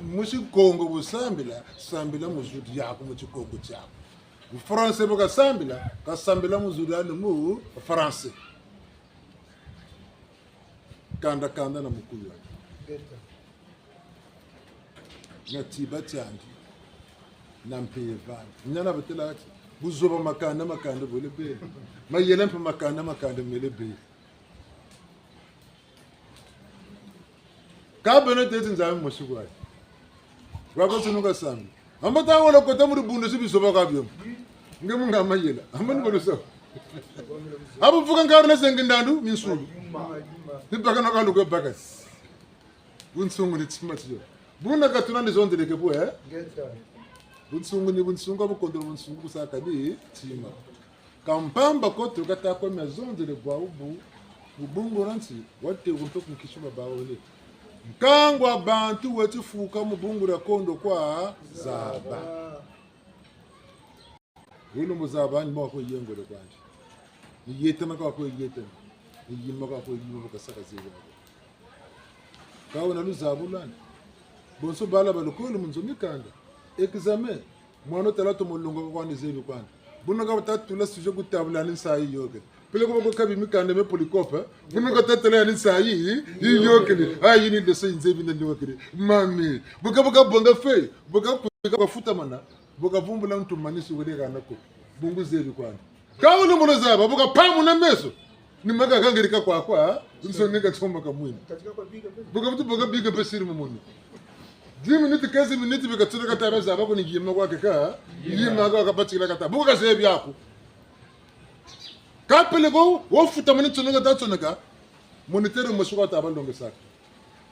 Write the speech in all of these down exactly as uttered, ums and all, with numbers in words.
mu Kikongo bu sambila, sambila mu zu diaku, mu Kikongo tiaku. Mu français bu kasambila, kasambila mu zu diandi mu français. Kanda kanda na mukuyu. Na tiba tiandi. Na mpeve andi. Ntiana batêla ti, buzoba makanda makanda bwele beni. Mayela mpe makanda makanda mele beni. Ka beno têle ti Nzambi mosi kwa. Wako tunu kasambila. Amba ta wala kota mu dibundu ti bizoba kwa bio. Nge mu nga mayela. Amba ni bolo sa. Abu vuka nkari na zengi ndandu, minsulu. Ni baka na kaluka baka. Bunsungu ni tima tio. Buna ka tuna ni zonzeleke bwe, eh? Bunsungu ni bunsungu, bu kondolo bunsungu, bu saka ni tima. Ka mpamba ko tu kata kwa mia zonzele bwawu bu, bu bungu dia nsi, wate wumpe ku nkisi ba bawu ne. Nkangu wa bantu weti fuka mu bungu dia kondo kwa zaba. Weno mu zaba ni mwa ko yengole kwandi. Ni yetana kwa ko yetana. Ni yima kwa ko yima, bu kasaka zebi kwa ko. Ka wena luzabu lwandi. Bonso bala ba lukolo mu nzo mikanda. Examen. Mwana tala tomo longoka kwandi zebi kwandi. Buna ka bata tula sujet ku table yandi nsayi yiyôkele. Peleko bako kabi mikanda mia Polycope. Buna ka ta tala yandi nsayi yiyôkele. Ah, yi ni leçon yi nzebi na yiyôkele. Mami. Bu ka, bu kabonga feuille. Bu ka, bu kafutamana. Bu kavumbula ntu manisi wele hana ko. Bungu zebi kwandi. Ka wele mbo zaba, bu kapamuna meso. Ni maka kangirika kwa kwa, nsoni ka toma ka mwini. Bu kavutu bu kabika mpe siri mu moni. Dix minutes, quinze minutes, bi katula kata ba zaba ko ni yima kwa keka, yima kwa kabatikila kata. Bu kazebi ako. Ka peleko, wo futamani tsoneka ta tsoneka, moniteur mosi kwa ta balongesaka.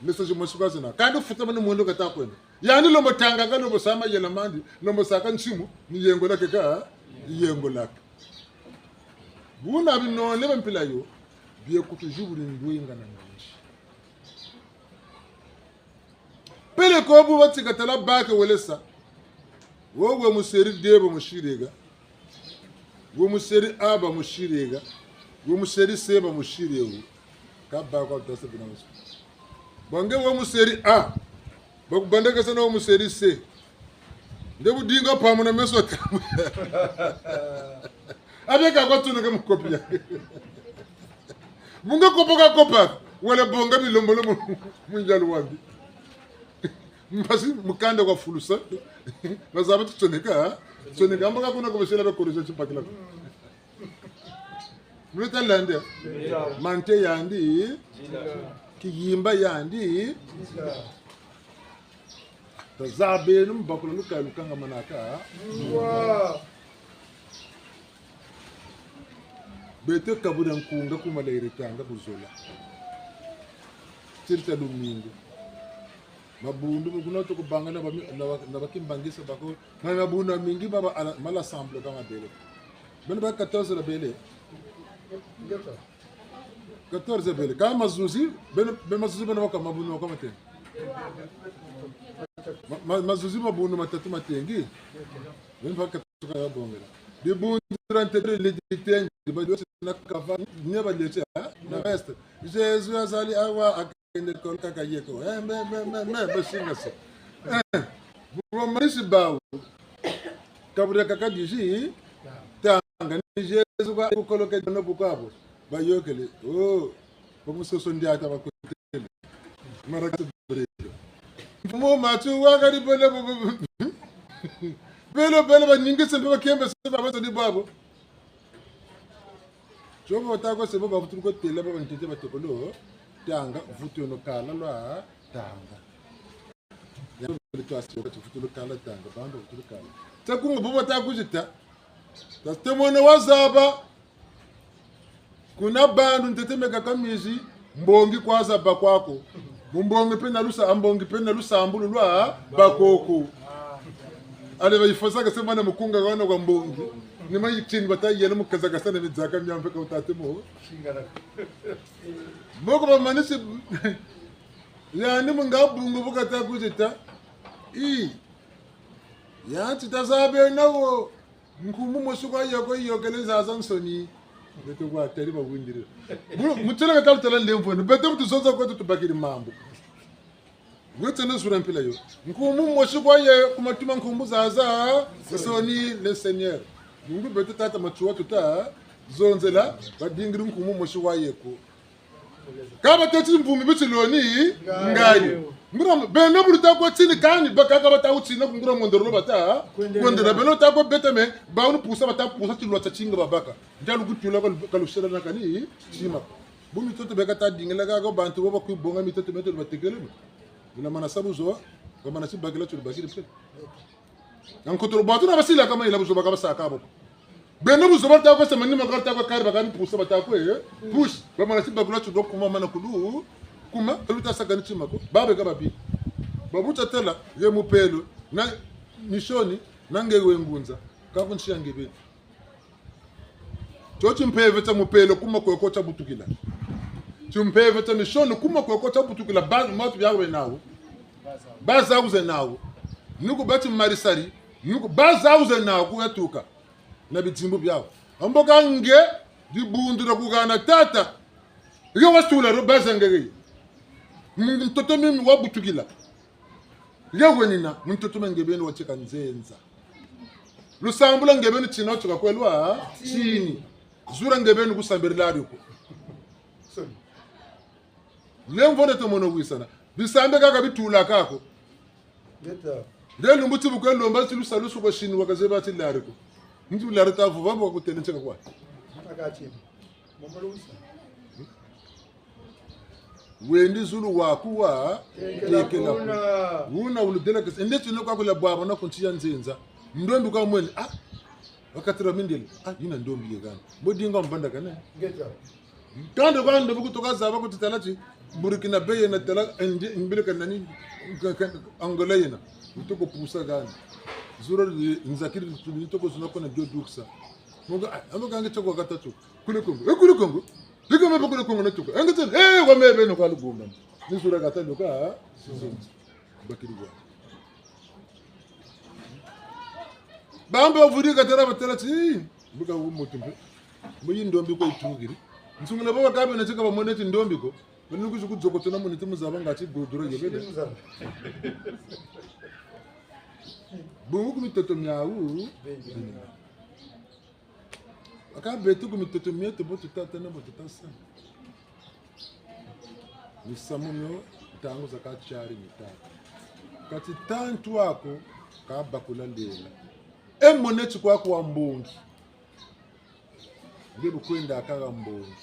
Message mosi kwa zena. Kani futamani mwendo kata kwenda. Yandi lombo tangaka, lombo sa mayela mandi, lombo saka nsimu, ni yengolaka ka, yengolaka. Buna binone bia mpila yo, bie kutu zibuli ndwenga na nganzi. Peleko bu batika tala bac wele sa, wo we mu série D ba musirika, we mu série A ba musirika, we mu série C ba musirika. Ka bac kwa tasa bina musu. Bwa nge we mu série A. Bakubandakasa na we mu série C. Nde bu dinga pamuna meso tamu. Abe ka kwa tuna ka mu kopi ya. Bunga kopa ka kopa. Wele bonga bilombolo mu, mu njalu wandi. Mpasi mukanda kwa fulusa. Bazaba ti tsoneka, ha? Tsoneka, mbo ka kuna ko basila ba corriger tibakila ko. Muna ta landa? Mante yandi. Kiyimba yandi. Tazabeno mu bakula luka lukangamanaka. Beto kabula nkunga ku malaire tanga ku zola. Tirita lumingu. Mabundu, kuna tukubanga na ba mi-, na ba, na ba kimbangisa bako. Na mabundu mamingi ma ba ala, ma l'Assemblée ka mabele. Beno ba quatorze babele. Quatorze babele. Ka mazuzi, beno, beno mazuzi beno baka mabundu mako matengi. Ma, ma, mazuzi mabundu matatu matengi. Beno ba quatorze babongela. Dibundu dia ntete ni ditengi, balweti na kava, ni balweti, ha? Na veste. Jésus azali awa, kende kolo kaka ye ko. Eh, me, me, me, me, basingasa. Eh, bu bamanisi bawu. Kabula kaka dix-huit, tanga ni Yezu kwa kukoloke dono bukwabo. Bayôkele. Oh, bamusoso ndiata bakotele. Maraka se brega. Mfumu matu wakari bele bo, bo, bo. Bele, bele baningise mpe bakembe se babaza ni babo. Tio bo bata ko se bo bavutulu ko têla ba bantete batokolo, tanga, vutu yono kala lwa, tanga. Ya bo bele twasi, vutulu kala, tanga, bamba vutulu kala. Tsa kunga bo bata kuzita. Tasi te mwana wazaba. Kuna bandu ntete meka kamizi, mbongi kwa zaba kwako. Mu mbongi mpe na lusa, mbongi mpe na lusambulu lwa bakoko. Ale bayifosaka se mwana mukunga wana kwa mbongi. Ni mayitini bata yela mu kazakasa na midzaka mia mpe ka utate mo. Mboko bamanisi, yandi mu nga bungu bu kata kuzita. I. Yandi tazabeno wo. Nkumbu mosi kwa yoko yiyôkele zazansoni. Beto kwa tari bawindiri. Bu, mutele ka talu tala ndemvo. Beto bu tuzonza kweto tubakiri mambu. Ngwe tsene zula mpila yo. Nkumbu mosi kwa ye ku matu ma nkumbu zaza, nsoni le Seigneur. Bungu beto tata Matsoua tuta zonzela, badingiri nkumbu mosi kwa ye ko. Ka bateti mvumi bitsiloni, ngayi. Nguria, beno bu luta kwe tsini kani, bakaka bata wutsina ku nguria mondoro lo bata, kwendela beno ta kwe beta me, ba wunu pusa bata pusa tilwa tia tinga babaka. Ndia lukutula ka lu-, ka lusela na kani, tima. Bu mitoto beka ta dingila kaka bantu bo bakwi bonga mitoto mieto batekele me. Bula mana sa buzoba, bamana tibakila tio lubakiri pe. Na nkotolo bwatu na basila kama yila buzoba ka basaka bo. Beno buzoba ta kwe sema ni makala ta kwe kari bakani pusa bata kwe, eh? Push, bamana tibakula tio kuma mana kulu, kuma, ka luta saka ni tima ko. Babe ka babi. Babu tatela, ye mupelo, na misioni, na nge we ngunza, ka ku nsi ya nge beni. Tio timpeve tia mupelo kuma kweko tia butukila. Timpeve tia misioni kuma kweko tia butukila, ba matu biawu bena nawu. Ba zawu zena nawu. Nuku bati marisari, nuku ba zawu zena nawu kuyatuka. Na bidimbu biawu. Ambo ka nge dibundu dia kuhana tata. Nge wasula ro ba za nge nge. Mu ntoto mimi wabutukila. Nge wenina, mu ntoto ma nge beni watika nzenza. Lusambulu lwa nge beni tina watika kwe lwa tini. Zula nge beni kusambirila dio ko. Lemvo nde tomono wisana. Bisambe kaka bitula kaka ko. Ngeta. Nde lumbu ti bu kwe lomba ti lusalusu kwa sini wakazeba ti lari ko. Nti lari ta vuva mbo kutele ntseka kwa. Akati. Wendi zulu waku wa tekela kuna. Wuna wuludelakasa. Nde tino kwa kula bwabana ku nsi ya nzenza. Ndombi kwa mwene. Ah, wakatira mindele. Ah, yina ndombi ye gana. Mbo dinga mbanda kane. Ngeta. Kanda kwa ndombi kutoka zaba kuti tala ti Burkina Faso yena tala ende mbele kana ni ka-, ka-, Angola yena. Mutoko pusa gana. Zura nzakiri nitoko zuna kona dio duksa. Munga, ah, amba kange toko katatu. Kule Kongo. Eh, kule Kongo. Bika mebe kule Kongo na tuka. Enge tena, eh, kwa mebe no kwa lugumba. Ni zura kata luka, ah. Bakiri kwa. Bambe bavuri katala batala ti, buka wu mutu mpe. Mu yi ndombi ko yitukiri. Nsungula baba kabe na tika bamone ti ndombi ko. Bani kuzi kudzoko tuna muni ti muzaba nga ti dudura yebele. Bungu ku mitoto miawu. Aka beto ku mitoto mieto bo tutatana bo tutasa. Misamu mio ntangu za katiari mitatu. Kati tantu ako kabakula lela. E mone ti kwaku wa mbongi. Nge bu kwendaka ha mbongi.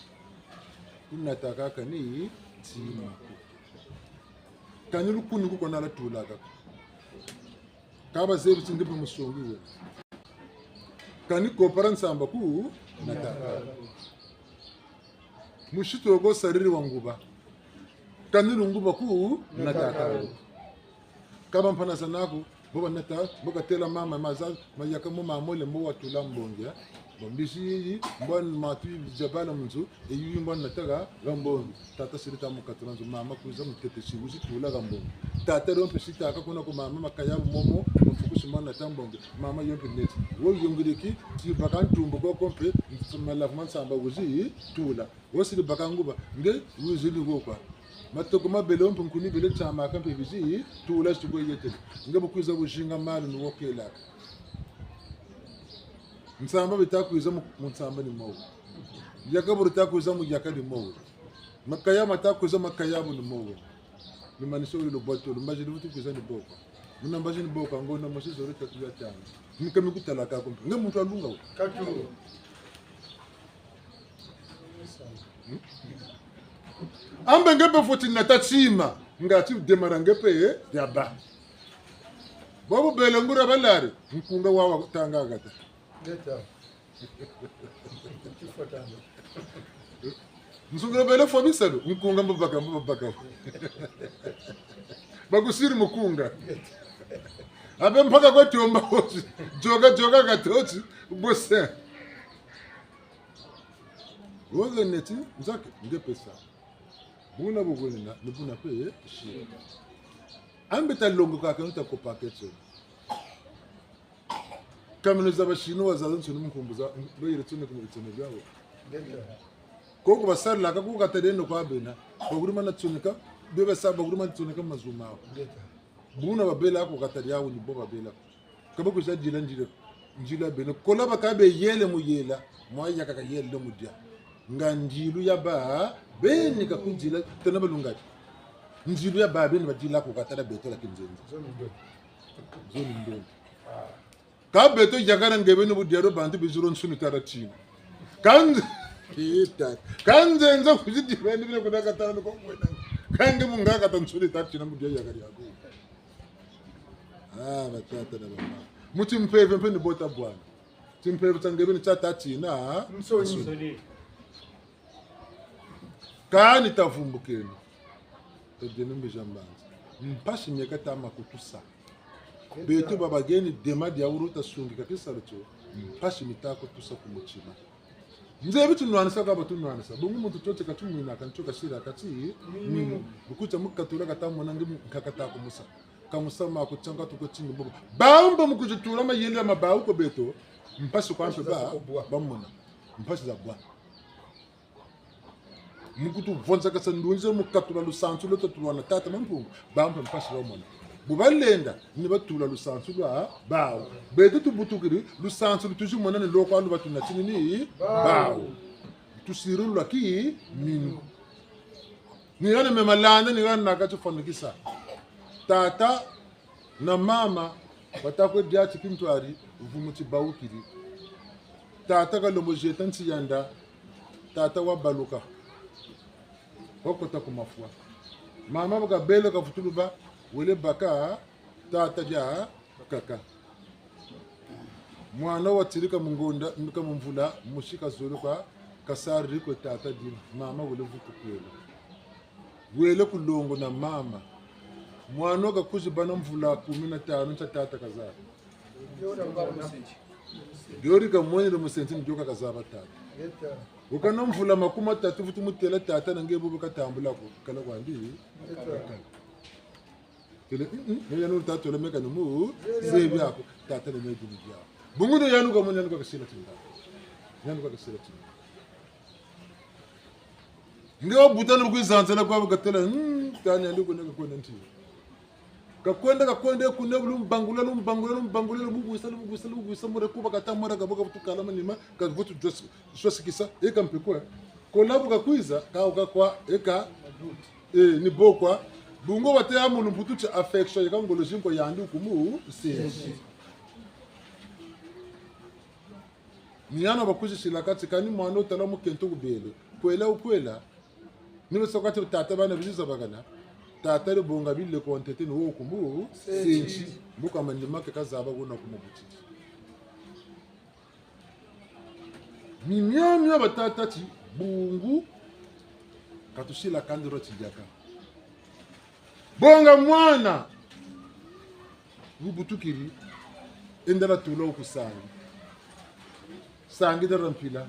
Kunataka kani tima ko. Kani lukuni ku kona lwatulaka ko. Ka bazebi ti nge mpe musongi we. Kani kopara nsamba ku nataka. Musi toko sariri wa nguba. Kani lunguba ku nataka. Ka bampana zanaku, bo banata, bo katela mama, maza, mayaka mo mamole, mbo watula mbongi, eh. Bon, mbizi yiyi, mbo matu zabala mu nzo, e yiyi mbo nataka ha mbongi. Tata siri ta mu katula nzo, mama kwiza mu tete si wizi tula ha mbongi. Tata dio mpe si taka kuna ku mama makaya momo, mfuku si mbo nata mbongi. Mama yo mpe neti. Wo yongiriki, ti baka ntumbu koko mpe, malavu ma nsamba wizi tula. Wo siri baka nguba, nge wizi ni wo kwa. Matoko mabele wo mpe nkuni bele tiamaka mpe bizi, tula si kwe yetele. Nge bu kwiza bu zinga malu ni wo kelaka. Nsamba bita kwiza mu, mu nsamba ni mo we. Yaka bu rita kwiza mu yaka ni mo we. Makaya mata kwiza makaya bu ni mo we. Lumanisa wo lubwato, lumbazi luvutu kwiza ni bo kwa. Muna mbazi ni bo kwa, ngonda mosi zole tatu ya tanu. Mika mi kutalaka ko mpe. Nge muntu wa lunga wo. Katu. Hmm? Ambe nge mpe fweti nata tima, nga ti démarrer nge mpe, eh, ya ba. Bobo bele nguria balari, nkunga wawa tanga kata. Ngeta. Tifwa tanga. Nsungula bele fwa bisalu, nkunga mbo baka, mbo baka. Bakusiri mukunga. Abe mpaka kwa tiomba osi. Dioka, dioka katosi, bose. Woze neti, nzake, nge pesa. Buna bu bwenina, ni buna mpe, eh, si. Ambe ta longo kaka, nta kopaka tio. Kamino za ba Chinois zazansoni mu nkumbu za, bayele tsoneka mu bitseme biawu. Koko basarilaka ku kateleno kwa bena, bakuri mana tsoneka, Beba sa ba kuruma tsoneka mazu mawu. Buna babela ko katari yawu ni bo babela ko. Ka ba kwiza dila nzila, nzila beno. Kola ba ka beyele mu yela, mwa yaka kayele mu dia. Nga nzilu ya ba, beni ka kunzila, tena balungati. Nzilu ya ba, beni badila ko katala beto la kinzenza. Zoni ndondo. Ka beto yakala nge beni bu diaro bantu biziro nsuni tara tina. Kanze, kita. Kanze nza kuzidi beni bine kuna katala ni ko kwena. Kange mu nga kata nsuni tara tina mu dia yakala yako. Ah, batata na bamama. Mu timpeve mpe ni bo tabwana. Timpeve tia nge beni tia tâ tina, ha? Nsoni. Kani tavumbukeno. Tadieno mbiza mbanza. Mpasi mieka tama kutusa. Beto babageni dema dia wuru tasungika kisalu tio. Mpasi mita kutusa ku mutima. Nzebi tunwanisa ka batunwanisa. Bungu muntu tio ti katumwina ka ntio kasila kati. Ninu. Bukutia mu katula kata mona nge mu-, nkaka ta kumusa. Ka musa ma kutianga tuko tingi bubu. Bawu mpe mu kuzitula mayele ya mabawu ko beto. Mpasi kwa mpe ba, bamona. Mpasi za bwa. Mu kutuvonzakasa ndunzi mu katula lusansu lweto tulwa na tata Mampungu, bampe mpasi bamona. Bu balenda, ni batula lusansu lwa bawu. Beto tubutukiri, lusansu lu tuzi mona ni lo kwa lu batunatini ni bawu. Tusiri lwa ki minu. Ni hana me malanda, ni hana naka tifwanikisa. Tata na mama, bata kwe dia ti kintwari, vumu tibawukiri. Tata kalembo zieta nsi yanda, tata wabaluka. Wakota ku mafwa. Mama bu kabele kavutuluba, wele baka, tata diakaka. Mwana watirika mu ngonda, mbika mu mvula, musi kazolo kwa, kasariri kwe tata dina, mama wele vutukwela. Wele ku longo na mama. Mwana wo kakwizi bâ na mvula kumi na tanu ntia tata kazaba. Dio di kamwenele mu sensi ni dio ka kazaba tata. Wuka na mvula makumi matatu vutu mutêla tata na nge bubu katambula ko, kala kwandi. Têle, mm, mm, me yanu tata têle meka ni mu, zebi ako, tata na me dini diaku. Bungu dio yanu kamwene yanu kakasila tinda. Yanu kakasila tinda. Nge wabuta ni kwiza nzela kwa bu katêla, mm, tani yandi kwenda kakwenda nti. Kakwenda, kakwenda, kuna lumbangula, lumbangula, lumbangula, lumugwisa, lumugwisa, lumugwisa, mure kuba kata mura kaboka vutu kala manima, kavutu jwasi, jwasikisa, eka mpe kwa. Kola bu kakwiza, ka uka kwa, eka, eh, ni bo kwa. Bungu bate ya mu lumputu tia affection, eka ngolo zinko yandi ukumu, sensi. Ni hana bakwizisila kati kani mwana wo tala mukento kubele. Kwela wukwela. Ni basa kati tata bana biziza bakana. Tata le bonga bile kwa ntete ni wo kumbu. Sensi. Mbuka manima ke kazaba kuna kumubutiri. Mimio mio batata ti bungu. Katusila kandi roti diaka. Bonga mwana. Wubutukiri, enda la tula wo ku sangi. Sangi dara mpila,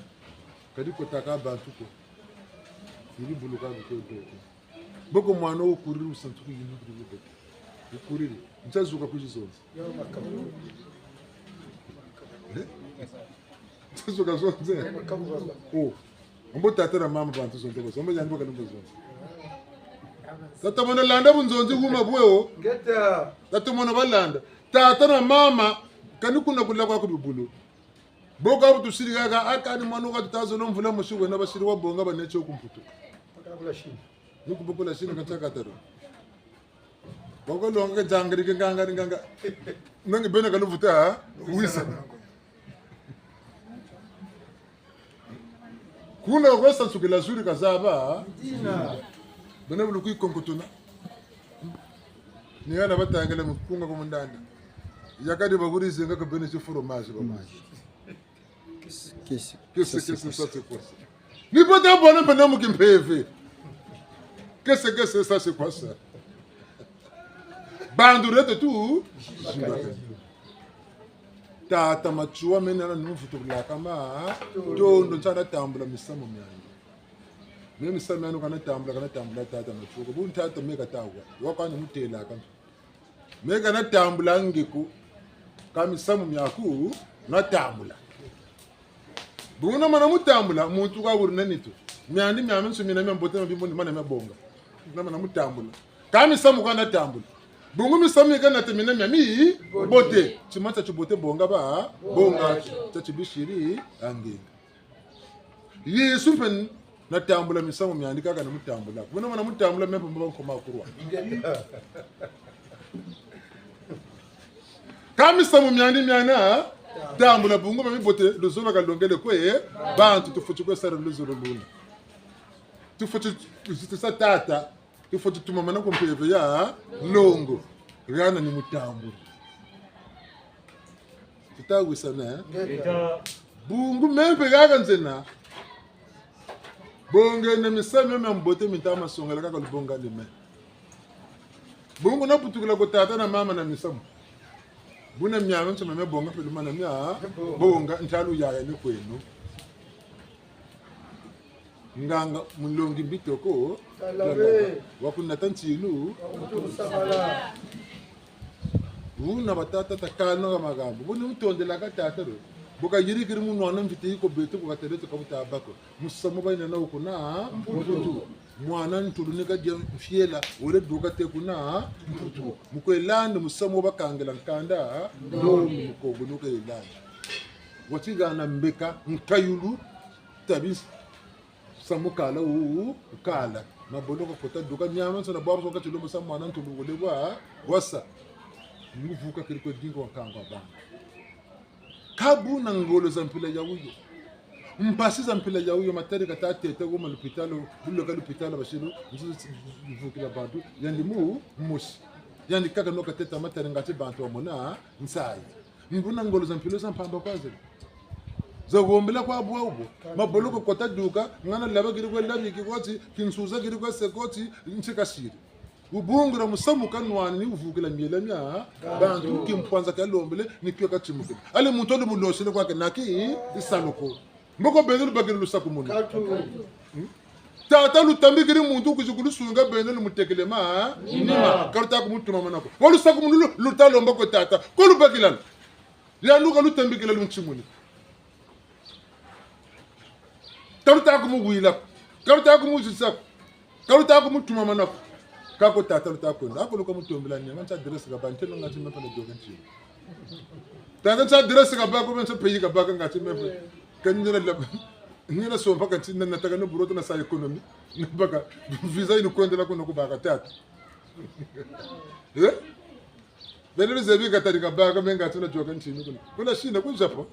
kadi kotaka bantu ko. Yiri buluka bukwe boko. Boko mwana wukuriri wusansuki yindi kuri boko. Wukuriri. Ntia zuka kwizi zonzi. Eh? Ntia zuka zonzi. Oh. Mbo tata na mama bantu zonzi bazo. Mbo yandi baka lumba zonzi. Tata mwana landa bunzonzi huma bwe wo. Ngeta. Tata mwana balanda. Tata na mama, kani kuna kula kwa ku bibulu. Boko abu tusiri kaka, aka ni mwana wo ka tutazo no mvula musi wena basiri wabonga baneti wo ku Mputu. Bakabula shini. Ni ku boko la shini kata kataro. Boko longa zangiri ke nganga ni nganga. Nangi bena kaluvuta, ha? Wisa. Kuna kwa sansukila zuri kazaba. Bena bulu kwi konkotona. Ni hana batangila mukunga ku mundanda. Yakadi bakurize nga ka bena ti fromage ba maji. Qu'est-ce, qu'est-ce, qu'est-ce que ça, c'est quoi ça? Ni pata bwana mpana mu kimpeve. Qu'est-ce que c'est ça, c'est quoi ça? Bandu reto tu. Tata Matsoua mena na numvutu laka ma. Tondo ntia natambula misamu miandi. Me misamu miandi kana tambula, kana tambula tata Matsoua. Bu tata me kata wa. Wakani mutêla kani. Me kana tambula nge ko, ka misamu miaku natambula. Buna mana mutambula, muntu ka wuri na nitu. Miandi miamiansoni mina mia mbote mia bimbo ni mana mia bonga. Namana mu tambula. Ka misamu ka natambula. Bungu misamu mi kanata mina mia mibote. Tima tia tibote bonga ba, bonga. Tia tibi siri, angenga. Yezu mpe natambula misamu miandi kaka namutambula. Buna mana mutambula mpe mbo nkoma kurwa. Ka misamu miandi mia natambula bungu mia mibote luzolo kalongele kwe, bantu tufweti kwe sala luzolo luna. Tufweti zitisa tata. Tufweti tumamana ku mpeve ya longo. Hana ni mutambuli. Tutawisana, eh? Ngeta. Bungu me mpe kaka nzena. Bongeno misamu mia mibote mi ntama songela kaka lubonga ni me. Bungu nabutukila kwe tata na mama na misamu. Buna miamiansoni mia bonga mpe lumana mia bonga ntalu yaya ni kweno. Nganga mulongi mbitoko. Talabe. Wakunata ntinu. Wakutusabala. Buna batata takalanga makambu. Buna mutondelaka tata lo. Bu kayirikiri mu nwana mvita yi ko beto bu katele to kabuta bako. Musamu bayina nawu kuna mputu. Mwana ntulu ni kadia mfiela, wele duka te kuna mputu. Mu kwe landa musamu bakangila nkanda, ndomi mu Kongo ni kwe landa. Wati hana mbeka, nkayulu, tabi nsamu kala wu, wu, kala. Maboloko kota duka, miamiansoni bwabu soka tilombo sa mwana ntulu wele wa, wasa. Nguvuka keri kwe dingo wa nkanga wa bana. Ka buna ngolo za mpila yawu yo. Mpasi za mpila yawu yo, matari kata teta wo ma lupitalu, buloka lupitalu basilu, nzu vukila bantu, yandi mu, mosi. Yandi kaka no kateta matari ngati bantu bamona nsayi. Ni buna ngolo za mpila za mpamba kwa zele. Za hombela kwa bwa ubo. Maboloko kota duka, ngana laba keri kwe labiki koti, kinsuza keri kwe se koti, nti kasiri. Wubungula musamu kanwani ni wuvukila miela mia bantu, kimpwanza kialombele ni kio katimukila. Ale muntu wadi mulosele kwa kenaki, isalu ko. Mboko beno lubakiri lusakumunu. Hmm? Tata lutambikiri muntu kwizi kulusunga beno lumutekele ma, nima. Nima. Ka luta kumutumamana ko. Wa lusakumunu lu, luta lomba kwe tata. Ko lubakila lu. Yandi ka lutambikila luntimuni. Ka luta kumuwila ko. Ka luta kumuzitisa ko. Ka luta kumutumamana ko. Ka ko tata luta kwenda. Ako luka mutombela ni, ngati adresse ka ba, ntelo ngati me mpe na dioka ntinu. Tata nti adresse ka ba ko, nti pays ka ba ka ngati me mpe. Kani nina laba, nina sompa kati na, nataka no bureau na sa économie. Nabaka, visa yi ni kwendela kuna ku baka tata. Eh? Beno luzebi kati ka ba ka me ngati na dioka ntinu kuna. Kuna Chine, ku Japon.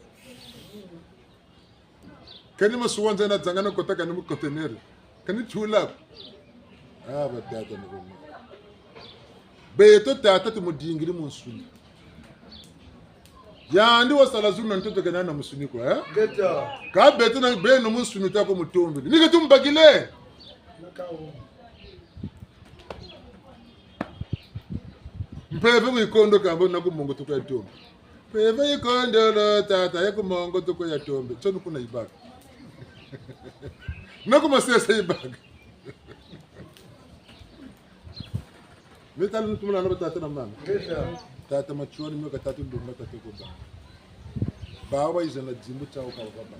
Kani masuwa nzena zanga na kota kani mu conteneur. Kani tula ko. Ah, batata ni boma. Beto tata tumudingiri mu nsuni. Yandi wasala zulu na ntoto kena na musuni ko, eh? Ngeta. Ka beto na beno mu nsuni ta ko mutombele. Ni ke tumubakile. Mpeve mu yikondo kamba na ku mongo tuka ya tombe. Mpeve yikondolo tata ya ku mongo tuka ya tombe. Tsono kuna yibaka. Na ku masese yibaka. Mitali nutumula na batata na mama. Tata Matsoua ni mio ka tata Lumba tata ko ba. Bawu bayiza na dimbu tiawu ka ba ba.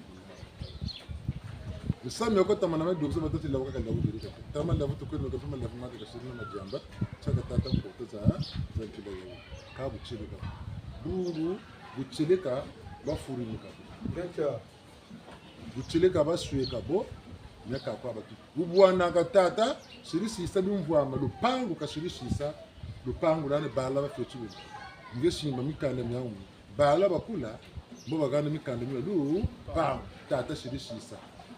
Misamu mio ko tamana ma dukisa batata lawu ka lawu diri ka. Tama lawu tukweno ka tuma lawu maka kasiri na madiamba. Tiaka tata mpoto za, za mpila yawu. Ka butieleka. Bungu, butieleka, bafurimuka. Ngeta. Butieleka basweka bo, miaka kwa batu. Bubwana ka tata, siri sisa bimvwama, lupangu ka siri sisa, lupangu lwani bala bafweti buna. Nge simba mikanda miawu. Bala bakula, mbo bahana mikanda mia lupangu, tata siri sisa.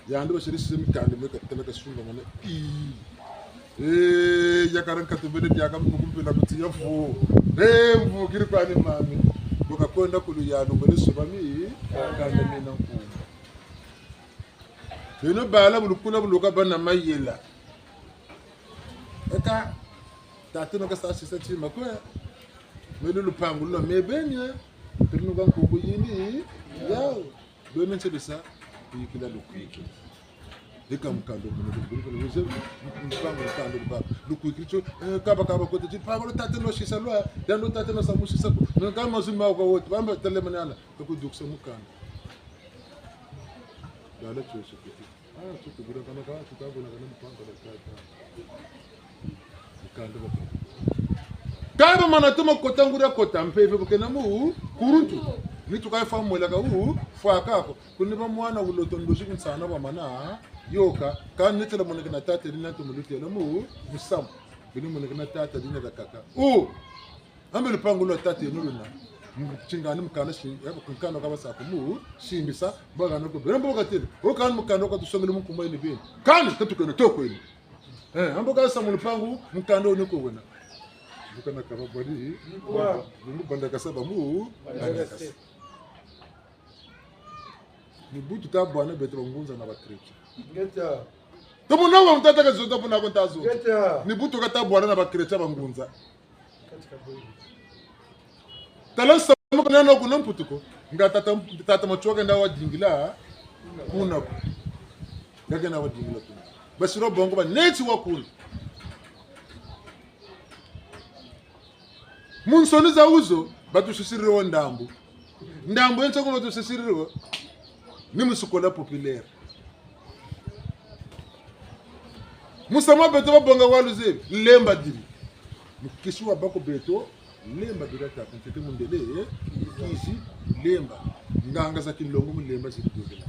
Yandi basiri sisa mikanda mia katala kasungamana. Ii. Eh, yakala nkatu bele diaka mu kumpila kuti ya fu. Eh, mvukiri kwani mami. Bu kakwenda ku luyalu, bele soba mi, kanda mina nkumbu. Beno bala bu lukula bu luka bâ na mayela. Eka, tata no kasa sisa tima kwe. Meno lupangu lwa me beni, eh. Tunu ka nkumbu yini, yau. Beno nti bisa, kwikila lukwikila. Eka mukanda munu, munu, munu, munu, mukanda, mukanda, lukwikila tio, eh, kaba, kaba, kote, tio, pabalo tata no sisa lwa, yandi tata no samu sisa ko, no kama zima kwa wote, bamba tele manana, kakudukisa mukanda. Dala tio sikiti. Ah, tio kubira kana ka, tio kabona kana mukanda la tata. Kanda ba. Kâ bamana toma kota nguria kota mpeve bu kena mu kuluntu. Nitu ka fwa mwela ka wu fwa kako. Kuni ba mwana wuloto ndozi ku nsana bamana yôka. Kâ ni têla monekena tata dina to mulutela mu musamu. Bini monekena tata dina da kaka. O! Ambe lupangu lwa tata yeno luna. Tingani mukanda si, ya, mukanda ka basa ku mu simbisa, bagana ko bena mbo katêle. O kani mukanda ka tusongele mu nkumbu yeni beni. Kani, tatukeno, tokweno. Eh, ambo kasa mu lupangu, mukanda wo ni ko wena. Mukanda ka babwari, bungu banda kasa bamu, banda kasa. Ni bu tuta bwana beto bangunza na ba chrétiens. Ngeta. Tomo na wa mutata ka zonza pona ko nta zonza. Ngeta. Ni bu tuka ta bwana na ba chrétiens bangunza. Tala samu kana na kuna Mputu ko. Nga tata, tata Matsoua kenda wa dingila kuna ko. Nga kenda wa dingila kuna. Basiro bongo ba neti wa kuna. Mu nsoni za wuzo, batusisiriri wo ndambu. Ndambu yena nsaku batusisiriri wo, ni mu sikola populaire. Musamu wa beto babonga wa luzebi, lemba diri. Mukisi wa bako beto, lemba diri ata ku ntete mundele, eh, kisi, lemba. Nganga za kinlongo mu lemba ziri dukila.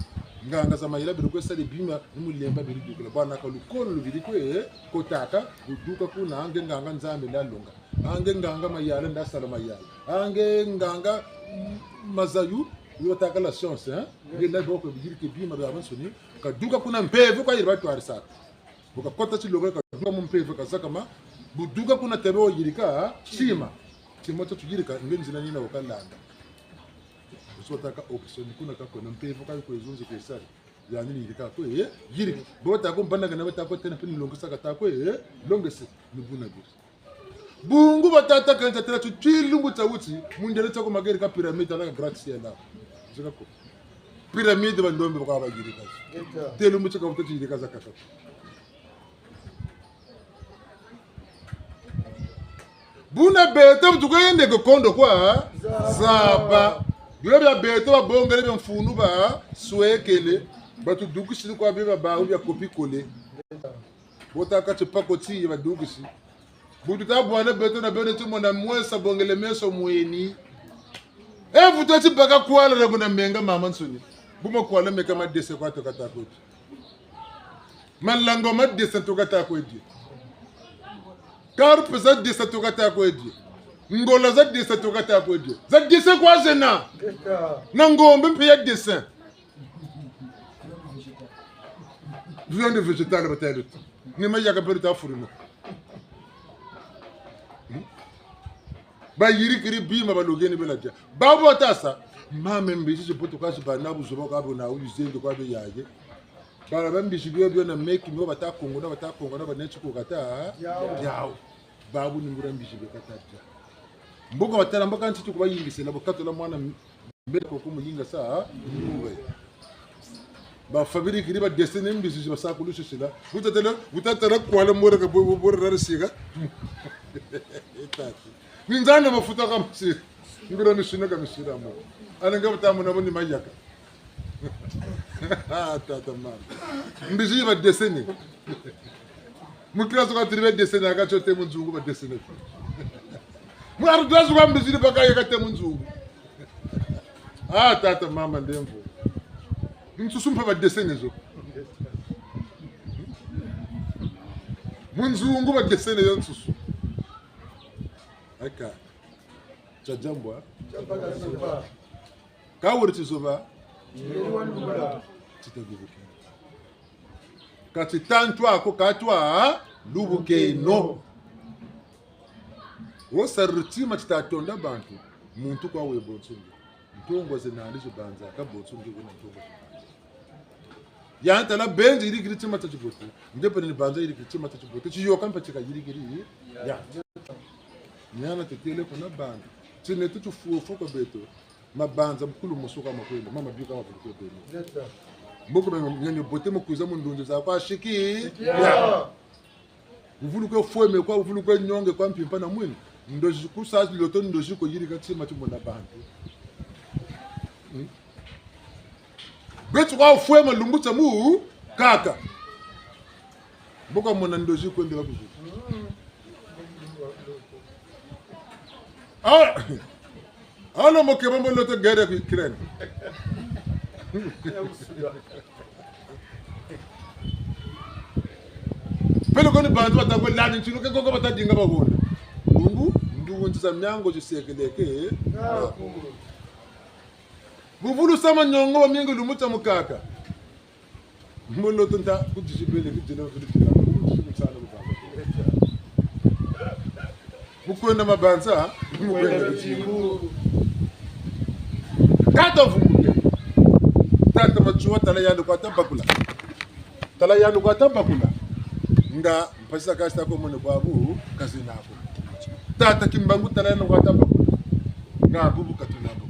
Nganga za mayela biri kwe sala bima, ni mu lemba biri dukila. Bwana ka lukolo lu biri kwe, eh, kotaka, bu duka kuna, nge nganga Nzambi nda longa. Nge nganga mayala nda sala mayala. Nge nganga, mm, mazayu, yo batâka la science, hein? Nge na boko biyirika bima biabiansoni. Ka duka kuna mpeve kwa yiri batwarisaka. Bu kakota tilongo ka duka mu mpeve ka zakama. Bu duka kuna tebe wo yirika, tima. Tima tio tuyirika, nge nzila nina wo kalanda. Wuso tâka option kuna ka kwena mpeve ka kwe zonzi kwe sari. Yandi ni yirika kwe, eh, yirika. Bo ta ko mbana kana ba ta ko tena mpe ni longesa ka ta ko, eh, longese, ni buna biri. Bungu batata kani tatela tu tilumbu tia wuti, mundele tia ko mageri ka pyramide, ala ka gratte-ciel la. Zika ko. Pyramide bandombe kwa bayirika. Tilumbu tia ka wuta tuyirika za kaka. Buna beto bu tukayendeke kondo kwa zaba. Bilo bia beto babongele bia mfunu baswekele. Batudukisiri kwa bio bia bawu bia copier-coller. Bo tâka ti pako ti ye badukisi. Bu tuta bwana beto na beno ti mona mwesa bongele meso mweni. E vutu ti baka kwala na kuna menga mamansoni. Bu ma kwala meka ma dessin kwa tuka ta kwe dia. Malangu ma dessin tuka ta kwe dia. Carpe za dessin tuka ta kwe dia. Ngola za dessin tuka ta kwe dia. Za dessin kwa zena. Na ngombe mpe ya dessin. Viande végétale batêle. Ni mayaka mpe luta furina. Hmm? Bayirikiri bima balogeni bela dia. Babu batasa. Mame mbizi zi butu kwa zi bana buzoba kwa buna uyu zende kwa be yaye. Bala ba mbizi bio bio na meki mio bata kongona, bata kongona, baneti ko kata. Diawu. Diawu. Babu ni nguria mbizi bio kata dia. Mbo ka batala mbo ka ntiti ku bayingisela, bo katula mwana m-, mbele ko ku muyinga sa, mube. Ba fabriquer ba dessiner mbizi zi basa ku lusisila. Wuta tala, wuta tala kwala mora ka bo, bo, bo rara siga. Tati. Ni nzana mafuta ka msi. Nguria misina ka misira mo. Ala nga bata mona bo ni mayaka. Ah, tata mama. Mbizi ba dessiner. Mu classe kwa tiri ba dessiner, aka tio te mu nzungu ba dessiner. Mu ardoise kwa mbizi baka ye ka te mu nzungu. Ah, tata mama ndemvo. Nsusu mpe ba dessiner zo. Mu nzungu ba dessiner yo nsusu. Aka. Tia diambu, ah? Ka weri tizoba. Tita lubukeno. Ka tita ntwa ko ka twa lubukeno. Wo sariri tima tita tonda bantu. Muntu kwa we bonso nge. Ntongo ze nani zi banza ka bonso nge wena ntongo ze nani. Ya ntala benzi yirikiri tima tia tibote. Nge pene ni banza yirikiri tima tia tibote. Tiyoka mpe tika yirikiri. Ya. Niana tetele kuna banza. Tine tu tufuofu kwa beto. Mabanza mukulu musuka makwenda. Mama bika wa bulu kwa beno. Mboko beno nyanyo bote mu kwiza mu ndundu za kwa siki. Ya. Wuvulu kwe fweme kwa, wuvulu kwe nyonge kwa mpimpa na mwini. Ndozi ku sa loto ndozi ko yirika tima ti mona bantu. Hmm? Beto kwa fwema lumbu tia mu kaka. Mbo ka mona ndozi kwendela ku zuku. Ah! Alo mokeba mbo loto guerre ku Ukraine. Peleko ni bantu bata kwe lani ntinu ke koko bata dinga bahonda. Bungu, ndugu ntisa miango zisekeleke. Buvulu sama niongo wa mingi lumbu tia mukaka. Mbo loto nta kudisi bele kudila kudila. Mukwenda mabanza, mukwenda bitimbu. Tata Mfumu ke. Tata Matsoua tala yandi kwa ta bakula. Tala yandi kwa ta bakula. Nga mpasi za kasi ta ko mone bwabu, ka zena ko. Tata Kimbangu tala yandi kwa ta bakula. Nga bubu ka twena bo.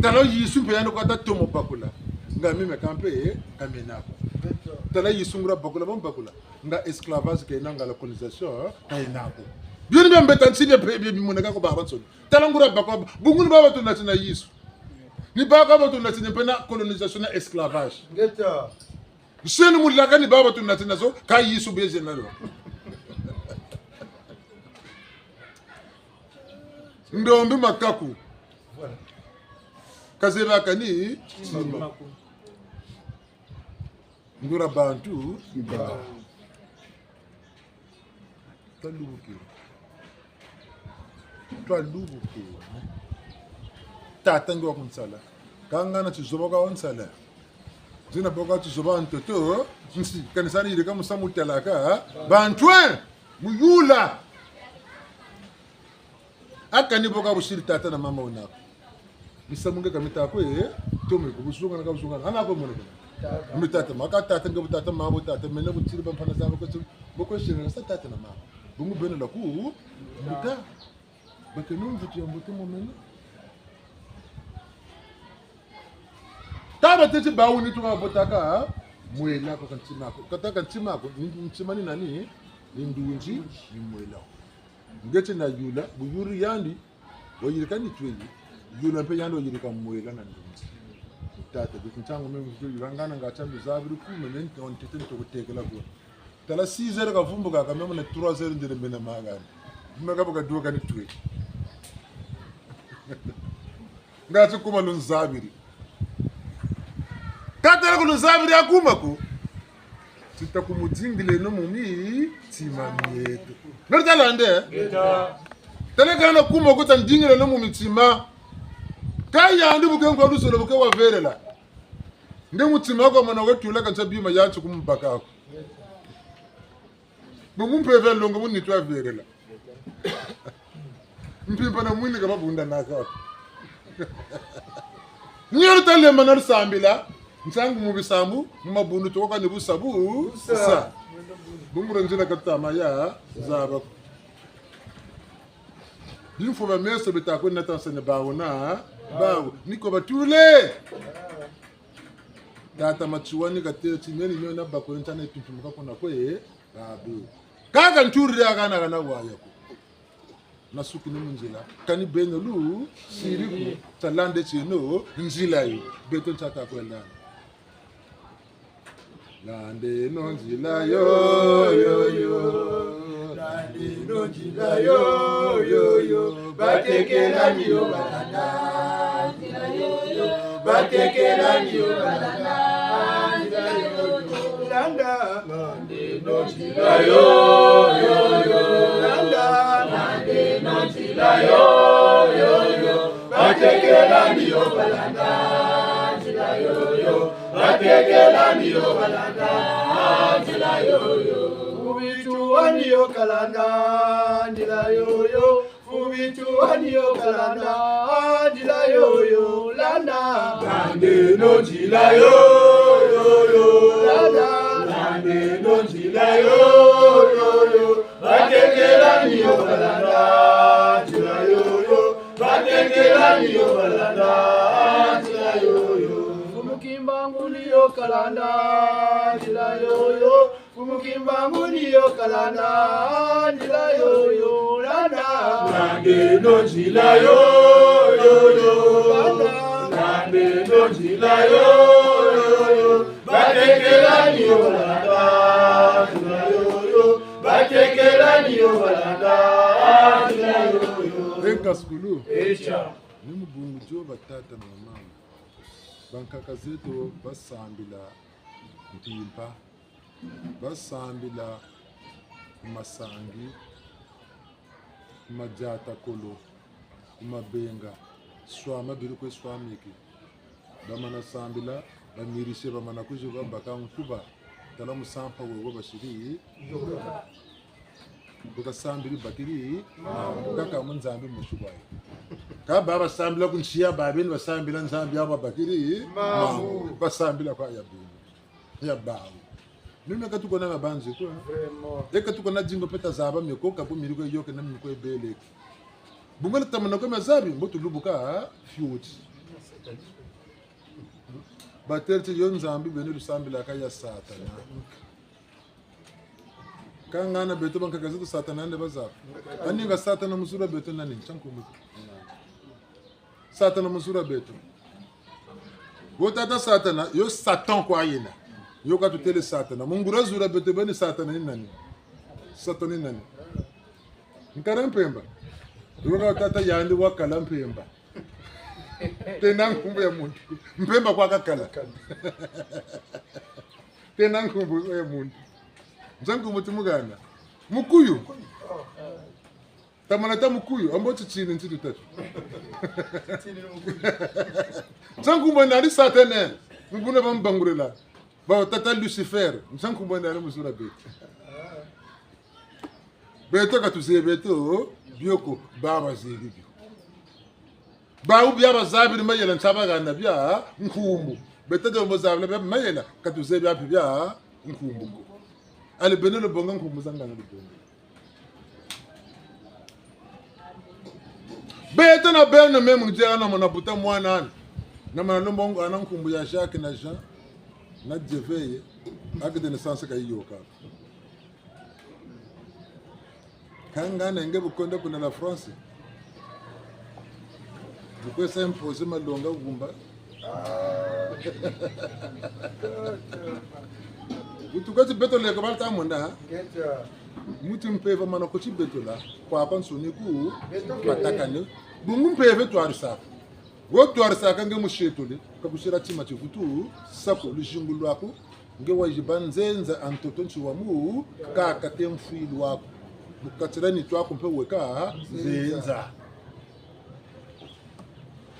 Tala Yisu mpe yandi kwa ta tomo bakula. Nga mimi ka mpe, ka mena ko. Tala Yisu nguria bakula, bam bakula. Nga esclavage kena, nga la colonisation, ka yena ko. Bio ni bia mbeta nsi bia mpe, bia bimoneka ko babansoni. Tala nguria bakula, bungu ni baba tunatina Yisu. Ni baba tunatina mpe na colonisation na esclavage. Ngeta. Nseni mulaka ni baba tunatina zo, ka Yisu bezena lo. Ndombi makaku. Voilà. Kazeba kani tima. Nguria bantu, iba. Twalubuki. Twalubuki. Tata nge wa ku nsala. Ka ngana tizoba ka wa nsala. Zina boka tizoba ntoto. Nsi, kani sani yirika musamu talaka. Bantu, eh, muyula. Aka ni bo ka busiri tata na mama wena ko. Misamu nge ka mita kwe, eh, tome ko buzungana ka buzungana. Ana ko mona ko. Mi tata, ma ka tata nge bu tata, ma bu tata, mene bu tiri bamfana zaba ko tiri. Bo ko siri sa tata na mama. Bungu beno la ku, mbuta. Bake no mvutu ya mbuta mo mene. Taba teti bawu ni tuka botaka, mwela ko ka ntima ko. Kata ka ntima ko, ntima ni nani? Ni ndunzi, ni mwela. Nge ti na yula, bu yuri yandi, wayirika ni tweli, yula mpe yandi wayirika mwela na ndunzi. Tata, bi ntangu me mvutu yula ngana nga tia ndu zabiri ku, me nento ntete nto kutekela ko. Tala six heures kavumbuka, ka me mona trois heures ndele mena magani. Meka baka duka ni tweli. Nga ti kuma lunzabiri. Ka tala ku lunzabiri akuma ko. Ti ta kumudingileno mu mitima mieto. Nari tala nde? Ngeta. Tala kana kuma ko ta ndingileno mu mitima. Ka yandi bu ke nkwa luzolo bu ke wavelela. Nde mutima ko mona wetula ka ntia bima ya ti kumubaka ko. Bungu mpeve ya longo mu nitu ya velela. Mpimpa na mwini ka babunda naka. Ni yo lutalema na lusambila, nsangu mu bisambu, mu mabundu tukoka ni busa bu, busa. Busa. Bungu nzila ka tutama ya zaba ko. Bimfwa bia meso bita kwe nata nsene bawu na bawu. Ni ko batule. Tata Matsoua ni katêle ti meni mio na bakwe ntana itumpumuka kuna kwe, babu. Kaka nturi ya kana kana waya ko. Nasukini mu nzila. Kani beno lusiri ko, talande tieno nzila yo. Beto ntia ta kwe landa. Landeno nzila yo, yo, yo. Landeno nzila yo, yo, yo. Batekela ni yo balanda. Nzila yo, yo. Batekela ni yo balanda. Nzila yo, yo. Landa. Landeno nzila yo, yo, yo. Landa. Landeno nzila yo, yo, yo. Batekela ni yo balanda. Nzila yo, yo. Batekela ni yo balanda, nzila yo, yo. Fubitu wa ni yo kalanda, nzila yo, yo. Fubitu wa ni yo kalanda, nzila yo, yo. Landa. Landeno nzila yo, yo, yo. Landa. Landeno nzila yo, yo, yo. Batekela ni yo balanda, nzila yo, yo. Batekela ni yo balanda, nzila yo, yo. Mfumu Kimbangu ni yo kalanda, nzila yo, yo. Mfumu Kimbangu ni yo kalanda, nzila yo, yo. Landa. Landeno nzila yo, yo, yo. Landa. Landeno nzila yo, yo, yo. Batekela ni yo balanda, nzila yo, yo. Batekela ni yo balanda, nzila yo, yo. E nkasukulu, Etia. Ni mu bungu dio batata na bamama. Bankaka zeto basambila mpimpa. Basambila ku masangi, ku madiata kolo, ku mabenga, swama biri kwe swamiki. Bamana sambila, bamirise, bamana kwiza babaka nkuba. Tala musampa wo basiri. Bu kasambiri bakiri, kaka mu Nzambi musi bwayi. Ka ba basambila ku nsi ya babeni, basambila Nzambi ya babakiri, mambu. Basambila kwa ya beni. Ya bawu. Mimi ka tuko na mabanzi ko. Vraiment. E ka tuko na dingo mpe tazaba meko ka bu miri kwe yoke na miri kwe bele. Bungu na tamana kwe mazabi, mbo tulubuka, fioti. Batêle ti yo Nzambi beno lusambilaka ya Satana. Ka ngana beto bankaka zeto Satana nde bazaba. Ani nga Satana mu zulu dia beto nani? Ntia nkumbu. Satana mu zulu dia beto. Wo tata Satana, yo Satan kwa yena. Yo ka tutêle Satana. Mu nguri zulu dia beto beni Satana ni nani? Satan ni nani? Nkara mpemba. Yo ka tata yandi wakala mpemba. Tena nkumbu ya muntu. Mpemba kwa kakala. Tena nkumbu ya muntu. Ntia nkumbu ti mugana. Mukuyu. Tamana ta mukuyu, ambo titini ntitu tatu. Ntia nkumbu nani? Satana. Mu buna bamubangurila. Ba tata Lucifer. Ntia nkumbu nani mu zulu dia beto? Beto ka tuzebi beto bio ko, ba bazebi bio. Bawu bia bazabiri mayela ntia bagana bia nkumbu. Beto de bazabila bia mayela, ka tuzebi bia mpi bia nkumbu ko. Allez beno lubonga nkumbu za ngana lubonga. Beto na beno meme ndia na mona buta mwana ani. Na mona lomba ngo ana nkumbu ya Jacques na Jean. Na Dieu veille. Acte de naissance ka yiyoka. Ka ngana nge bu kwenda kuna la France. Bu kwe sa imposer malonga wumba. Bu tuka ti beto leka bala ta mona. Ngeta. Muti mpeve mana ko ti beto la. Kwa kwa nsoni ku. Beto ke. Batakane. Bungu mpeve twarisaka. Wo twarisaka nge mu sietole, ka kusila tima ti vutu sa ko, luzingu lwaku, nge wayizi bâ nzenza ha ntoto nti wa mu kaka te mfwilu waku. Mu kati dia nitu aku mpe weka nzenza.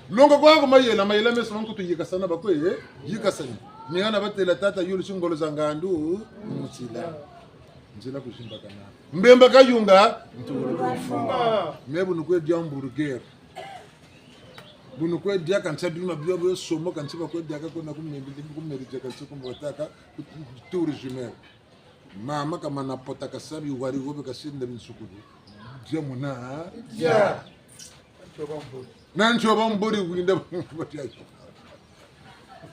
Longa kwaku mayela, mayela meso ma nkutu yikasana ba kwe yikasani. Ni hana batêla tata yulu ti ngolo za ngandu, mu nzila. Nzila kuzimbakana. Mbemba kayunga, ntulu mfuma. Me bu nukwe dia hamburger. Bu nukwe diaka ntia bima bio bio somo, ka ntia bakwe diaka kuna ku meri, ku meri diaka ntia kumba batâka, ku, ku, tour jumelle. Mama kamana pota kasabi wari wobe kasenda minsukulu. Dia muna. Dia. Na nti wa bambori winda.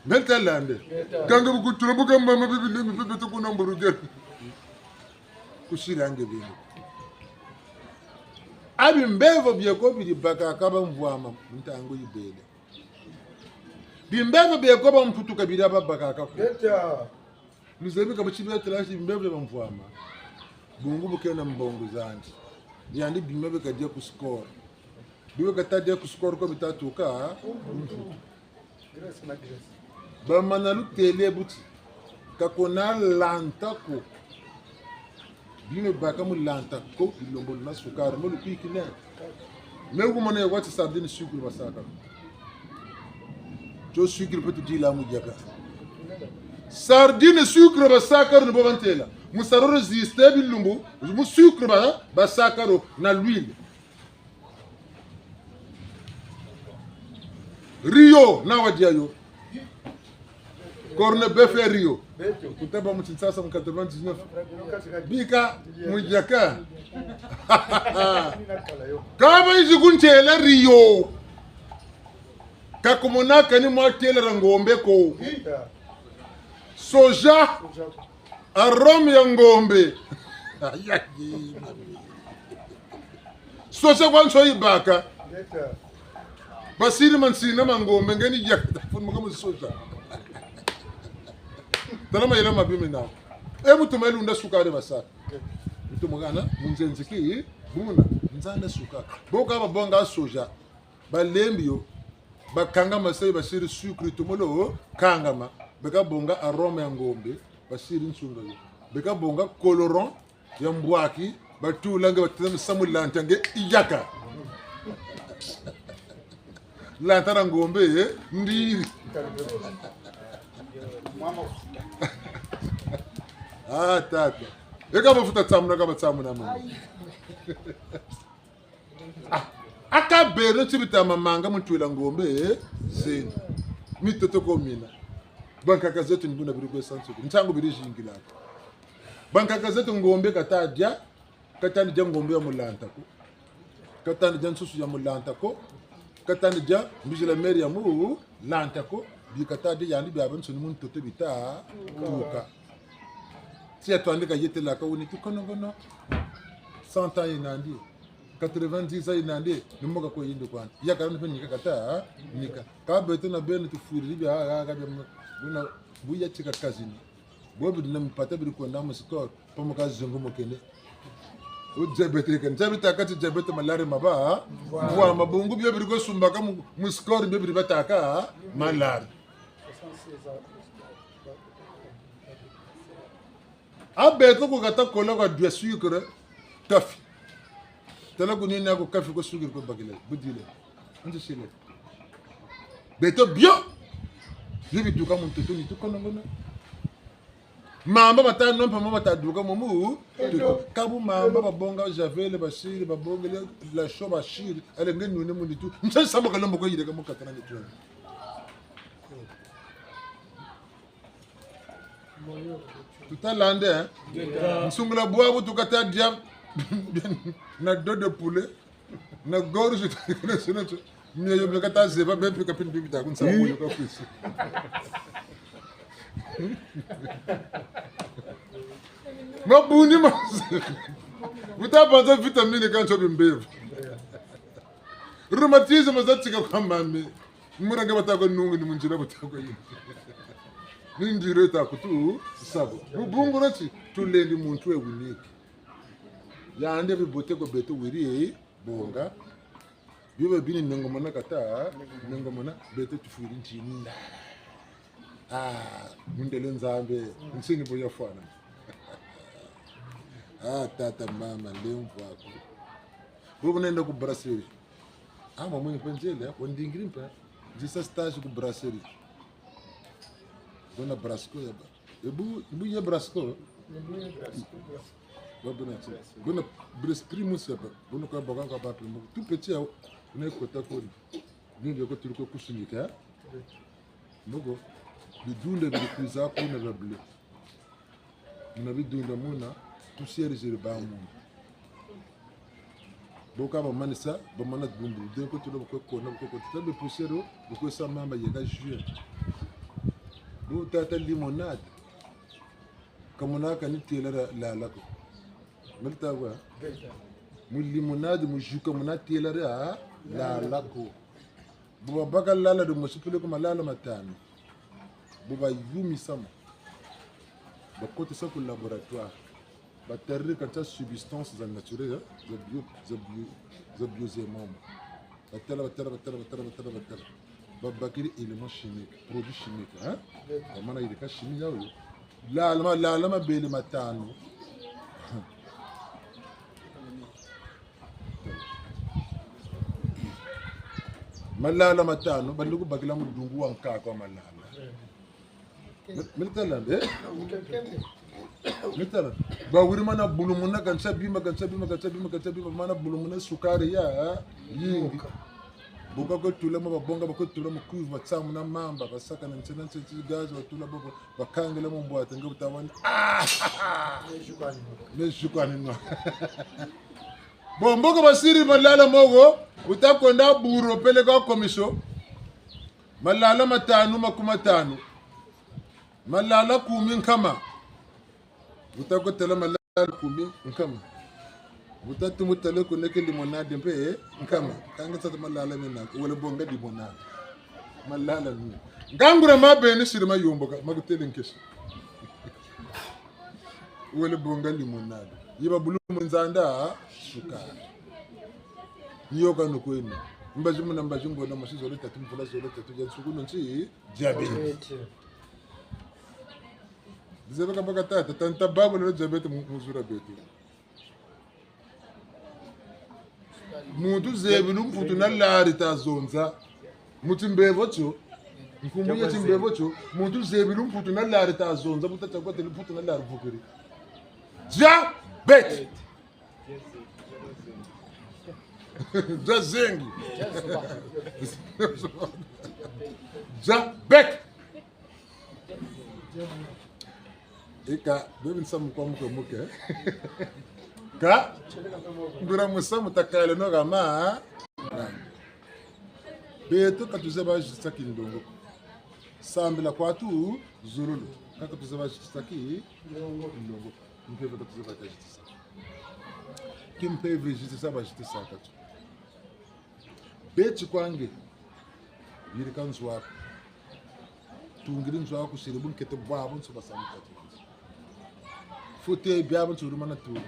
Mbele talande. Ka nge bu kutula bu ka mama bibi nde mi pepe to kuna hamburger. Kusila nge beni. A bimbevo bieko biri bakaka bamvwama mu ntangu yibele. Bimbevo bieko bamputuka biri babakaka ko. Ngeta. Luzebi ka bu ti bia tela ti bimbevo bia bamvwama. Bungu bu kena mbongo zandi. Yandi bima beka dia ku score. Bima beka ta dia ku score ko bita tuka. Bamana lutêle bu ti. Ka kuna lanta ko. Bima baka mu lanta ko, bilombo luna sukari, mo lukwikine. Me kumona ya kwa ti sardine sucre basaka. Tio sucre mpe tudila mu diaka. Sardine sucre basaka ni bo bantêla. Mu sa résister bilumbu, mu sucre ba, basaka na l'huile. Rio, na wa dia yo. Corned-beef ya Rio. Kutaba mu Kinshasa mu quatre-vingt-dix-neuf. Bika, mu diaka. Ka bayizi kuntêla Rio. Ka kumona kani mwa têla dia ngombe ko. Soja. Arôme ya ngombe. Soja kwa nso yibaka. Basiri mansina ma ngombe, nge ni ya, funu maka mu soja. Tala mayela mabi mena. E muntu ma lunda sukari basaka. Muntu mwana, mu nzenzi ki, buna, nzanda sukari. Bo ka babonga soja. Balembi yo, bakangama sa yo, basiri sucre tumolo kangama, beka bonga arôme ya ngombe, basiri nsunga yo. Beka bonga colorant ya mbwaki, batula nge, batela misamu, lanta nge, yaka. Lanta na ngombe, eh, ndiri. Ah, tata. Eka bafuta tsamuna, ka batsamuna mama. Ah, aka beno ti bita mamanga mu ntwela ngombe, eh, zeno. Mitoto ko mina. Bankaka zeto ni buna biri kwe sa nsuku. Ntangu biri zingilaka. Bankaka zeto ngombe kata dia, kata dia ngombe ya mu lanta ko. Kata dia nsusu ya mu lanta ko. Kata dia mbizila meri ya mu lanta ko. Bi kata dia yandi biabiansoni mu ntoto bita tuka. Tia twandi ka yetelaka wuni tukonongono. Cent ans yena nandi. Quatre-vingt-dix ans yena nandi. Ni moka ko yindi kwandi. Ya kala ni pe nika kata, nika. Ka beto na beno tufwiri bia, ha, ha, ha, bia, buna, buya tika kazini. Bo bidi na mpata bidi kwenda mu score, pamuka zungu mukene. U diabète kene. Diabète kati diabète malari maba, ha? Mvwama bungu bio bidi kwe sumbaka mu, mu score bio bidi batâka, ha? Malari. A beto ku kata kola kwa dia sucre, kafi. Tala ku nina ko kafi ko sucre ko bakila, budile. Nti sile. Beto bio. Bio biduka mu ntoto ni tukonongono. Mamba mata nompa, mamba mata duka mu mu. Tuto. Kabu mamba babonga javel basiri, babongele la chaux basiri. Ale nge nune mu nitu. Nse sabo kalombo ko yireka mu katana nitu. Tuta landa, eh? Nsungula bwabu tukata dia na dos de poulet, na gorge, mio yo mio kata zeba, bempi kapini bibi ta kunsa mio ka kwisi. Mabundi ma. Buta banza vitamine kanso bimbevo. Rhumatisme za tika kwa mami. Muranga batako nungu ni mu nzila batako yini. Ni ndiro ta kutu sabo. Bubungu nati tulendi muntu we unique. Yandi bibote ko beto wiri bonga. Bio bini nengomona kata, nengomona beto tufwiri ntinda. Ah, mundele Nzambi, nsini bo yafwana. Ah, tata, mama, lemvo aku. Bobo nenda ku brasserie. Ah, mama, mpe nzele, wandingiri mpe. Nzisa stage ku brasserie. Buna Brasco ya ba. Ebu, ebu ye Brasco? Ba buna ti. Buna Brasco Primus ya ba. Buna kwa baka kwa ba Primus. Tout petit ya, buna kota koni. Ndio ko tuli ko kusunika. Mboko, bidunda biri kwiza kuna bia blé. Muna bidunda muna, poussière ziri bâ muna. Bo ka bamanisa, bamana bumbulu, donc tula bakwe kona, bakwe kona. Tabe poussière, bakwe sa mamba yeka juin. Bo tata limonade. Ka muna ka ni tela lala ko. Meli ta kwa? Mu limonade, mu jus ka muna tela lala ko. Bu babaka lala dimosi peleko malala matanu. Bu bayumisa mo. Bakotesa ku laboratoire. Batariri kati substance za naturel, hein? Za bio, za bio, za bio za mama. Batala, batala, batala, batala, batala, batala. Babakiri élément chimique, produit chimique, hein? Bamana yirika chimie yawu. Lala ma, lala mabele matanu. Malala matanu, bandi kubakila mudungu wa nkaka wa malala. Mi-, mili tala, eh? Mili tala. Bawiri mana bulumuna, kansa bima, kansa bima, kansa bima, kansa bima, mana bulumuna sukari ya yingi. Bu ka kwe tula mo, babonga, bakwe tula mo cuve, batsamuna mamba, basaka na ntsena, ntsena, ntsena, gaz, batula bobo, bakangila mu mbwata, nge buta wani. Ah! Me jukwani nwa. Bon, mboko basiri malala moko, uta kwenda bureau peleko commission. Malala matanu, makumi matanu. Malala kumi nkama. Uta kwe tala malala kumi nkama. Uta tumu tala ko neke limonade mpe, eh, nkama. Kanga tata malala mena, wele bonga limonade. Malala ni. Ngangura mabeni siri mayomboka, makutele nkesi. Wele bonga limonade. Yiba bulu mu nzanda, sukari. Ni yo ka nukwena. Mbazi muna mbazi, ngonda mosi zole tatu, mvula zole tatu, dia nsuku no nsi, diabète. Diabète. Dizebi ka baka tata, tanta babu lelo diabète mu, mu zu dia beto. Muntu zebi lumputu na lari ta zonza. Mu timbevo tio. Nkumbu ya timbevo tio. Muntu zebi lumputu na lari ta zonza. Bu tata kwa tele lumputu na lari vukiri. Diabète. Dia zengi. Diabète. Ika, bebi nsamu kwa muke muke. Ka, nguria musamu takaleno hama. Beto ka tuzebi zitisa kindongo. Sambila kwa tuzololo. Ka, ka tuzebi zitisa kindongo. Mpeve ka tuzebi ka zitisa. Kimpeve zitisa bazitisaka tio. Beti kwa nge, yirika nzo aku. Tungiri nzo aku, siri bunkete bwabonso basa mu kati. Fute biabonso wurumana turi.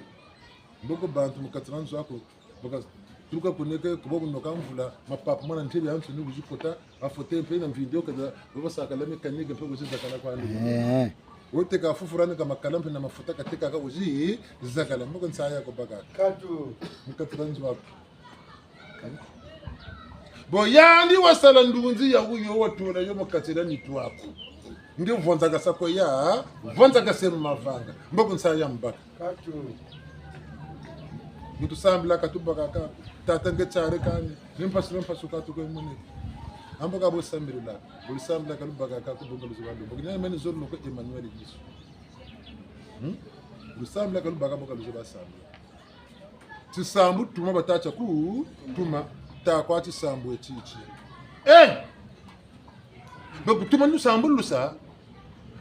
Mboko bantu mu kati na nzo aku, baka tuka kuneke, kubo kunoka mvula, mapapa mwana ntebi ya nsoni wizi kota, afute mpe na mvindu yo kata, baba sakala mécanique mpe wizi zakala kwa ndi. Eh. Woteka fufurani ka makala mpe na mafuta kateka ka wizi zakala, mboko nsayi ya kubaka. Katu. Mu kati na nzo aku. Bon, yandi wasala ndunzi ya wuyo watula yo mu kati dia nitu aku. Nge vonzakasa ko ya, vonzakase mu mavanga. Mboko nsayi ya mbaka. Katu. Nge tusambila ka tubaka ka. Tata nge tiari kani. Ni mpasi, ni mpasi ka tukwe muni. Ambo ka bo sambilila. Bo lusambila ka lubaka ka kubumba luzoba ndo. Mboko ni meni zolo ko Emmanuel Yesu. Hmm? Lusambila ka lubaka bo ka luzoba sambila. Tisambu tuma bata tia ku, tuma, ta kwa tisambu eti eti. Eh! Ba kutuma ndu sambu lusa,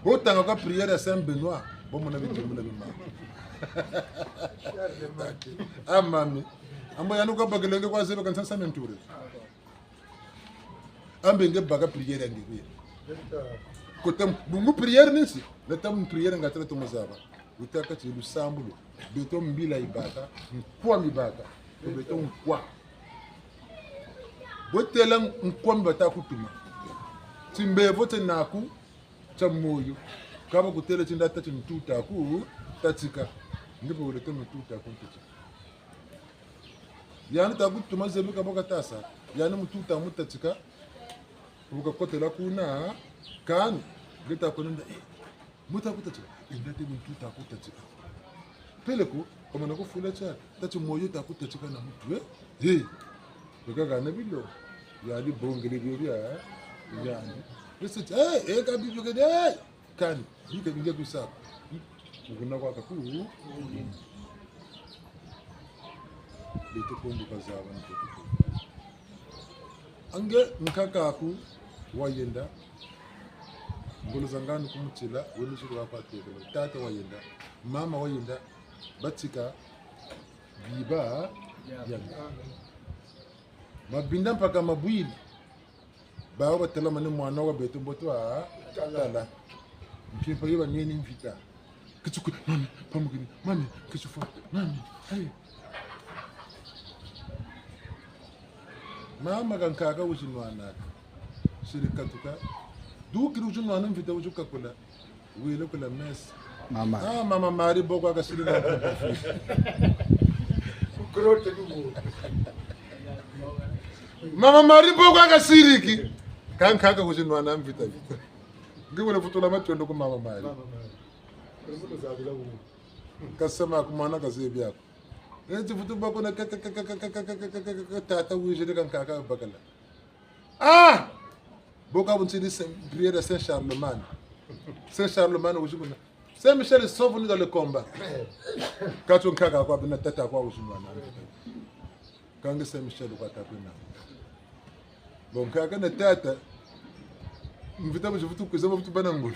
otanga kwa prière ya Saint Benoît, bo mona bitu mona bima. Ah, mami. Ambo yandi kwa bakilenge kwa zebi ka nsasa menture. Ambe nge baka prière ya nge bie. Kote bungu prière ni nsi, leta mu prière nga tala tomo zaba. Wutaka ti lusambulu, beto mbila yibaka, nkwa mibaka, ko beto nkwa. Bo têla nkwa mi bata kutuma. Timbevo tie naku, tia moyo. Ka ba kutêle ti nda tâ ti ntu ta ku tatika. Nge pe wele tâ ntu ta ku tatika. Yandi ta kutuma zebi ka bo kata sa. Yandi muntu ta mu tatika. Bu kakotela kuna, kani, nge ta ku nenda, eh, muntu ta ku tatika. Eh, nda tê muntu ta ku tatika. Peleko, kamana kufula tia, tâ ti moyo ta ku tatika na muntu, eh? Eh. Beka kana bilo. Yandi bongele bio bia, eh? Yandi. Bese ti, eh, eh, ka bio ke, eh! Kani, bika binge kusaka. Mukuna kwa kaku. Beto kondo kazaba ni beto kondo. Ange nkaka aku wayenda. Ngolo za nganu kumutila, wenu zulu wa kwa tekele. Tata wayenda. Mama wayenda. Batika biba. Yami. Mabinda mpaka mabwiri. Bawu batelamane mwana wa beto mbo twa tala. Mpimpa yo bameni mvita. Kitsuku, mami, pamukini, mami, kitsufwa, mami, ayo. Mama kankaka wizi nwanaka. Siri katuka. Dukiri wizi nwana mvita wizi kakula. Wele kula messe. Mama. Ah, Mama Marie boko akasiri na kukufi. Kukurote kuku. Mama Marie boko akasiriki. Kankaka wizi nwana mvita. Nge wele vutula matondo ku Mama Marie. Mama Marie. Kuli mbuto zabila kuku. Kasema ku mwana kazebi ako. Eti vutu bako na ka, ka, tata wizi kankaka bakala. Ah! Boka bunsiri Saint, prière de Saint Charlemagne. Saint Charlemagne, wizi kuna. Saint Michel est souvenu dans le combat. Katsu nkaka kwa bina tata kwa wizi nwana. Kange Saint Michel kwa tapena. Bon, nkaka na tata. Mvita mwizi vutu kwiza, mvutu bana ngolo.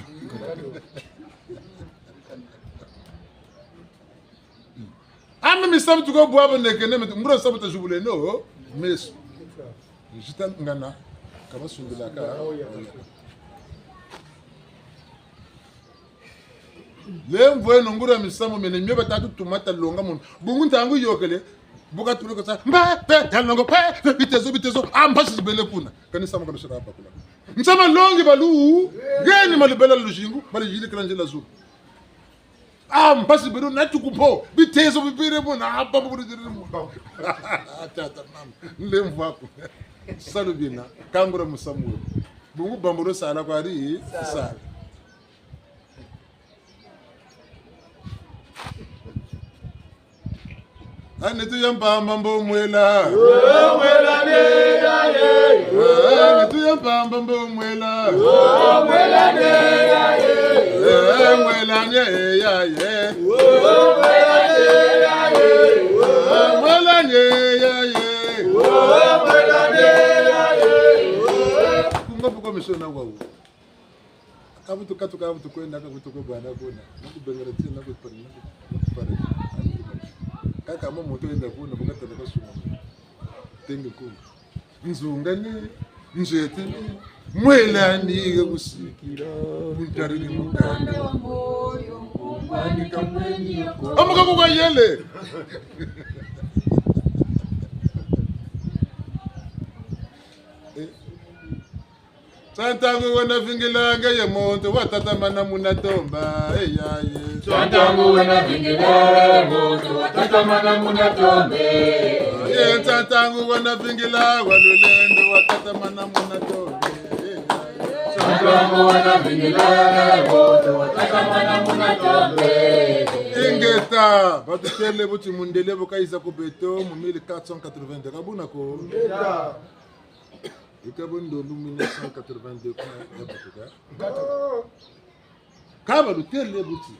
Ame misamu tuka bwabo nekene, ngura samu ta zubuleno meso. Zita ngana, kama sungilaka. Lemvweno ngura misamu mene, mio batatu tuma ta longa munu. Bungu ntangu yokele, Bu katula ko sa, mba, pe, ya longo, pe, pe, bitezo, bitezo, ah, mpasi zibele kuna. Kani samu kanu sika bakula. Nsa malongi balu, geni malubela luzingu, baluyirikila nzila zulu. Ah, mpasi beno na tuku mpo, bitezo bibele muna, ah, bambu bulu diri muna. Tata, mama, nlemvo aku. Salu bina, kangula musamu. Bungu bambu lo sala kwa di, sala. Ani tuya mpamba mbo mwela. Oh, mwela ne ya ye. Ani tuya mpamba mbo mwela. Oh, mwela ne ya ye. Eh, mwela ne ya ye. Oh, mwela ne ya ye. Oh, mwela ne ya ye. Oh, mwela ne ya ye. Kunga buko misona wawu. Kabutu katuka, kabutu kwenda, kabutu kwe bwana kuna. Nakubengela tina, nakupari, nakupari. Kaka mo muntu yenda kuna, bu katala kasuma. Tenge kuna. Nzunga ni, nzete ni, mwela ni, ga kusikila. Kuntari ni mukanda. Amuka kuka yele. Eh. Tsa ntangu wena vingila ngeye muntu watatamana muna tomba, eh, ya, ye. Tsa ntangu wena vingila muntu watatamana muna tomba. Ye, tsa ntangu wena vingila wa lulendo watatamana muna tomba, eh, ya, ye. Tsa ntangu wena vingila muntu watatamana muna tomba. Ingeta, batutêle buti mundele bu kayiza ku beto mu mille quatre cent quatre-vingt-deux. Ka buna ko? Ingeta. Yika bo ndombi mille neuf cent quatre-vingt-deux kuna ya batuka. Ka balutêle buti.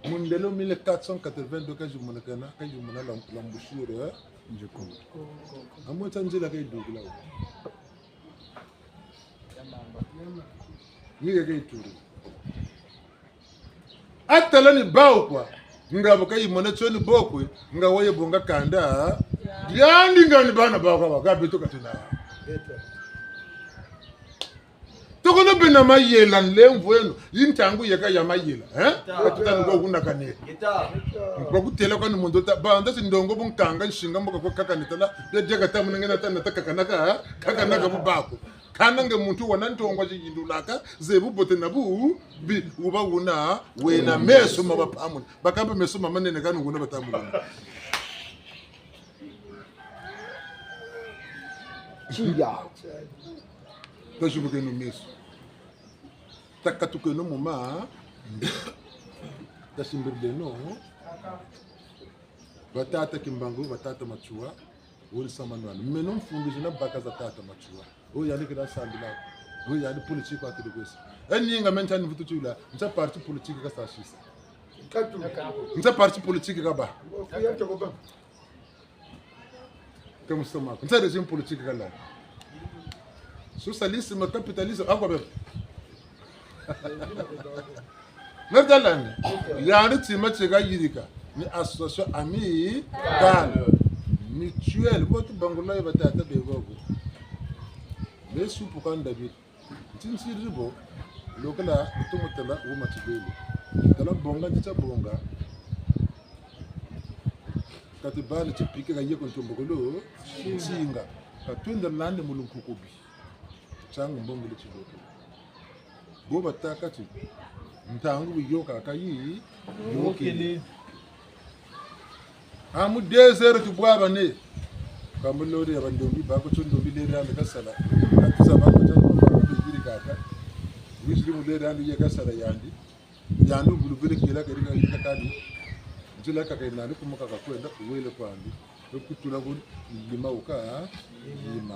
Mundele mille quatre cent quatre-vingt-deux kayizi monekana, kayizi mona la, l'embouchure, eh? Nzikuma. Amwe tsa nzila kayidukila wo. Ni ya kayituri. Atala ni bawu kwa. Nga bu kayimona tio ni bo kwe, nga waye bonga kanda. Diandi nga ni bana bawu kwa, ka beto katuna. Toko no bena mayela nlemvo eno, yi ntangu yeka ya mayela, eh? Katuta nuko kuna kane. Bakutêla kwa ni muntu ta, banda si ndongo bu nkanga nsinga mboka kwa kaka ni tala, ya diaka ta munenge na ta na ta kakanaka, kakanaka bu bako. Kana nge muntu wana ntongwa ziyindulaka, ze bubote na bubi, wuba wuna, wena meso ma bapamuna. Bakamba meso mamanene kani wuna batamuna. Tiya. Tazibukeno meso. Takatukeno mu ma. Tasimbirileno. Batata Kimbangu, batata Matsoua, wuri sama nwana. Meno mfundisi na baka za tata Matsoua. Wo yandi kena sambila. Wo yandi politique wakiri kwesa. E ninga meno ntia ni vutu tula, ntia parti politique kasasisa. Katu. Ntia parti politique kaba. Ka musoma ko. Ntia régime politique kala. Socialisme, capitalisme, ako bebe. Merdalan, yandi tima tie kayirika, ni association amicale, mutuelle, ko tubangula ye batata be boko. Be supu kanda bi. Nti nsiri bo, lokela, tumu tala, wuma tibele. Tala bonga, nti tia bonga. Kati bana tipike ka ye ko ntombokolo, nsinga. Ka twenda lande mu lunkukubi. Tiangu mbongele tiloko. Bo batâka ti, ntangu bu yoka kayi, yokele. A mu deux heures tubwabane. Ka mu lori ya bandombi, bako tio ndombi leri yandi kasala. Katusa bako tio ndombi leri kaka. Wiziri mu leri yandi ye kasala yandi. Yandi bulu bele kela keri ka yirika kani. Nzila kaka yina ni kumuka kakwenda, wele kwandi. Kutula ku lima wuka, lima.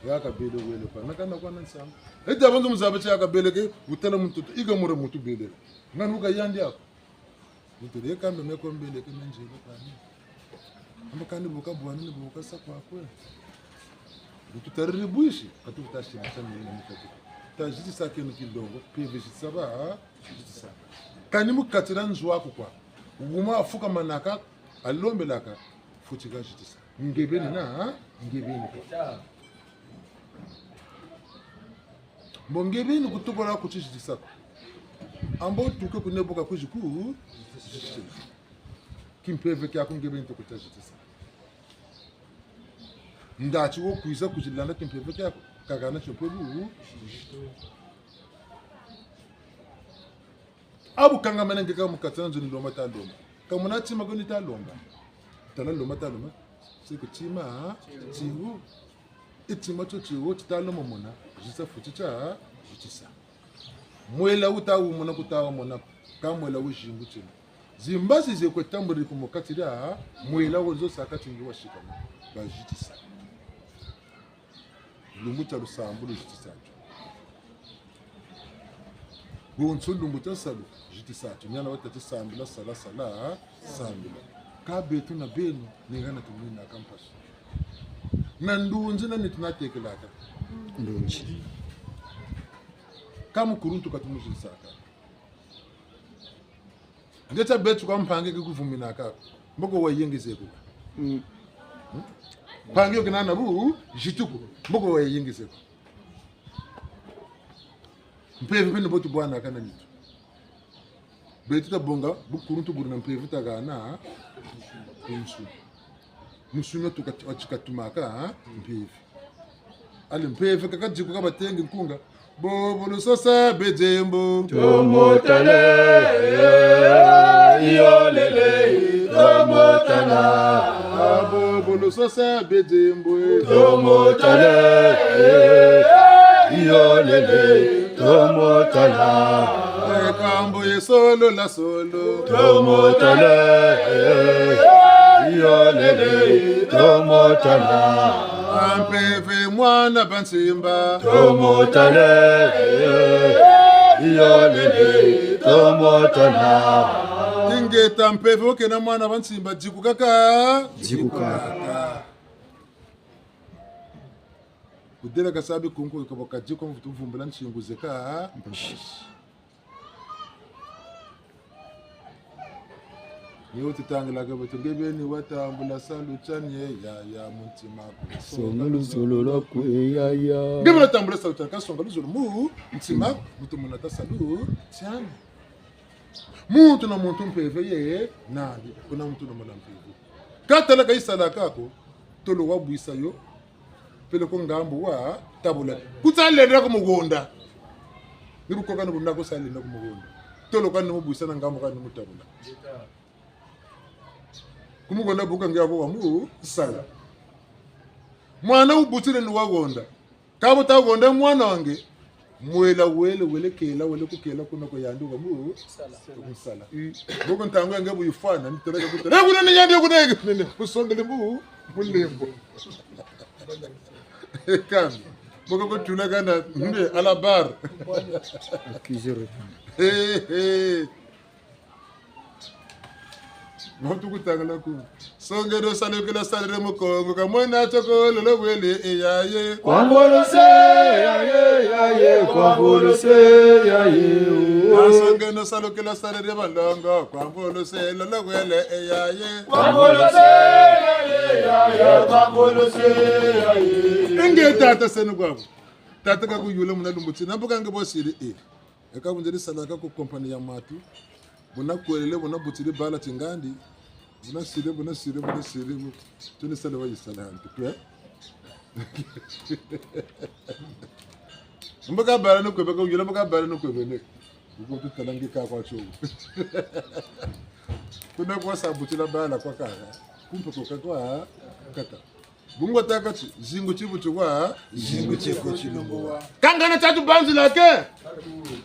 Yaka bele wele kwa. Nakana kwa na nsamu. E dia bantu muzaba ti yaka bele ke, wutala muntu, iga mura muntu bele. Nganu ka yandi ako. Muntu de kambe me ko mbele ke me nzele kwani. Amba kani bu kabwani ni bu kasa kwakwe. Bu tutariri bwisi, ka tukuta sima sa mini mukati. Tazitisa keno kilongo, peve zitisa ba, zitisa. Kani mu kati dia nzo aku kwa. Wuma afukamanaka, alombelaka, futi kazitisa. Nge beni na, nge beni ko. Mbo nge beni kutukola kutizitisa ko. Ambo tuke kunebuka kuzi ku, zitisa. Kimpeve kiaku nge beni tukuta zitisa. Nda ti wo kwiza kuzilanda timpeve tiaku, kaka na timpeve. Abu kangamene nge ka mu kati na nzo ni lomba ta lomba. Ka mona tima ko ni ta lomba. Tala lomba ta lomba. Seke tima, tiwu. E tima tio tiwu, ti ta lomba mona. Zitisa fu ti tia, zitisa. Mwela wu ta wu mona ku ta wu mona. Ka mwela wu zingu tina. Zimbazi ze kwe tamburi ku mu kati dia, mwela wo zo sa kati ngi wa sikama. Ba zitisa. Lumbu tia lusambulu zitisa tio. Bonso lumbu tia salu zitisa tio. Niana wa tâ ti sambila, sala, sala, sambila. Ka beto na beno, ni ngana tumwinaka mpasi. Na ndunzi na nitu na tekelaka. Ndunzi. Ka mukuluntu ka tumuzitisaka. Nge tia beto kwa mpangi ki kuvuminaka. Mboko wa yengeze ko. Mm. Hmm? Mpangi yo kena na bu, zituku. Mboko wa yengeze ko. Mpeve mpe ni bo tubwanaka na nitu. Beto tabonga, bukuluntu buri na mpeve tagana, kunsu. Musuni tuka, wa ti katumaka, ha? Mpeve. Allez, mpeve kaka diku ka batengi nkunga. Bobo lusosa bedembo. Tomotale, yolele, tomotala. Bobo lusosa bedembo. Tomotale, yolele, tomotala. Ekambo ye solo la solo. Tomotale, yolele, tomotala. Mpeve mwana Bansimba. Tomotale, yolele, tomotala. Ingeta mpeve wo kena mwana Bansimba, diku kaka. Diku kaka. Kudela ka sa bikunku, ka bo ka diku, mvutu mvumbula nsingu zeka. Mbashi. Ni wo tutangilaka beto, nge beni watambula salu tiani, yaya, mu ntima. Songa luzolo lwaku, yaya. Nge beni watambula salu tiani, ka songa luzolo mu ntima, muntu mona ta salu tiani. Muntu na muntu mpeve ye nandi, kuna muntu na mona mpeve. Ka tala ka yisalaka ko, tolo wabwisa yo, peleko ngambu watabula. Ku ta lenda ku mugonda. Ni bu koka ni bu nako sa lenda ku mugonda. Tolo kani mubwisa na ngambu kani mutabula. Ku mugonda bu ka nge ako wamusala. Mwana wubutile ni wagonda. Ka bu ta gonda mwana wa nge, mwela wele, wele kela, wele ku kela kuna kwa yandi wa mu-, wa musala. Mm. Mboko ntangu ya nge bu yifwana, ni teleka ku tele. Eh, kuna ni yandi, kuna yandi, nene, kusongele mbu, mulembo. Kambi. Mboko kutula kana, nde, à la barre. Accusé répond. Eh, eh. Mbo tukutangala ku. Songeno salukila salire Mukongo, kamwena toko lolo wele e yaye. Kwa mbolose, yaye, yaye, kwa mbolose, yaye. Songeno salukila salire Balongo, kwa mbolose, lolo wele e yaye. Kwa mbolose, yaye, yaye, kwa mbolose, yaye. Inge tata senu kwabu. Tata kakuyula muna lumbu tina, mbuka nge bosiri e. Eka bunzeri salaka ku compagnie ya matu. Buna kwelele, buna butiri bala tingandi. Buna siri, buna siri, buna siri. Bu-, tuni sala wa yisala hantu kwe. Mbuka bala no kwebe, kuyula mbuka bala no kwebe ne. Buko tutala nge ka kwa tio. Kuna kwa sa butila bala kwa kaka. Kumpe kwa kaka, kaka. Bungu tâka ti, zingu tibutukwa, zingu tieko tilumbuwa. Kangana tatu banzila ke.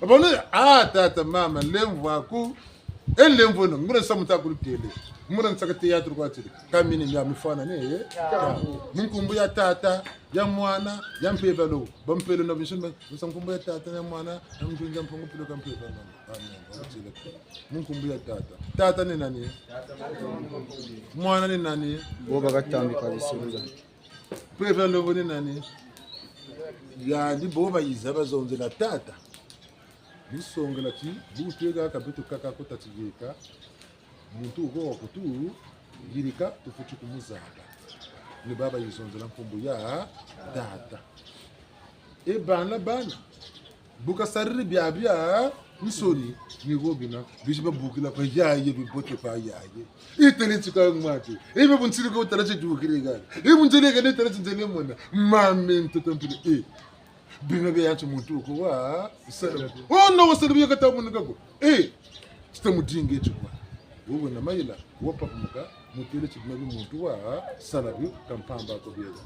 Abone, ah, tata, mama, lemvo aku. E lemvo no, ngure samu ta kulutele. Ngure nsaka théâtre kwa tiri. Kamini mia mifwana ne, eh? Mu nkumbu ya tata, ya mwana, ya mpeve lo. Bampelo na binsuni, nsa nkumbu ya tata, ya mwana, ya mpungu, ya mpungu, pilo ka mpeve lo. Amen. Mu nkumbu ya tata. Tata ni nani? Mwana ni nani? Bo bakatambika bisunza. Mpeve ya nlongo ni nani? Yandi bo bayiza bazonzela tata. Ni songela ti, bu tweka ka beto kaka ko tati yeka. Muntu wo kutu yirika, tufweti kumuzaba. Ni baba yizonzela nkumbu ya tata. E bana, bana. Bu kasariri biabia, Nsoni, ni wo bina, bisi babukila kwa yaye, bibote kwa yaye. Itele tika mwatu. Ibe bunsiri ko tala ti dukiri ga. Ibe nzele ga ne tala ti nzele mona. Mame ntoto mpile. Eh. Bima bia yanti muntu ko wa. Sala. Oh no, wasala bia kata mona ko. Eh. Sita mudinge ti kwa. Wo na mayela, wo pakumuka. Mutele ti bima bi muntu wa sala bio ka mpamba ko biela.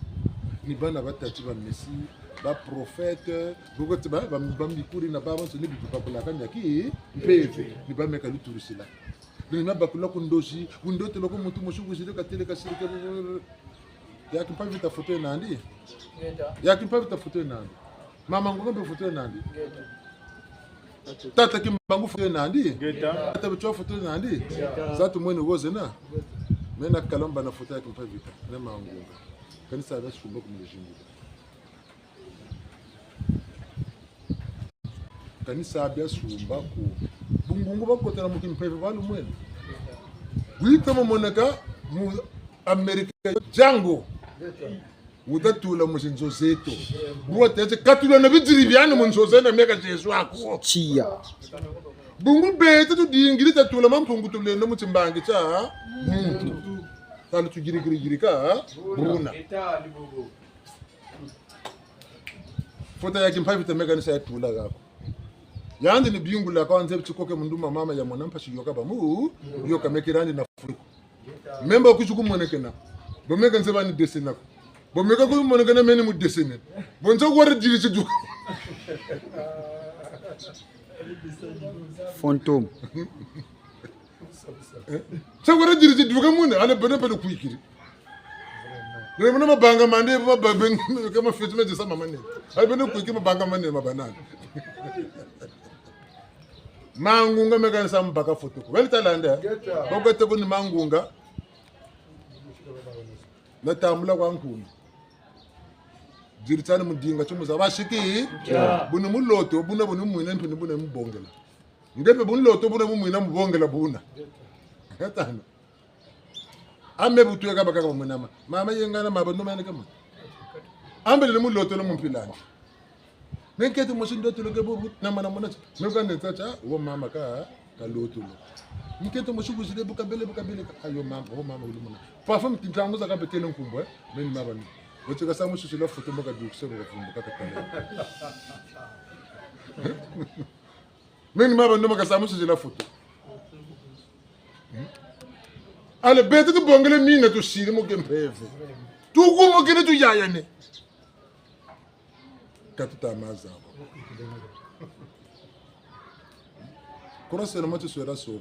Ni bana batâ ti ba Messie, ba prophète, boko ti ba, ba, ba mbikuri na babansoni bitu bakulaka mia kimpeve, ni ba meka luturusila. Ni na bakula ku ndozi, wundotelo ko muntu mosi wizire katele kasirike. Ya Kimpa Vita foto yena nandi? Ngeta. Ya Kimpa Vita foto yena nandi? Mama Ngunga mpe foto yena nandi? Ngeta. Tata Kimbangu foto yena nandi? Ngeta. Tata Bitsua foto yena nandi? Ngeta. Za tumweni wo zena? Mena kalamba na foto ya Kimpa Vita, na Mama Ngunga. Kani sa bia sumba ku mujingu. Kani sa bia sumba ku. Bungungu bakotela mu kimpeve balumwene. Wita mamoneka mu Amerika Django. Wuta tula mu zinzo zeto. Buwa tete katula na bidiri biani mu nzo zena meka Yezu aku. Tiya. Bungu beto tudingiri tatula ma Mpungu tulendo mu timbangi tia muntu. Tala tugirigiri girika buna. Foto ya Kimpa Vita meka ni sa ya tula gako. Yandi ni bingula kwa nzebi tikoke mundu ma mama ya mona mpasi yoka bamu, yoka mekirandi na fuku. Memba kuzu kumonekena. Bo meka nzebi ni dessiner ko. Bo meka kuzu monekena meni mu dessiner. Bo nza wara diri ti du. Fantôme. Eh? Sa wara diri ti duka muna, ale bene pele kwikiri. Bene muna mabanga mande, mabanga, kama feti me disa mama ne. Ale bene kwikiri mabanga mande, mabanga nani. Mama Ngunga meka ni sa mbaka foto ko. Wele talanda. Ngeta. Boko teko ni Mama Ngunga. Na tambula kwa nkuma. Diri tiani mu dinga tio mu zaba siki. Ngeta. Buni mu loto, buna buni mwina mpe ni buna mu bongela. Nge mpe bu nloto buna bu mwina mu bongela buna. Ngatana. Ame bu tweka bakaka ba mwina ma. Mama yengana ma ba no mane kama. Ambele mu loto lo mu mpilani. Me nkete mosi ndotolo ke bubu na mana mona. Me ka neta tia, wo mama ka, ka lotolo. Nkete mosi kuzile bu kabele, bu kabele ka. Ayo mama, wo mama wuli mona. Parfois ntangu zakaka betele nkumbu, eh. Me ni mama ni. Wote ka sa mususu la foto mbo ka dukise mbo ka fumbu ka katale. Me ni mama ndo maka sa mususu la foto. Hmm? Ale beto tubongele mina tusiri mu kimpeve. Tukumukine tuyayane. Ka tuta ma zaba. Kura sela ma tuswela sauver.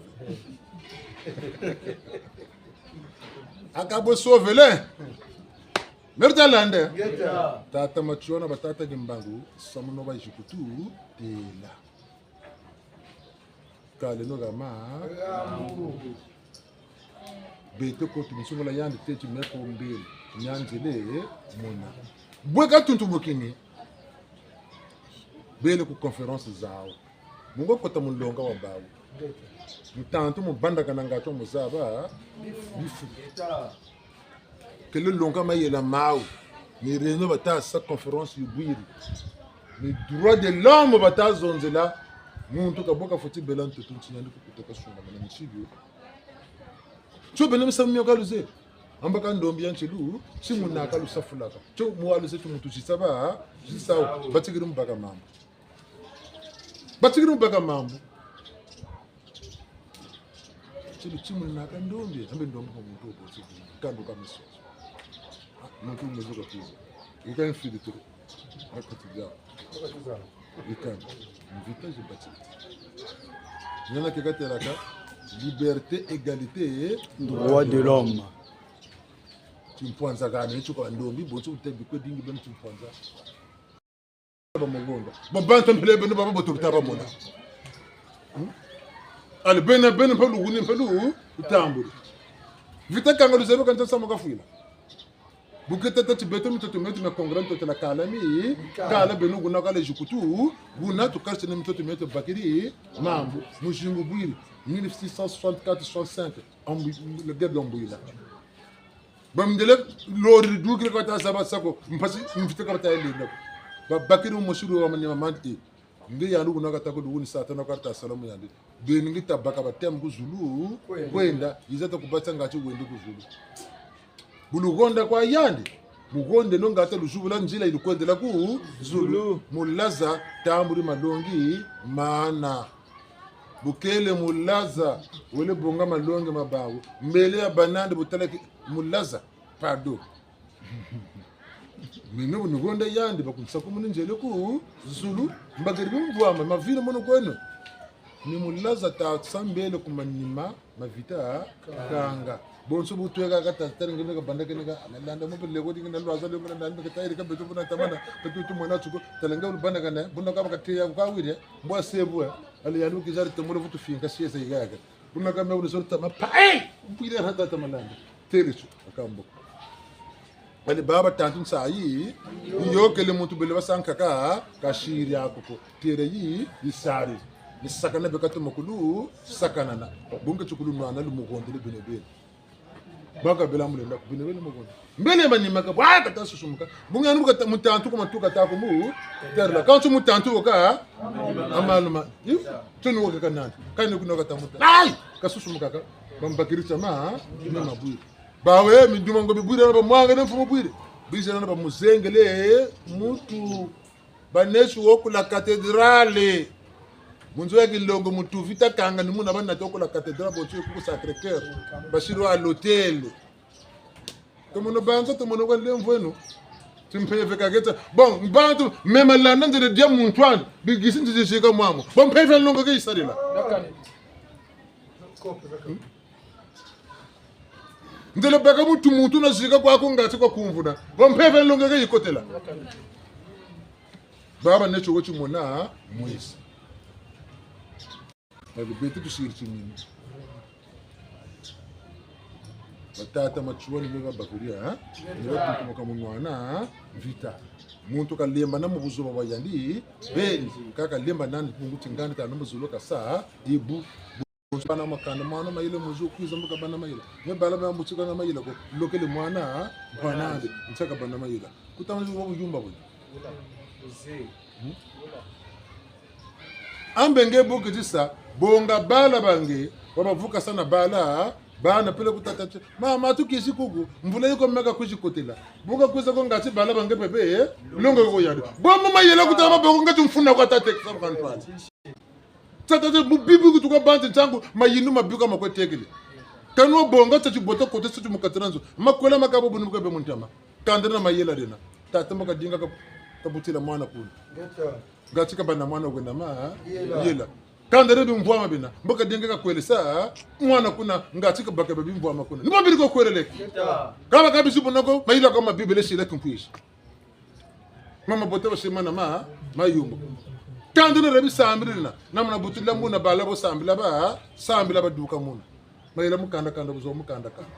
Aka bo sauver le. Meri talande. Ngeta. Tata Matsoua na ba tata Kimbangu, samu no ba zikutu, tela. Kaleno gama. Beto ko tumusungula yandi teti meko mbele. Nyanzele mona. Bwe ka tuntumukini. Bele ku conférence zawu. Mu ngo kota mu longa wa bawu. Ntantu mu bandakana ngatu mu zaba. Bifu. Kele longa mayela mawu. Ni réunion bata sa conférence yubwiri. Ni droit de l'homme bata zonzela. Muntu ka bo ka fweti bela ntutu nti yandi ku kuta ka sungamana misibi. Tio bena misamu mio ka luzebi. Amba ka ndombi ya ntilu, ti muna ka lusafulaka. Tio mu wa luzebi ti muntu zisa ba, zisa wo. Batikiri mu baka mambu. Batikiri mu baka mambu. Tilu ti muna ka ndombi, ambe ndombi kwa muntu wo bosi, kandu ka miso. Ah, muntu wo mezo ka kwiza. Ika infiltré. Akati dia. Ika. Mvita zi bati. Nana ke katelaka, liberté, égalité et droit de l'homme. Timpwanza kani, ni tio kwa ndombi, bonso utebi kwe dingi beno timpwanza. Ba mugonda. Ba bantu mpele beno baba boto bita bamona. Hmm? Ale bena, bena mpe lukuni mpe lu, lutambuli. Vita kanga luzebi ka nta samu kafwila. Bu keta tâ ti beto mitoto mieto mia Congo, mitoto na kala mi, kala beno kuna kala zikutu, kuna tukarisene mitoto mieto bakiri, mambu, muzingu bwiri, mille six cent soixante-quatre soixante-cinq, Ambu-, la guerre d'Ambuila. Bamindele lori dukiri ka bata zaba sa ko, mpasi mvita ka bata yelenda ko. Babakiri mu mosuru wa manyama mandi. Nge yandi kuna kata ko dugu ni Satana kwa ta sala mu yandi. Beni nge ta baka batême ku zulu, kwenda. Kwenda, yiza ta ku batisa ngati wende ku zulu. Bu luhonda kwa yandi, muhondeno ngati luzubula nzila yi lukwendela ku zulu. Zulu. Mulaza tambuli malongi mana. Bu kele mulaza, wele bonga malongi ma bawu. Mbele ya banandi bu tala ki, mulaza, pardon. Meno bu nuhonda yandi, bakunsakumuni nzele ku zulu, mbakiri bimvwama, mavina mono kweno. Ni mulaza ta sambele ku manima, mavita kanga. Bonso bu tweka kata, tala nge kabanda kena ka, nalanda mo pele ko dinga na lwaza le mwana nalanda kata iri ka beto buna tamana, katutu mwana tuko, tala nge ulubanda kana, buna kaba kateya kwa wire, mbwa sebwe, ali yanu kizari tamula vutu finka siesa igaka. Buna kama ule sori tama, pa, eh! Mpwile hata tamalanda. Tere su, akambo. Bali baba tantu nsayi, yokele muntu bele basankaka, kasiri ako ko. Tere yi, yisari. Ni sakana beka tuma kulu, sakanana. Bungu ti kulu nwana lumuhondele beno beno. Baka bela mulenda ku beno beno muhondele. Mbele manima ka, bwa kata susumuka. Bungu yandi bu kata mutantu ku matuka ta ku mu, terla. Kansi mutantu woka, amaluma. Ih, tunu woka kanandi. Kani kuno kata muta. Ai! Kasusumuka ka. Bambakiri tiama, ni mabwiri. Bawe, minduma ngo bibwiri na bamwanga na mfumu bwiri. Biza na bamuzengele, mutu. Banesi wo ku la cathédrale. Mu nzo ya Kilongo mutu vita kanga ni muna banata wo ku la cathédrale, bonso ku Sacré-Cœur. Basiri à l'hôtel. Tomono banza, tomono kwa lemvo eno. Ti mpeve kaketa. Bon, bantu, mema landa nzele dia muntu andi. Bigisi nzizika mwamo. Bon, mpeve nlongo ke yisarila. Hmm? Nzele baka muntu muntu na zika kwa ko ngati kwa kumvuna. Bon, mpeve nlongo ke yikotela. Baba ne tio ko timona, mwisi. Bali beto tusiri timini. Batata Matsoua ni me babakuri, ha? Ni batukumuka mu nwana, ha? Mvita. Muntu kalemba na mu buzoba bwa yandi, beni. Kaka lemba nani bungu tingandi ta na mu zulu kasa, ibu. Bana makanda, mwana mayela muzu kwiza mbuka bana mayela. Me bala ba mbutika na mayela ko, lokele mwana, mwana ande, nsaka bana mayela. Kutama zi wa buyumba bwe. Hmm? Ambe nge bu keti sa, bonga bala ba nge, wabavukasa na bala, bana pele ku tata ti, mama tukisi kuku, mvula yiko meka kwizi kotela. Bu kakwiza ko ngati bala ba nge pepe, eh? Longo ko yandi. Bo mu mayela kutama boko ngati mfuna kwa tata, kwa ntwani. Tata ti, mu bibi kutuka bantu ntangu, mayindu mabi ka makwe tekele. Kani wabonga tata ti bota kote sa ti mu kati na nzo. Makwela maka bo bunu bu kabe mu ntama. Kanda na mayela dena. Tata mbo kadinga ka, kabutila mwana kuna. Ngeta. Ngati kabana mwana wena ma, ha? Yela. Yela. Kanda na bimvwama bena. Mbo kadinga kakwelesa, ha? Mwana kuna, ngati kabaka bimvwama kuna. Ni mabiri ko kweleleke. Ngeta. Kaba kabizi bunako, mayela ka ma Bibele sila kimpwisi. Mama bote basi mana ma, mayumbu. Kanda na rabi sambila na, na muna butula muna bala bo sambila ba, sambila baduka muna. Mayela mu kanda kanda, buzo mu kanda kanda.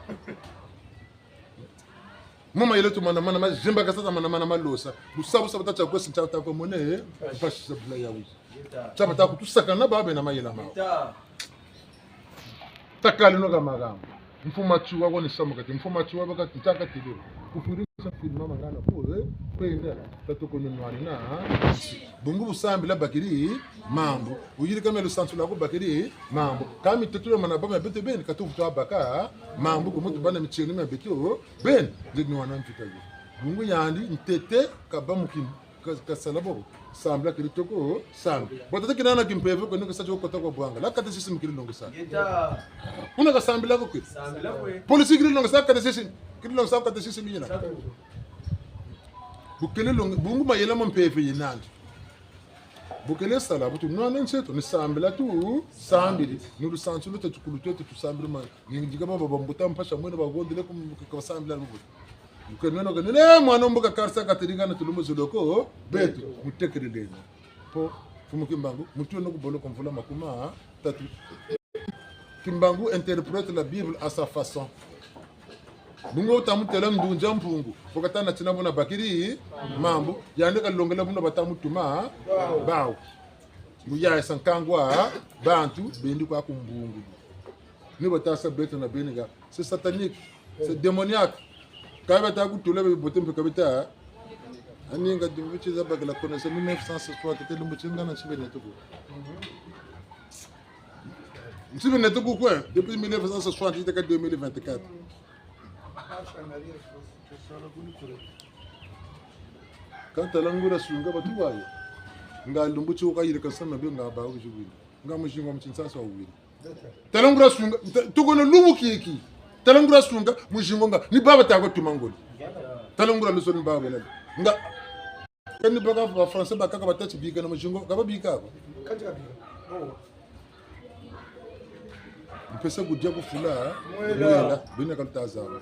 Mu mayela tu mana mana, mazimba kasa ta mana mana malosa. Busa busa bata tia kwesi tia ta ko mone, eh? Mpasi sa bula ya wizi. Tia bata kutusaka na babe na mayela ma. Takaleno ka makambu. Mfumu Matsoua ko ni samu kati. Mfumu Matsoua ba kati, ntaka tilo. Kufirisa filma mangana ko, eh? Kwenda. Tatu ko nwanina, ha? Bungu bu sambila bakiri mambu. Wuyiri kama lusansu lwaku bakiri mambu. Kami tetula mana bama beto beni, katufu twa baka mambu, ko mutu bana mitieno mia beto beni. Nde nwana mvita yo. Bungu yandi, ntete, kaba mu kim- Ka, kasala bo, sambila keri toko, sambila. Bo tata kina na kimpeve ko, niko sa tio kota kwa bwanga. La catéchisme keri longesa. Ngeta. Kuna kasambila ko keri. Sambila kwe. Police keri longesa catéchisme. Keri longesa catéchisme yina. Satu. Bu kele longe, bungu mayela ma mpeve yena nandi. Bu kele sala, bu tu nwana nseto, ni sambila tu, sambili. Ni lusansu lweto tukulu tweto tusambili ma. Ni ndika ba bambuta mpasi mwene bahondele ku, ku, ku sambila lubu. Mukene no kene, eh, mwana mbuka karisa katerika na tulumbu zuloko, beto, mutekeleleni. Po, Mfumu Kimbangu, mutu no ku boloko mvula makuma tatu. Kimbangu interprète la Bible à sa façon. Bungu ta mutela Ndunzi a Mpungu, pokata na tina buna bakiri mambu, yandi kalongela buna bata mutuma bawu. Mu yaya sa nkangu wa bantu, bendi kwa ku mbungu. Ni bata sa beto na beni ka, c'est satanique, c'est démoniaque. Ka bata kutula be bote mpe ka bata. Nani nga lumbu ti za bakila kona sa mille neuf cent soixante, lumbu ti nga na nsi bene tuku. Nsi bene tuku kwe, depuis mille neuf cent soixante jusqu'à deux mille vingt-quatre. Ka tala nguria sunga batu bayo. Nga lumbu ti wuka yirika nsana bio nga bawu ziwiri. Nga muzingu wa mu tinsasa wawiri. Tala nguria sunga, nta-, tukono lubu kiki. Tala nguria sunga, muzingu nga, ni baba tako tuma ngoli. Tala nguria luso ni baba bena. Nga, kani baka ba français bakaka batâ ti bika na muzingu, ka babika ko. Mpesa kudia kufula, mwela, bina ka luta zaba.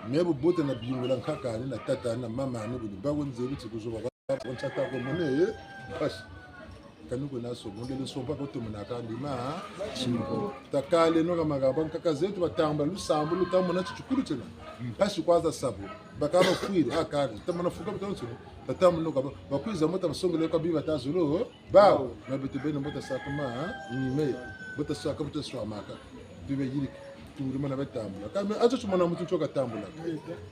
Me bubote na bingula nkaka ni na tata ni na mama ni buni, bawu nzebi ti kuzoba kwa, kwa nsata kwa mone, eh, mpasi. Kani kuna so, mondele nsompa ko tumuna kandi ma, simo. Takaleno ka magamba nkaka zeto batambula lusambulu lutamona ti tikulu tiena. Mpasi kwa za sa bo. Bakaba fwiri, a kani, tamona fuka buta nsoni. Tatamona ka ba, bakwiza mota basongele kwa biba tazolo, bawu, ma beto beno mbo tasaka ma, ha? Ni me, mbo tasaka, mbo taswamaka. Biba yirika, turi mana batambula. Ka me, azo tumona muntu ntio katambula.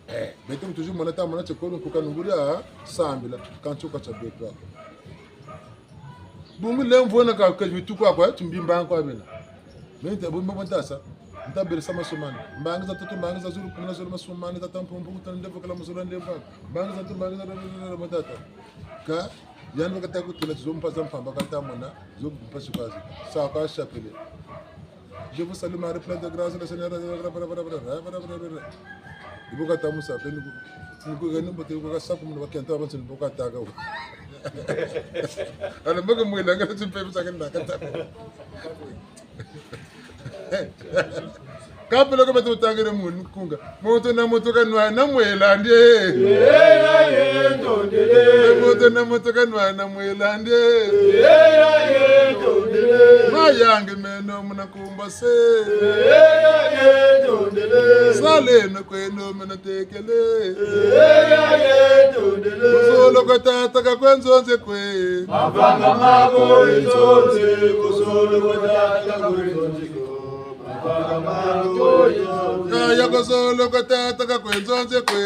Eh, beto muntu zi mona tamona tiekolo nkuka nunguria, sambila, ka ntio ka tia beto. Bungu lemvo na ka, ka bituku kwa, kwa, tumbimba kwa bena. Menta, bumba mwa ntasa. Nta bele sa masomani. Mbangi za toto, mbangi za zulu, kumina zulu masomani, tata mpumpu, kuta ndevo kala muzulu ndevo. Mbangi za toto, mbangi za toto, mwa tata. Ka, yandi bakata kutula zo mpasi za mpamba kata mona, zo mpasi kwa zi. Sa kwa chapelet. Je vous salue Marie, pleine de grâce, le Seigneur est avec vous. Ibu kata musa, pe ni ku, ni ku gani mbote, ibu kasa kumuna bakento, abansi ni bu kataka. Ala mboke mwela, ngana timpe, bisa kenda kata. Kapelo ka beto tangire mu nkunga. Muntu na muntu kanwana mwela'andi. Muntu na muntu kanwana mwela'andi. Mayangi meno muna nkumba se. Saleno kweno mena tekele. Kuzolo kwa tata ka kwe nzonzi kwe. Mavanga mako e nzonzi, kuzolo kwa tata ka kwe nzonzi ko. Kaya kuzolo kwa tata ka kwe nzonzi kwe.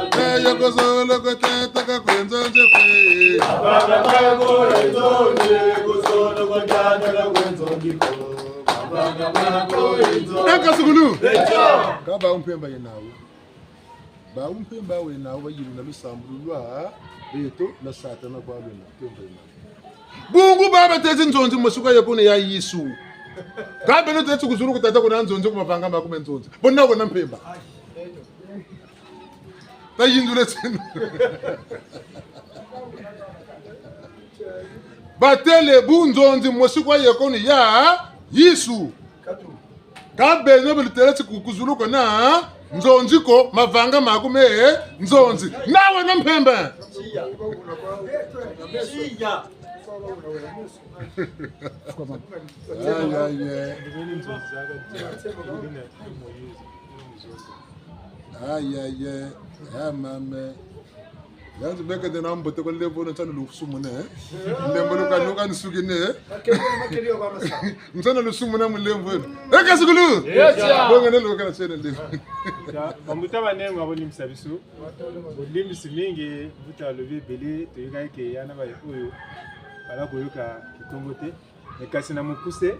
Kaya kuzolo kwa tata ka kwe nzonzi kwe. Eka sukulu. Ka bawu mpemba yena wo. Bawu mpemba wena wo bayirina lusambulu lwa beto na Satana kwa lwena, mpemba yena wo. Bungu baba tezi nzonzi mosi kwa yeko ni ya Yezu. Ka beno tezi ku zulu ku tata kuna nzonzi ku mavanga maku me nzonzi. Bona wena mpemba. Tayindula tino. Batele bu nzonzi mosi kwa yeko ni ya Yezu. Ka beno bu lutele ti ku, ku zulu kuna nzonzi ko, mavanga maku me nzonzi. Na wena mpemba. Aïe, aïe, aïe. Aïe, aïe, aïe. Ah, mame. Yanzi meke de na mbote kwa lemvo na nsana lusumune, eh? Lemvo luka, luka nisukine, eh? Nsana lusumune mu lemvo. Eka sukulu! Bonga ne luka na sene lemvo. Bambuta banengo, bolimbisa biso. Bolimbisi mingi, mbuta alobi ebele, toyoka eke yana ba oyo bala koyoka Kikongo te. Mais kasi na mokuse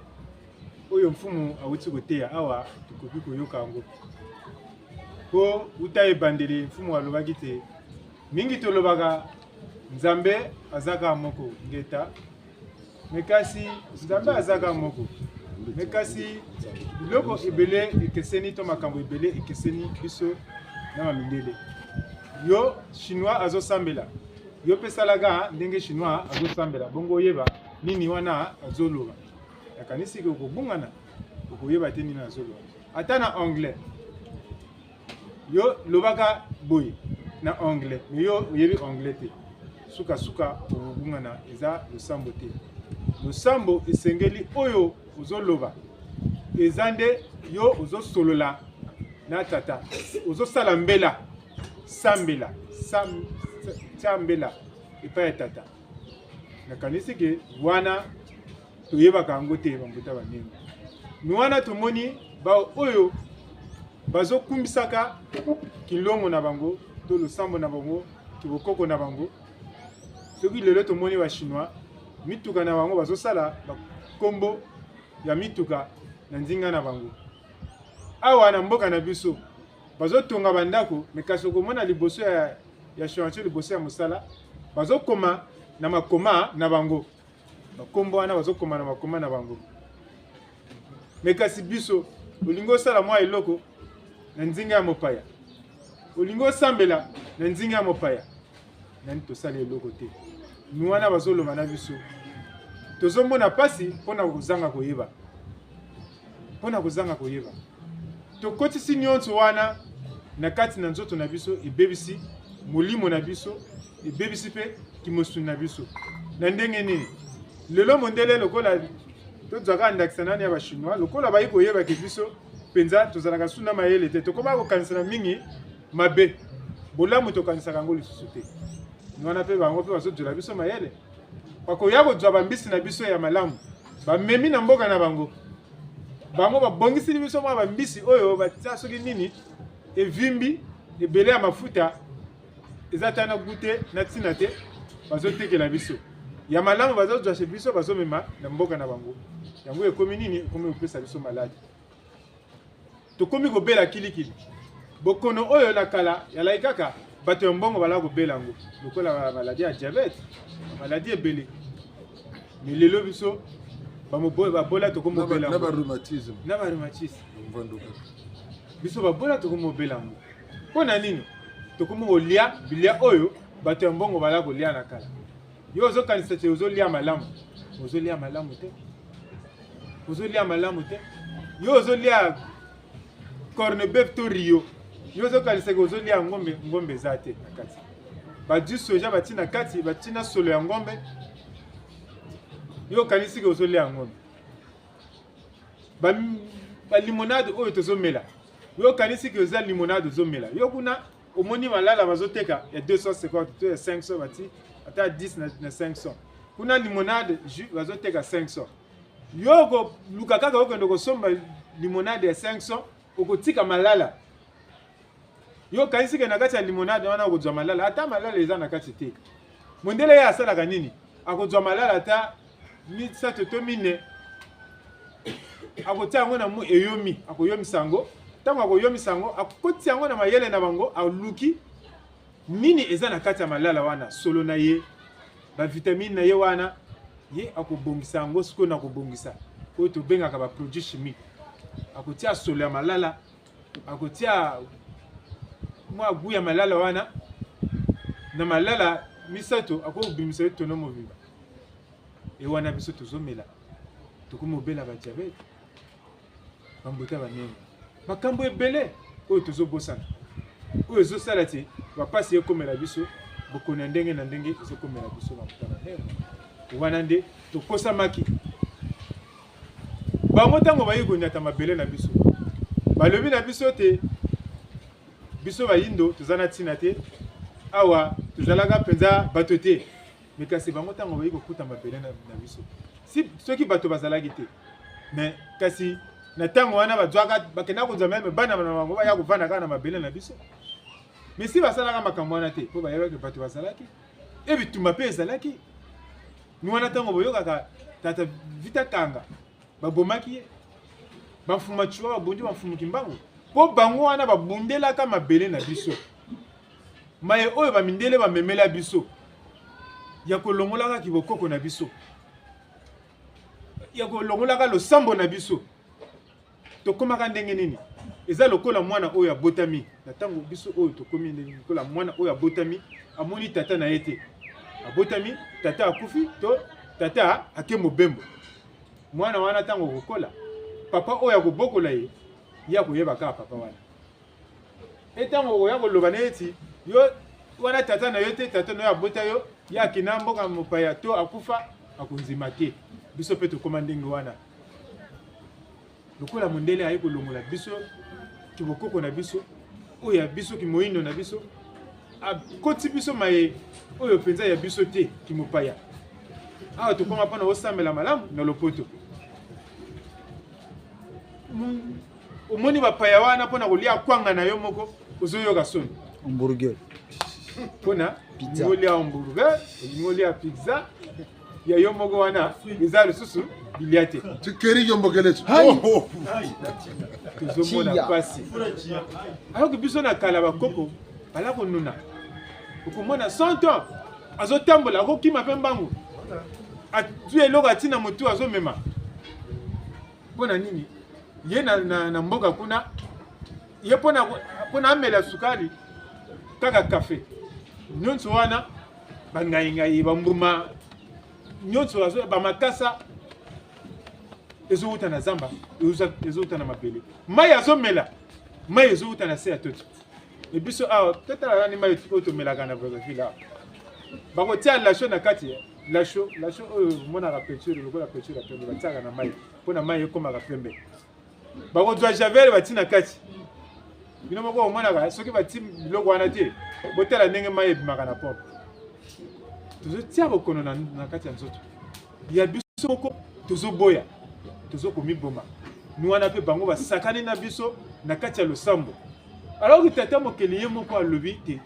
oyo Mfumu awuti koteya awa, tokoki koyoka yango. Po wuta ebandeli, Mfumu alobaki te, mingi tolobaka, Nzambe aza kaka moko, ingeta. Mais kasi, Nzambe aza kaka moko. Mais kasi, biloko ebele ekeseni, to makambo ebele ekeseni biso na bamindele. Yo, Chinois azosambela. Yo pe salaka ndenge Chinois azosambela. Bongo oyeba nini wana azoloba. Nakanisi ke okobungana, okoyeba te nini azoloba. Ata na anglais. Yo lobaka boye na anglais, mais yo oyebi anglais te. Suka-suka okobungana, eza losambo te. Losambo esengeli oyo ozoloba. Eza nde yo ozosolola na Tata. Ozosala mbela, sambela, sam-, sa-, sambela epai ya Tata. Nakanisi ke wana toyebaka yango te, bambuta banengo. Ni wana tomoni baoyo bazokumisaka kinlongo na bango, to losambo na bango, kibokoko na bango. Soki lelo tomoni ba Chinois, mituka na bango bazosala bakombo ya mituka na ndinga na bango. Awa na mboka na biso, bazotonga bandako, mais kasi okomona liboso ya, ya chantier, liboso ya mosala, bazokoma na makoma na bango. Bakombo wana bazokoma na makoma na bango. Mais kasi biso, olingi osala mwa eloko na ndinga ya mopaya. Olingi osambela na ndinga ya mopaya. Nani tosali eloko te. Ni wana bazoloba na biso. Tozomona mpasi mpo na kozanga koyeba. Mpo na kozanga koyeba. Tokotisi nyonso wana na kati na nzoto na biso, ebebisi molimo na biso, ebebisi mpe kimosuni na biso. Na ndenge nini? Lelo mondele lokola tozwaka ndakisa nani ya ba Chinois, lokola bayi koyeba ke biso mpenza tozalaka su na mayele te, tokoma kokanisana mingi mabe. Bolamu tokanisaka yango lisusu te. Ni wana mpe bango mpe bazozwela biso mayele. Bakoya kozwa bambisi na biso ya malamu. Bamemi na mboka na bango. Bango babongisili biso mwa bambisi oyo batia soki nini, evimbi, ebele ya mafuta, eza ata na goût te, na ntina te, bazotekela biso. Ya malamu bazozwa chez biso, bazomema na mboka na bango. Yango ekomi nini? Ekomi kopesa biso maladi. Tokomi kobela kilikili. Bokono oyo na kala, ezalaki kaka bato ya mbongo bazalaki kobela yango. Lokola ba maladie ya diabète, ba maladie ebele. Mais lelo biso, ba mobo-, babola tokomi kobela yango. Na ba rhumatisme. Na ba rhumatisme. Mvando kaka. Biso babola tokomi kobela yango. Mpo na nini? Tokomi kolia bilia oyo bato ya mbongo bazalaki kolia na kala. Yo ozokanisa te ozolia malamu. Ozolia malamu te. Ozolia malamu te. Yo ozolia corned beef to Rio. Yo ozokanisa ke ozolia ngombe, ngombe eza te na kati. Ba jus soja batie na kati, batie na solo ya ngombe. Yo okanisi ke ozolia ngombe. Ba, ba limonade oyo tozomela. Yo okanisi ke eza limonade ozomela. Yo kuna omoni malala bazoteka ya deux cent cinquante to ya cinq cents, batie ata dix na, na cinq cents. Kuna limonade, jus bazoteka cinq cents. Yo okoluka kaka okende kosomba limonade ya cinq cents, okotika malala. Yo okanisi ke na kati ya limonade wana okozwa malala, ata malala eza na kati te. Mondele ye asalaka nini? Akozwa malala ata misato to mine. Akotia yango na mu-, eyomi, akoyomisa yango. Ntango akoyomisa yango, akoti yango na mayele na bango, aluki nini eza na kati ya malala wana, solo na ye, ba vitamine na ye wana, ye akobongisa yango sikoyo na kobongisa oyo tobengaka ba produits chimiques. Akotia solo ya malala, akotia mwa goût ya malala wana, na malala misato akobimisa yo tono mobimba. E wana biso tozomela, tokomi kobela ba diabète. Bambuta banene. Makambo ebele oyo tozobosana. Oyo ezosala te, bapasi ekomela biso, bokono ya ndenge na ndenge ezokomela biso, bambuta banene. Wana nde tokosamaki. Bango ntango bayi konyata mabele na biso, balobi na biso te, biso bayindo toza na ntina te, awa tozalaka mpenza bato te. Mais kasi bango ntango bayi kokuta mabele na, na biso. Si, soki bato bazalaki te. Mais kasi na ntango wana bazwaka, bakendaka kozwa meme bana na bango baya kovanda kaka na mabele na biso. Mais si basalaka makambo wana te, mpo bayebaki bato bazalaki, e bitumba mpe ezalaki. Ni wana ntango boyokaka tata Vita Kanga, babomaki ye. Bamfumu Matsoua babundi bamfumu Kimbangu. Mpo bango wana babundelaka mabele na biso. Maye oyo bamindele bamemela biso. Ya kolongolaka kibokoko na biso. Ya kolongolaka losambo na biso. Tokomaka ndenge nini? Eza lokola mwana oyo abotami. Na ntango biso oyo tokomi ndenge lokola mwana oyo abotami, amoni tata na ye te. Abotami, tata akufi, to tata ake mobembo. Mwana wana ntango akokola, papa oyo akobokola ye, ye akoyeba kaka papa wana. E ntango okoya koloba na ye ti, yo wana tata na yo te, tata na yo abota yo, ye akenda mboka mopaya to akufa, akondima te. Biso mpe tokoma ndenge wana. Lokola mondele aye kolongola biso, kibokoko na biso, oyo ya biso, kimoyindo na biso, akoti biso maye oyo mpenza ya biso te, kimopaya. Awa tokoma mpo na kosambela malamu na lopoto. Mu-, omoni bapaya wana mpo na kolia kwanga na yo moko, ozoyoka soni. Hamburger. Mpo na olingi olia hamburger, olingi olia pizza. Ya yo moko wana, eza lisusu bilia te. Tikeri yo mbokele ti. Hai! Oh, oh. Tozomona mpasi. Alors que biso na kala bakoko, bala konuna. Okomona cent ans, azotambola, akokima mpe mbangu. Azwi eloko atina motu, azomema. Mpo na nini? Ye na, na, na mboka kuna, ye mpo na, mpo na amela sukali, kaka kafe. Nyonso wana, bangaingai, bambuma, nyonso azo-, bamakasa, ezouta na zamba, ezo-, ezouta na mabele. Mai azomela, mai ezouta na se ya ntoto. E biso awa, totala nani mai oyo tomelaka na Brazzaville awa. Bakotia lasho na kati, lasho, lasho oyo omonaka peinture, lokola peinture ya pembe, batiaka na mai, mpo na mai ekomaka pembe. Bakozwa javel, batie na kati. Bino moko bomonaka, soki batie biloko wana te, botala ndenge mai ebimaka na pompe. Tozotia bokono na, na kati ya nzoto. Ya biso moko, tozoboya. Tozokomiboma. Ni wana mpe bango basakani na biso na kati ya losambo. Alors que Tata Mokeli ye moko alobi te,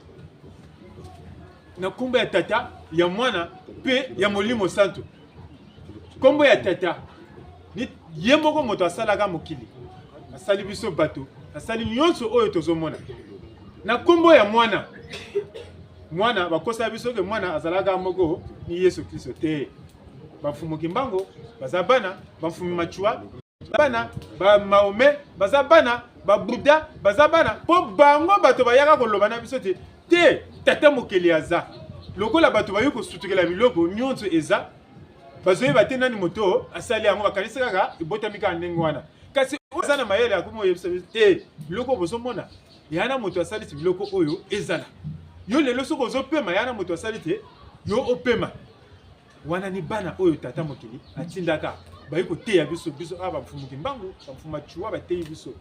na nkombo ya Tata, ya Mwana, mpe ya Molimo Santu. Nkombo ya Tata, ni ye moko moto asalaka mokili. Asali biso bato, asali nyonso oyo tozomona. Na nkombo ya Mwana, Mwana, bakosa biso ke Mwana azalaka moko ni Yesu Kristo te. Bamfumu Kimbangu baza bana, bamfumu Matsoua baza bana, ba Mahomet baza bana, ba Bouddha baza bana. Mpo bango bato bayaka koloba na biso te, te, Tata Mokeli aza. Lokola bato bayoki kosutukela biloko, nyonso eza. Bazoyeba te nani moto asali yango, bakanisi kaka ebotami kaka ndenge wana. Kasi oyo aza na mayele akomi koyebisa biso te, biloko oyo bozomona, ya na moto asali ti biloko oyo ezala. Yo lelo soki ozopema, ya na moto asali te yo opema. Wana ni bana oyo Tata Mokeli atindaka, bayi koteya biso, biso awa bamfumu Kimbangu, bamfumu Matsoua bateyi biso.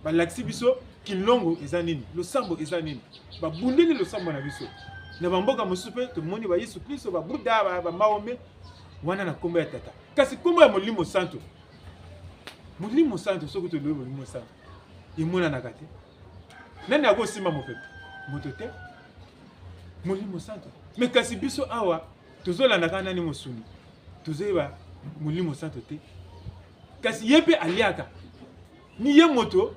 Balakisi biso kinlongo eza nini, losambo eza nini. Babundeli losambo na biso. Na bamboka mosusu mpe tomoni ba Yesu Kristo, ba Bouddha, ba, ba Mahomet, wana na nkombo ya Tata. Kasi nkombo ya Molimo Santu, Molimo Santu, soki tolobi Molimo Santu, emonanaka te. Nani akosimba mopepe? Moto te. Molimo Santu. Mais kasi biso awa, tozolanda kaka nani mosungi? Tozoyeba Molimo Santu te. Kasi ye mpe aliaka. Ni ye moto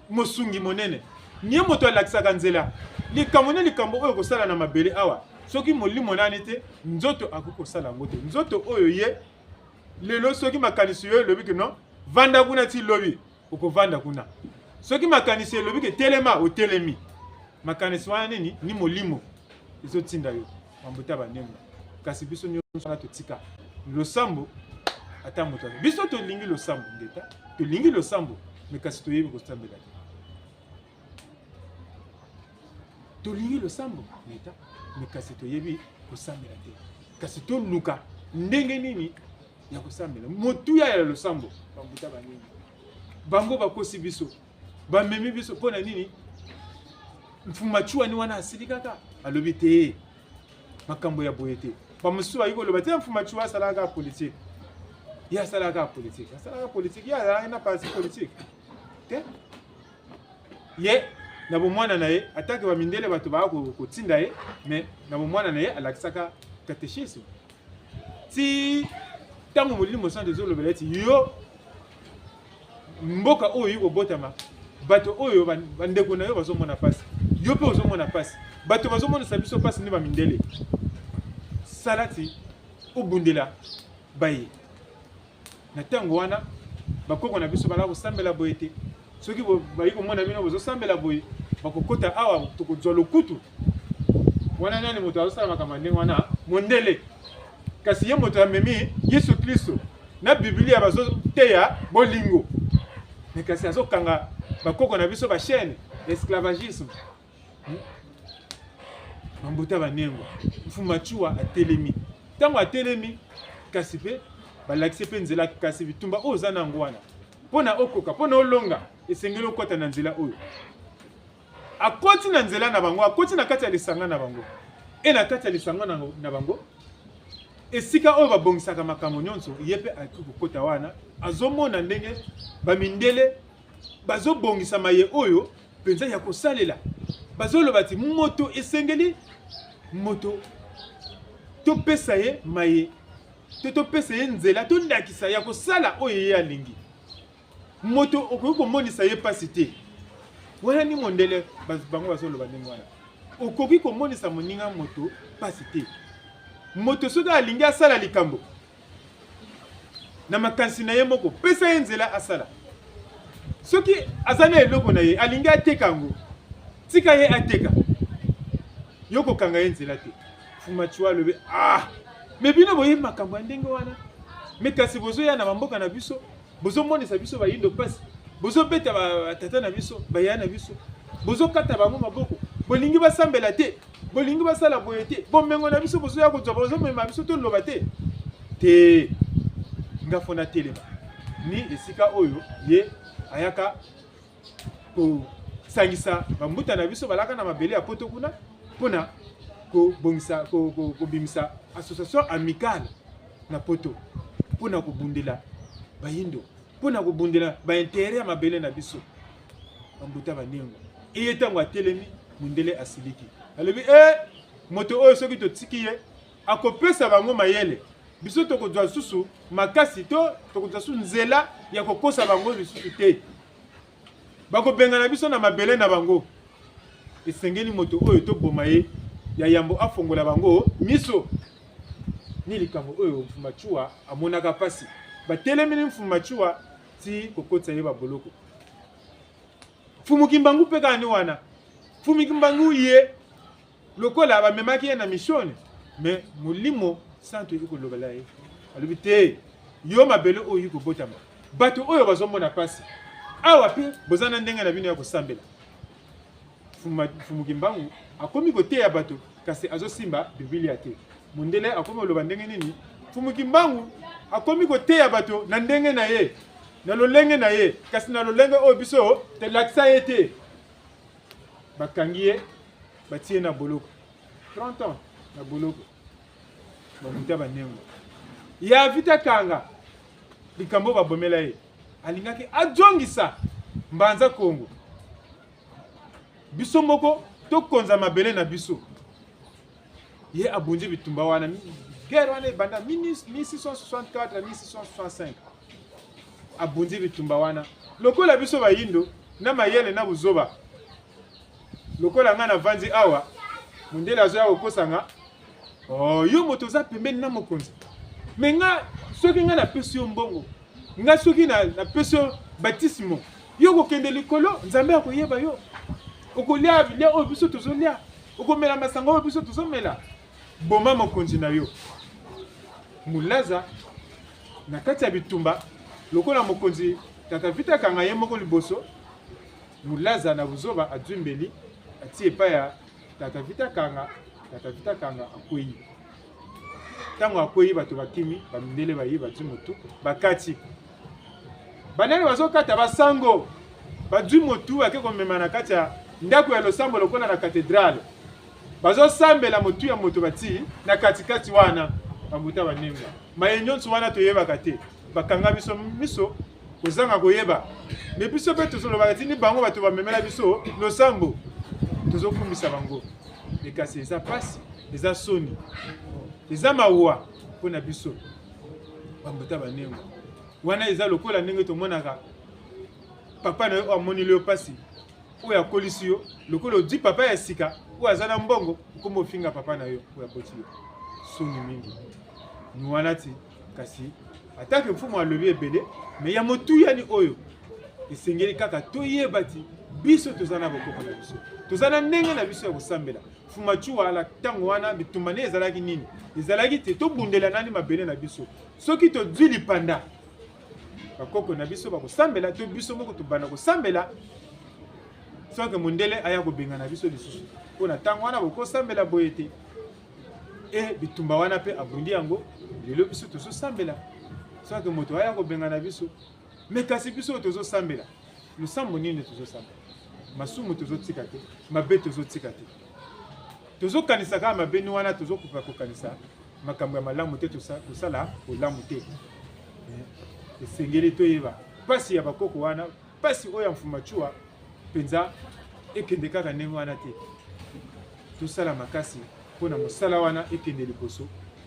mosungi monene. Ni ye moto alakisaka nzela. Likambo na likambo oyo okosala na mabele awa, soki molimo nani te, nzoto akoki kosala yango te. Nzoto oyo ye, lelo soki makanisi yo elobi ke non, vanda kuna ti lobi, okovanda kuna. Soki makanisi elobi ke telema, otelemi. Makanisi wana nini? Ni molimo ezotinda yo. Bambuta banengo. Kasi biso nyonso wana totika losambo, ata moto wana. Biso tolingi losambo, ngeta. Tolingi losambo, mais kasi toyebi kosambela te. Tolingi losambo, ngeta, mais kasi toyebi kosambela te. Kasi toluka ndenge nini ya kosambela. Motuya ya losambo, bambuta banengo. Bango bakosi biso. Bamemi biso mpo na nini? Mfumu Matsoua ni wana asili kaka. Alobi te, makambo ya boye te. Bamosusu bayi koloba te, Mfumu Matsoua asalaka politique. Ye asalaka politique. Asalaka politique. Ye azalaki na parti politique te. Ye, na bomwana na ye, ata ke bamindele bato baya ko-, kotinda ye, mais na bomwana na ye, alakisaka catéchisme. Ti ntango Molimo Santu ezolobela ti yo, mboka oyo oyi kobotama, bato oyo, ba-, bandeko na yo bazomona mpasi. Yo mpe ozomona mpasi. Bato bazomonisa biso mpasi nde bamindele. Sala ti obundela baye. Na ntango wana, bakoko na biso bala kosambela boye te. Soki bo-, bayi komona bino bozosambela boye, bakokota awa, tokozwa lokutu. Wana nani moto azosala makambo ya ndenge wana? Mondele. Kasi ye moto amemi Yesu Kristo. Na Biblia bazoteya bolingo. Mais kasi azokanga bakoko na biso ba chaînes, esclavagisme. Hmm? Bambuta banengo. Mfumu Matsoua atelemi. Ntango atelemi, kasi mpe balakisi mpe nzela, kasi bitumba oyo oza na yango wana, mpo na okoka, mpo na olonga, esengeli okota na nzela oyo. Akoti na nzela na bango, akoti na kati ya lisanga na bango. E na kati ya lisanga na, na bango, Esika oyo babongisaka makambo nyonso, ye mpe akoki kokota wana, azomona ndenge bamindele bazobongisa maye oyo mpenza ya kosalela. Bazoloba ti moto esengeli, moto topesa ye maye, to topesa ye nzela, tondakisa ya kosala oyo ye alingi. Moto okoki komonisa ye mpasi te. Wana ni mondele, baz-, bango bazoloba ndenge wana. Okoki komonisa moninga moto mpasi te. Moto soki alingi asala likambo, na makanisi na ye moko, pesa ye nzela asala. Soki aza na eloko na ye, alingi ateka yango, tika ye ateka. Yo kokanga ye nzela te. Mfumu Matsoua alobi, ah, mais bino boyebi makambo ya ndenge wana. Mais kasi bozoya na bamboka na biso, bozomonisa biso bayindo mpasi. Bozobeta ba, batata na biso, bayaya na biso. Bozokata bango maboko. Bolingi basambela te. Bolingi basala boye te. Bomengo na biso bozoya kozwa, bozomema biso toloba te. Te. Nga faut natelema. Ni esika oyo ye ayaka kosangisa bambuta na biso balaka na mabele ya Poto kuna, mpo na kobongisa, ko-, ko-, kobimisa association amicale na Poto, mpo na kobundela bayindo, mpo na kobundela baintérêt ya mabele na biso. Bambuta banengo. Eye ntango atelemi, mundele asiliki. Alobi, eh, moto oyo soki totiki ye, akopesa bango mayele. Biso tokozwa lisusu makasi to tokozwa lisusu nzela ya kokosa bango lisusu te. Bakobengana biso na mabele na bango. Esengeli moto oyo toboma ye, ya yambo afongola bango miso. Ni likambo oyo Mfumu Matsoua amonaka mpasi. Batelemeli Mfumu Matsoua ti kokotisa ye baboloko. Mfumu Kimbangu mpe kani wana. Mfumu Kimbangu ye, lokola bamemaki ye na misioni, mais Molimo Santu ekolobela ye. Alobi te, yo mabele oyo ekobotama. Bato oyo bazomona mpasi. Awa mpe boza na ndenge na bino ya kosambela. Mfumu, Mfumu Kimbangu akomi koteya bato, kasi azosimba Biblia te. Mundele akomi koloba ndenge nini? Mfumu Kimbangu akomi koteya bato na ndenge na ye, na lolenge na ye, kasi na lolenge oyo biso tolakisa ye te. Bakangi ye, batie ye na boloko. Trente ans na boloko. Bambuta banengo. Ya Vita Kanga, likambo babomela ye. Alingaki azongisa Mbanza Kongo. Biso moko, tokonza mabele na biso. Ye abundi bitumba wana. Guerre wana ebanda mille six cent soixante-quatre à mille six cent soixante-cinq. Abundi bitumba wana. Lokola biso bayindo, na mayele na buzoba. Lokola nga navandi awa, mundele azoya kokosa nga. Oh, yo moto oza pembeni na mokonzi. Mais nga, soki nga napesi yo mbongo, nga soki na, napesi yo batisimo, yo okokende likolo, Nzambe akoyeba yo. Okolia bilia oyo biso tozolia. Okomela masanga oyo biso tozomela. Boma mokonzi na yo. Mulaza, na kati ya bitumba, lokola mokonzi Tata Vita Kanga ye moko liboso, Mulaza na buzoba azwi mbeli, atie epai ya Tata Vita Kanga, Tata Vita Kanga akweyi. Ntango akweyi, bato bakimi, bamindele bayi, bazwi motu, bakati. Banani bazokata? Basango. Bazwi motu, bake komema na kati ya ndako ya losambo lokola na cathédrale. Bazosambela motu ya moto batii na katikati wana, bambuta banengo. Maye nyonso wana toyebaka te. Bakanga biso miso, kozanga koyeba. Mais biso mpe tozolobaka ti ni bango bato bamemela biso losambo. Tozokumisa bango. Mais kasi eza mpasi, eza soni, eza mawa mpo na biso, bambuta banengo. Wana eza lokola ndenge tomonaka papa na yo oyo amoneli yo mpasi, oyo akolisi yo, lokola ozwi papa ya sika, oyo aza na mbongo, okomi ofinga papa na yo, oyo aboti yo. Soni mingi. Ni wana ti, kasi, ata ke mfumu alobi ebele, mais ya motuya ni oyo. Esengeli kaka toyeba ti biso toza na bokoko na biso. Toza na ndenge na biso ya kosambela. Mfumu Matsoua, ntango wana, bitumba na ye ezalaki nini? Ezalaki ti tobundela nani mabele na biso. Soki tozwi lipanda, bakoko na biso bakosambela, to biso moko tobanda kosambela, sans que mondele aya kobengana biso lisusu. Mpo na ntango wana, bokosambela boye te. E, bitumba wana mpe abundi yango, lelo biso tozosambela. Sans que moto aya kobengana biso. Mais kasi biso tozosambela. Losambo nini tozosambela? Masumu tozotika te, mabe tozotika te. Tozokanisa kaka mabe ni wana, tozokoka kokanisa makambo ya malamu te, tosa-, tosala bolamu te. Eh, esengeli toyeba mpasi ya bakoko wana, mpasi oyo ya Mfumu Matsoua, mpenza ekende kaka ndenge wana te. Tosala makasi mpo na mosala wana ekende liboso.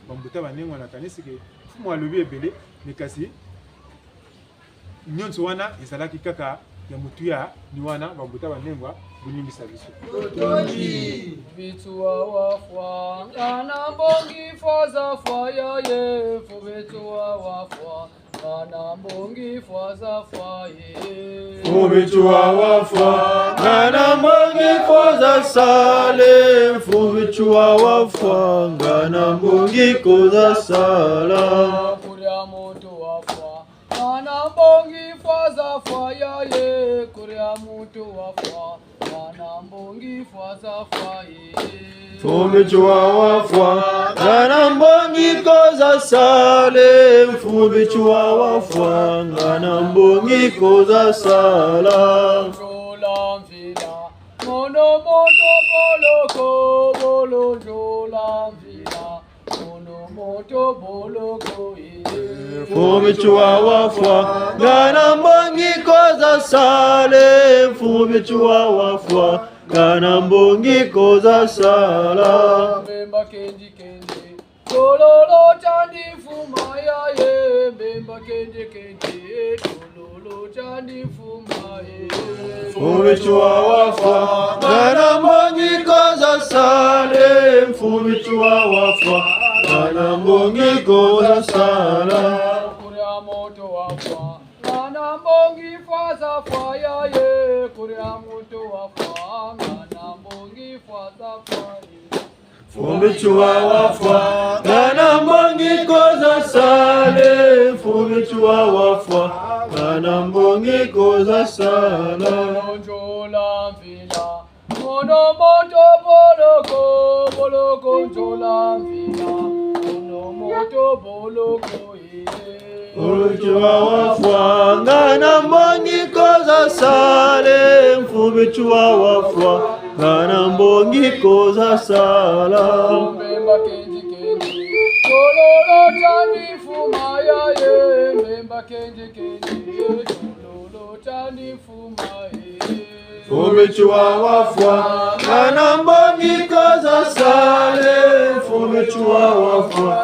Bambuta banengwa, nakanisi ke mfumu alobi ebele, mais kasi nyonso wana ezalaki kaka ya motuya ni wana, bambuta banengwa, bolimbisa biso. Totondi. Mfumu Matsoua wafwa, ngana mbongi fwa za fwa ya ye, Mfumu Matsoua wafwa, ngana mbongi fwa za fwa ye. Mfumu Matsoua wafwa, ngana mbongi ko za sala, Mfumu Matsoua wafwa, ngana mbongi ko za sala. Kuria muntu wafwa, ngana mbongi fwa za fwa ya ye, kuria muntu wafwa, ngana mbongi fwa za fwa ye. Mfumu Matsoua wafwa, ngana mbongi ko za sala, Mfumu Matsoua wafwa, ngana mbongi ko za sala. Nzola mvila, mono moto boloko, bolo nzola mvila, mono moto boloko, eh. Mfumu Matsoua wafwa, ngana mbongi ko za sala, Mfumu Matsoua wafwa, ngana mbongi ko za sala. Mbemba kendi kendi, tololo tandi mfuma ya ye, mbemba kendi kendi, tololo tandi mfuma ye. Mfumu Matsoua wafwa, ngana mbongi ko za sala, Mfumu Matsoua wafwa, ngana mbongi ko za sala. Kuria muntu wafwa, ngana mbongi fwa za fwa ya ye, kuria muntu wafwa, ngana mbongi fwa za fwa ye. Mfumu Matsoua wafwa, ngana mbongi ko za sala, Mfumu Matsoua wafwa, ngana mbongi ko za sala. Nzola mvila, mono moto boloko, boloko nzola mvila, mono moto boloko, eh. Mfumu Matsoua wafwa, ngana mbongi ko za sala, Mfumu Matsoua wafwa, ngana mbongi ko za sala. Mbemba kendi kendi, tololo tandi mfuma ya ye, mbemba kendi kendi, tololo tandi mfuma ye. Mfumu Matsoua wafwa, ngana mbongi ko za sala, Mfumu Matsoua wafwa,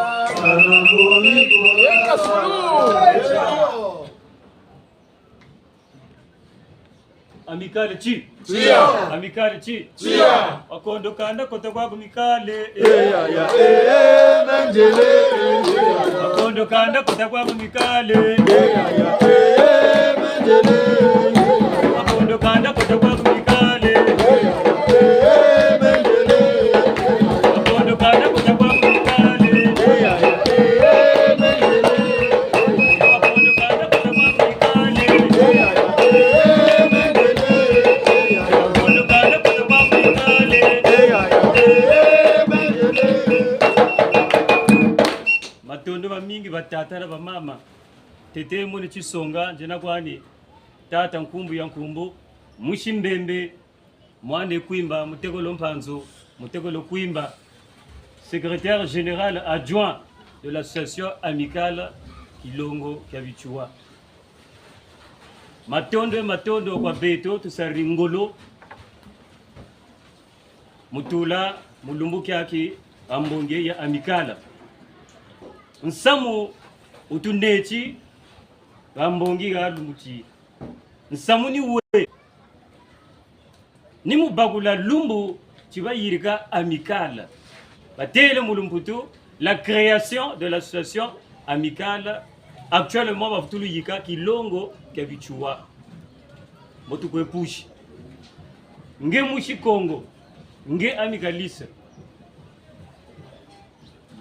ngana mbongi ko za sala. Amicale ti. Tia. Amicale ti. Tia. Makondo kanda kota kwa Amicale. Eh, ya, ya, eh, eh, manzele. Makondo kanda kota kwa Amicale. Eh, ya, ya, eh, eh, manzele. Makondo kanda kota kwa Amicale. Eh, ya, ya, eh, eh, manzele. Makondo kanda kota kwa Amicale. Eh, ya, ya, eh, eh, manzele. Makondo kanda kota kwa Amicale. Eh, ya, ya, eh, eh, manzele. Makondo kanda kota kwa Amicale. Eh, ya, ya, eh, eh, manzele. Matondo mamingi batata na bamama. Ntete moni tisonga, nzena kwani tata Nkumbu ya Nkumbu, musi Mbembe, mwana Kwimba, mutekolo Mpanzu, mutekolo Kwimba, secrétaire général adjoint de l'association amicale Kilongo kia Bitsoua. Matondo, matondo kwa beto, tusariri ngolo mu tula mu lumbu kiaki ha mbongi ya Amicale. Nsamu wutuneti ha mbongi ha lumbu ti. Nsamu ni we. Ni mu bakula lumbu ti bayirika Amicale. Batêle mu lumputu, la création de l'association amicale, actuellement bavutulu yika Kilongo kia Bitsoua. Mbo tukwe pusi. Nge musi Kongo, nge amicaliste.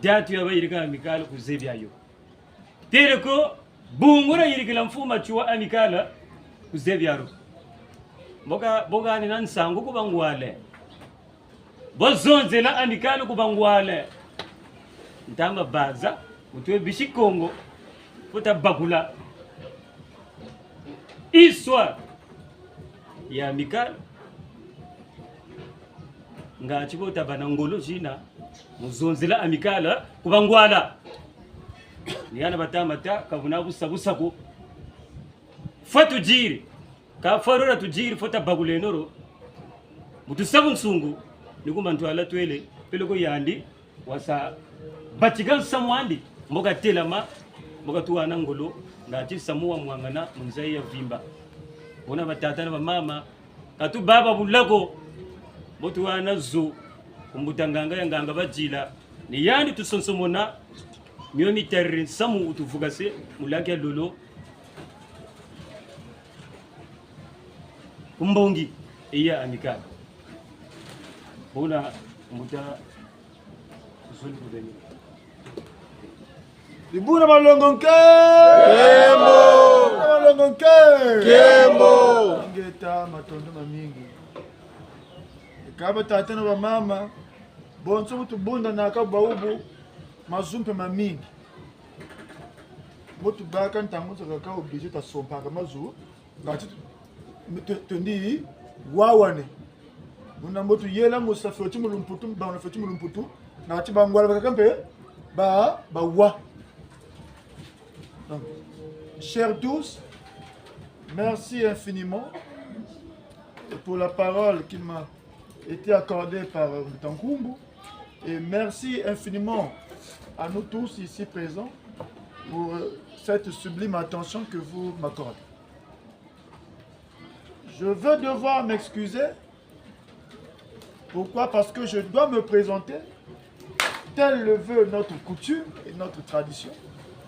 Datu ya bayirika Amicale kuzebi yo. Têle ko, bungu dia yirikila Mfumu Matsoua Amicale, kuzebi yo. Mbo ka, mbo kani na nsangu ku bangwale. Bo zonzela Amicale ku bangwale. Ntama baza, mutwe bisi Kongo, futa bakula histoire ya Amicale. Nga ti bo tabâ na ngolo zina, Mu zonzela Amicale ku bangwala. Ni yana bata mata, ka buna busa busa ko. Fwa tudiri. Ka fwa lora tudiri, fwa tabakuleno ro. Bu tusa bunsungu, ni ku mantwala twele, peleko yandi wasa batika nsamu andi, mbo katelama, mbo katuhana ngolo, ngati nsamu wamwangana mu nza ya vimba. Bona batata na bamama, ka tubâ ba bula ko, mbo tuhana zo ku mbuta nganga ya nganga badila, ni yandi tusonsomona, mio mitariri nsamu wutuvukase mu laki ya lolo, ku mbongi ya Amicale. Bona mbuta Zoli Kubeni. Dibuna Malongo nke! Nkembo! Dibuna Malongo nke! Nkembo! Ingeta, matondo mamingi. Eka batata na bamama, bonso bu tubundanaka bwawu bu, mazu mpe mamingi. Mbo tubâka ntangu zakaka obligé tasompaka mazu, ngati tu-, tu-, twendi wawane. Muna mbo tuyela mu sa fioti mu lumputu, bana fioti mu lumputu, ngati bangwala bakaka mpe ba, bawa. Donc, chers tous, merci infiniment pour la parole qui m'a été accordée par, euh, Mbuta Nkumbu. Et merci infiniment à nous tous ici présents pour, euh, cette sublime attention que vous m'accordez. Je vais devoir m'excuser. Pourquoi ? Parce que je dois me présenter, tel le veut notre coutume et notre tradition,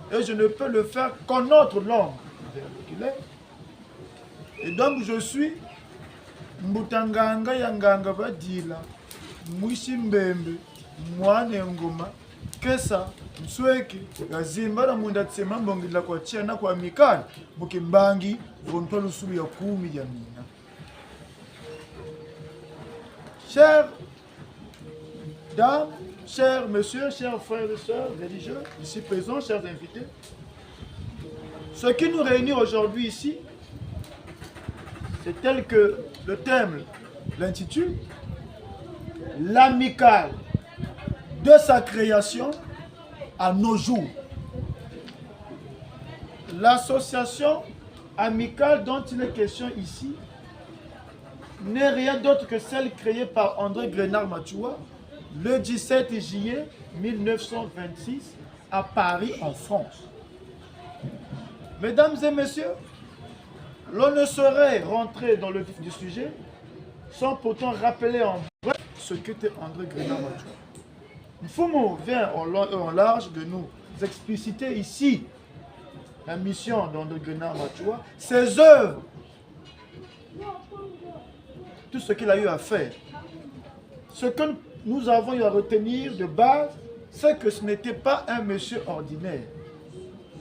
et je ne peux le faire qu'en notre langue vernaculaire. Et donc, je suis Mbuta Nganga ya Nganga Badila, Mwisi Mbembe, Mwana Ngoma, Kesa, Nsweki, ya Zimba na Munda Tsema, Mbongi la kwa Tiana kwa Mikani, mu Kimbangi, vo ntwa lusulu ya kumi ya mina. Chères dames, chers messieurs, chers frères et sœurs religieux, ici présents, chers invités, ce qui nous réunit aujourd'hui ici, c'est tel que le thème l'intitule, l'Amicale de sa création à nos jours. L'association Amicale dont il est question ici n'est rien d'autre que celle créée par André Grenard Matsoua le dix-sept juillet mille neuf cent vingt-six à Paris, en France. Mesdames et messieurs, l'on ne saurait rentrer dans le vif du sujet sans pourtant rappeler en bref ce qu'était André Grenard Matsoua. Mfumu vient en long et en large de nous expliciter ici la mission d'André Grenard Matsoua, ses œuvres, tout ce qu'il a eu à faire. Ce que nous avons eu à retenir de base, c'est que ce n'était pas un monsieur ordinaire.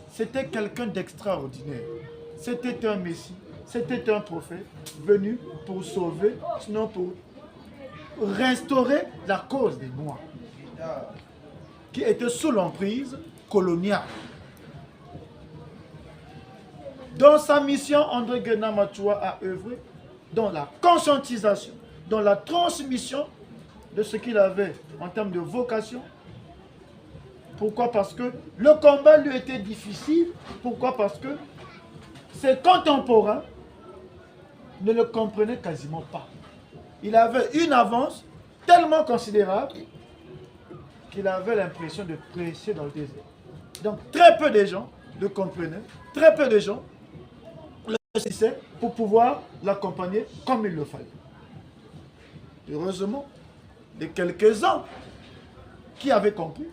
C'était quelqu'un d'extraordinaire. C'était un Messie, c'était un prophète venu pour sauver, sinon pour restaurer la cause des Noirs qui était sous l'emprise coloniale. Dans sa mission, André Grenard Matsoua a œuvré dans la conscientisation, dans la transmission de ce qu'il avait en termes de vocation. Pourquoi ? Parce que le combat lui était difficile. Pourquoi ? Parce que ses contemporains ne le comprenaient quasiment pas. Il avait une avance tellement considérable qu'il avait l'impression de prêcher dans le désert. Donc très peu de gens le comprenaient, très peu de gens le saisissaient pour pouvoir l'accompagner comme il le fallait. Heureusement, les quelques-uns qui avaient compris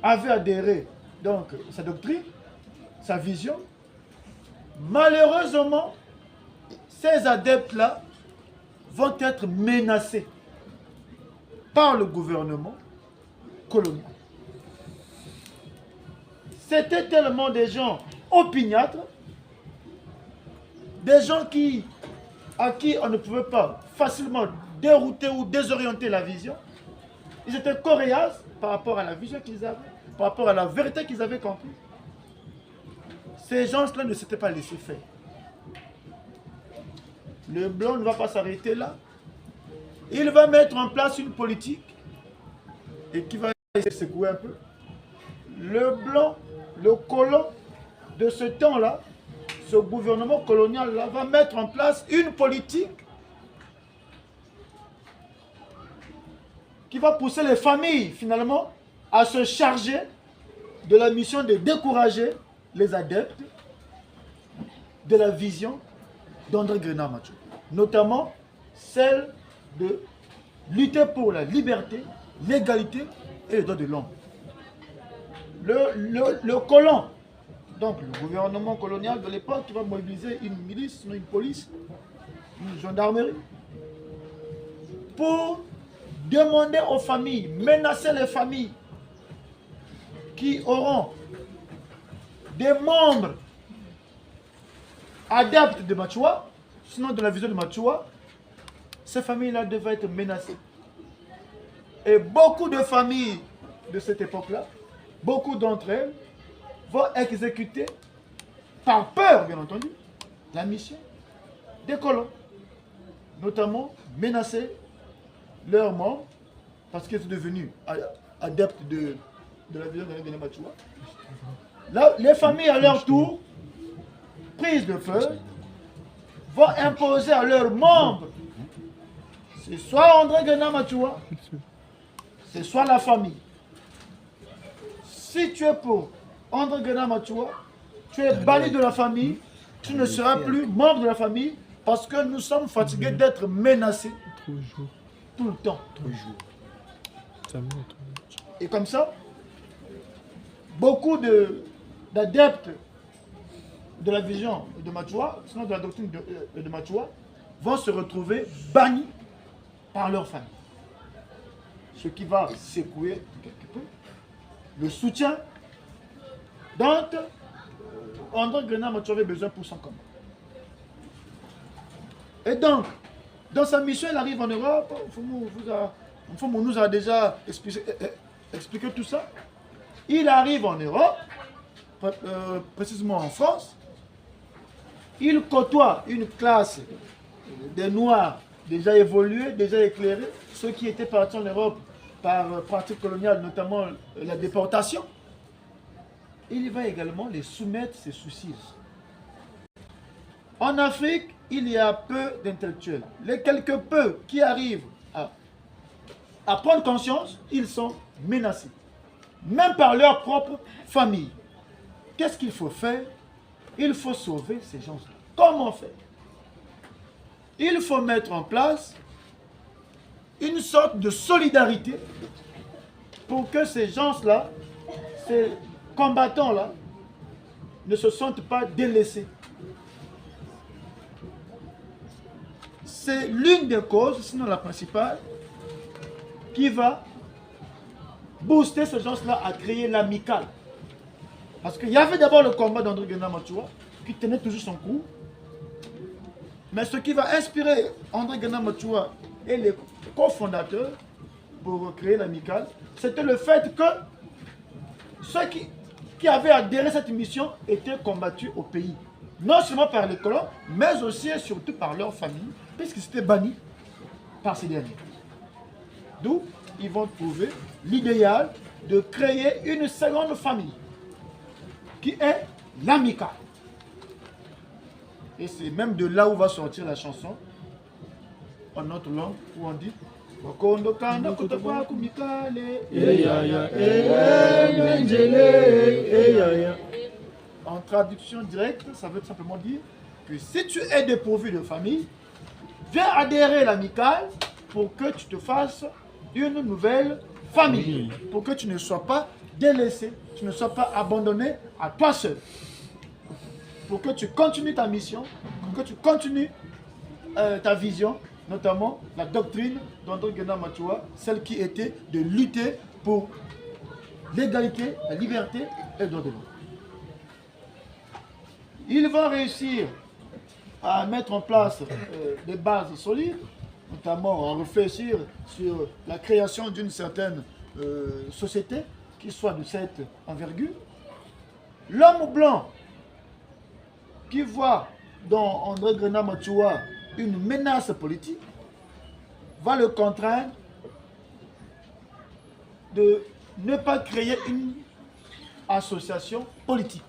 avaient adhéré donc sa doctrine, sa vision. Malheureusement, ces adeptes-là vont être menacés par le gouvernement colonial. C'était tellement des gens opiniâtres, des gens qui, à qui on ne pouvait pas facilement dérouter ou désorienter la vision. Ils étaient coriaces par rapport à la vision qu'ils avaient, par rapport à la vérité qu'ils avaient comprise. Ces gens-là ne s'étaient pas laissés faire. Le blanc ne va pas s'arrêter là. Il va mettre en place une politique et qui va essayer de secouer un peu. Le blanc, le colon de ce temps-là, ce gouvernement colonial-là, va mettre en place une politique qui va pousser les familles, finalement, à se charger de la mission de décourager les adeptes de la vision d'André Grenard Matsoua, notamment celle de lutter pour la liberté, l'égalité et les droits de l'homme. Le, le, le colon, donc le gouvernement colonial de l'époque, qui va mobiliser une milice, sinon une police, une gendarmerie, pour demander aux familles, menacer les familles qui auront des membres adeptes de Matsoua, sinon de la vision de Matsoua, ces familles-là devaient être menacées. Et beaucoup de familles de cette époque-là, beaucoup d'entre elles vont exécuter, par peur bien entendu, la mission des colons, notamment menacer leurs membres parce qu'ils sont devenus a-, adeptes de, de la vision de Grenard Matsoua. Là, les familles, à leur tour, prises de peur, vont imposer à leurs membres, c'est soit André Grenard Matsoua, c'est soit la famille. Si tu es pour André Grenard Matsoua, tu es banni de la famille, tu ne seras plus membre de la famille parce que nous sommes fatigués d'être menacés tout le temps. Et comme ça, beaucoup de, d'adeptes de la vision de Matsoua, sinon de la doctrine de, euh, de Matsoua, vont se retrouver bannis par leur famille. Ce qui va secouer quelque peu le soutien dont, euh, André Grenard Matsoua avait besoin pour son combat. Et donc, dans sa mission, il arrive en Europe. Mfumu vous a, Mfumu nous a déjà expliqué, euh, euh, expliqué tout ça. Il arrive en Europe, pré-, euh, précisément en France. Il côtoie une classe de Noirs déjà évolués, déjà éclairés, ceux qui étaient partis en Europe par, euh, pratique coloniale, notamment, euh, la déportation. Il va également les soumettre ses soucis. En Afrique, il y a peu d'intellectuels. Les quelques peu qui arrivent à, à prendre conscience, ils sont menacés, même par leur propre famille. Qu'est-ce qu'il faut faire ? Il faut sauver ces gens-là. Comment faire ? Il faut mettre en place une sorte de solidarité pour que ces gens-là, ces combattants-là, ne se sentent pas délaissés. C'est l'une des causes, sinon la principale, qui va booster ces gens-là à créer l'Amicale. Parce qu'il y avait d'abord le combat d'André Grenard Matsoua, qui tenait toujours son coup. Mais ce qui va inspirer André Grenard Matsoua et les cofondateurs pour créer l'Amicale, c'était le fait que ceux qui, qui avaient adhéré à cette mission étaient combattus au pays. Non seulement par les colons, mais aussi et surtout par leur famille, puisqu'ils étaient bannis par ces derniers. D'où ils vont trouver l'idéal de créer une seconde famille, qui est l'Amicale. Et c'est même de là où va sortir la chanson, en notre langue, où on dit, Wakondo kanda kuta kwa ku Mikale, eyaya, eyaya, eyaya. En traduction directe, ça veut simplement dire que si tu es dépourvu de famille, viens adhérer à l'Amicale pour que tu te fasses une nouvelle famille, pour que tu ne sois pas délaissé, tu ne sois pas abandonné à toi seul, pour que tu continues ta mission, pour que tu continues, euh, ta vision, notamment la doctrine d'André Grenard Matsoua, celle qui était de lutter pour l'égalité, la liberté et le droit de l'homme. Ils vont réussir à mettre en place, euh, des bases solides, notamment à réfléchir sur la création d'une certaine, euh, société qui soit de cette envergure. L'homme blanc qui voit dans André Grenard Matsoua une menace politique va le contraindre de ne pas créer une association politique.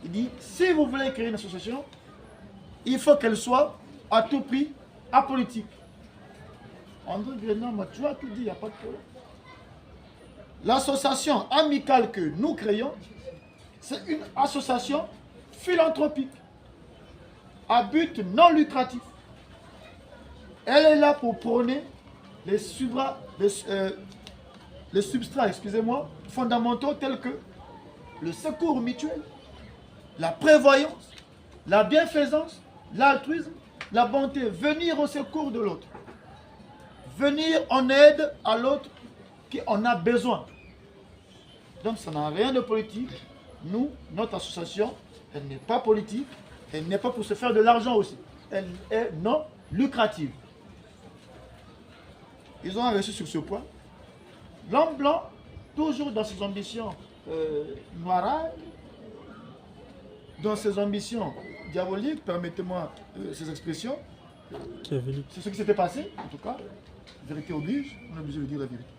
Il dit, si vous voulez créer une association, il faut qu'elle soit à tout prix apolitique. André Grenard Matsoua qui dit, il n'y a pas de problème. L'association amicale que nous créons, c'est une association philanthropique à but non lucratif. Elle est là pour prôner les, subra- les, euh, les substrats, excusez-moi, fondamentaux tels que le secours mutuel, la prévoyance, la bienfaisance, l'altruisme, la bonté, venir au secours de l'autre, venir en aide à l'autre qui en a besoin. Donc ça n'a rien de politique. Nous, notre association, elle n'est pas politique, elle n'est pas pour se faire de l'argent aussi. Elle est non lucrative. Ils ont réussi sur ce point. L'homme blanc, toujours dans ses ambitions euh, noires, dans ses ambitions diaboliques, permettez-moi euh, ces expressions, c'est ce qui s'était passé, en tout cas, vérité oblige, on est obligé de dire la vérité.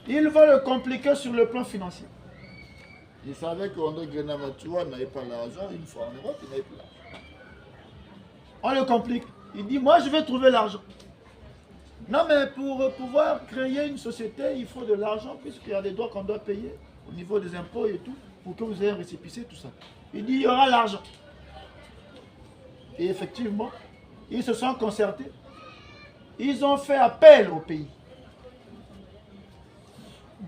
Il va le compliquer sur le plan financier. Il savait qu'André Grenard Matsoua n'avait pas l'argent, une fois en Europe, il n'avait plus l'argent. On le complique. Il dit, moi, je vais trouver l'argent. Non, mais pour pouvoir créer une société, il faut de l'argent, puisqu'il y a des droits qu'on doit payer au niveau des impôts et tout, pour que vous ayez un récépissé, tout ça. Il dit, il y aura l'argent. Et effectivement, ils se sont concertés. Ils ont fait appel au pays.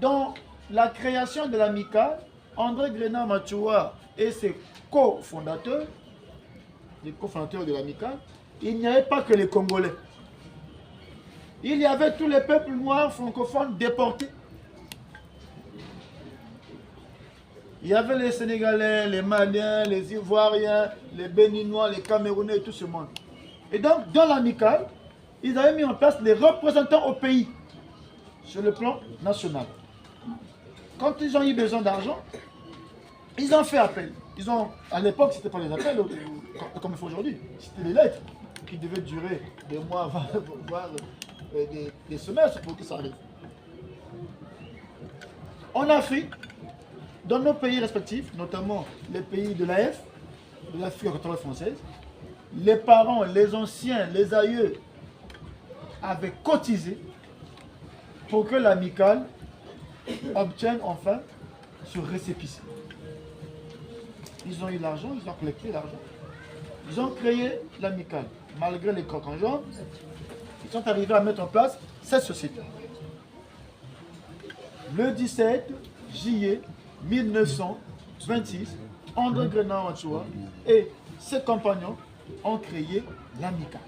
Dans la création de l'Amicale, André Grenard Matsoua et ses cofondateurs, les cofondateurs de l'Amicale, il n'y avait pas que les Congolais. Il y avait tous les peuples noirs francophones déportés. Il y avait les Sénégalais, les Maliens, les Ivoiriens, les Béninois, les Camerounais et tout ce monde. Et donc, dans l'Amicale, ils avaient mis en place les représentants au pays, sur le plan national. Quand ils ont eu besoin d'argent, ils ont fait appel. Ils ont, à l'époque, c'était pas les appels euh, comme il faut aujourd'hui. C'était les lettres qui devaient durer des mois, voire euh, des, des semaines pour que ça arrive. En Afrique, dans nos pays respectifs, notamment les pays de l'A F, de l'Afrique équatoriale française, les parents, les anciens, les aïeux avaient cotisé pour que l'Amicale obtienne enfin ce récépissé. Ils ont eu l'argent, ils ont collecté l'argent. Ils ont créé l'Amicale. Malgré les crocs-en-jambe, ils sont arrivés à mettre en place cette société. Le dix-sept juillet mille neuf cent vingt-six, André Grenard Matsoua et ses compagnons ont créé l'Amicale.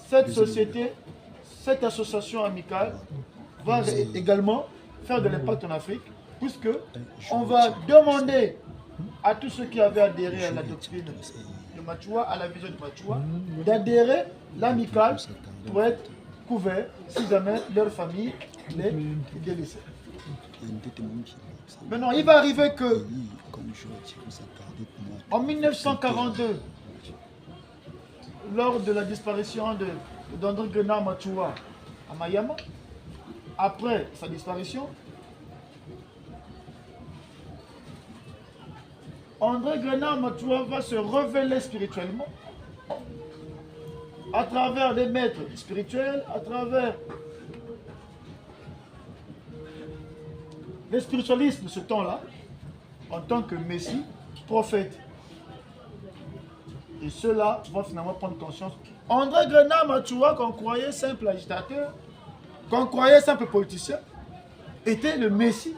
Cette société, cette association amicale va également faire de l'impact en Afrique, puisque on va demander à tous ceux qui avaient adhéré à la doctrine de Matsoua, à la vision de Matsoua, d'adhérer l'Amicale pour être couverts si jamais leur famille les délaissait. Maintenant, il va arriver que en mille neuf cent quarante-deux, lors de la disparition de, d'André Grenard Matsoua à Mayama, après sa disparition, André Grenard Matsoua va se révéler spirituellement à travers les maîtres spirituels, à travers les spiritualistes de ce temps-là, en tant que Messie, prophète. Et ceux-là vont finalement prendre conscience. André Grenard Matsoua, qu'on croyait simple agitateur, qu'on croyait simple politicien, était le Messie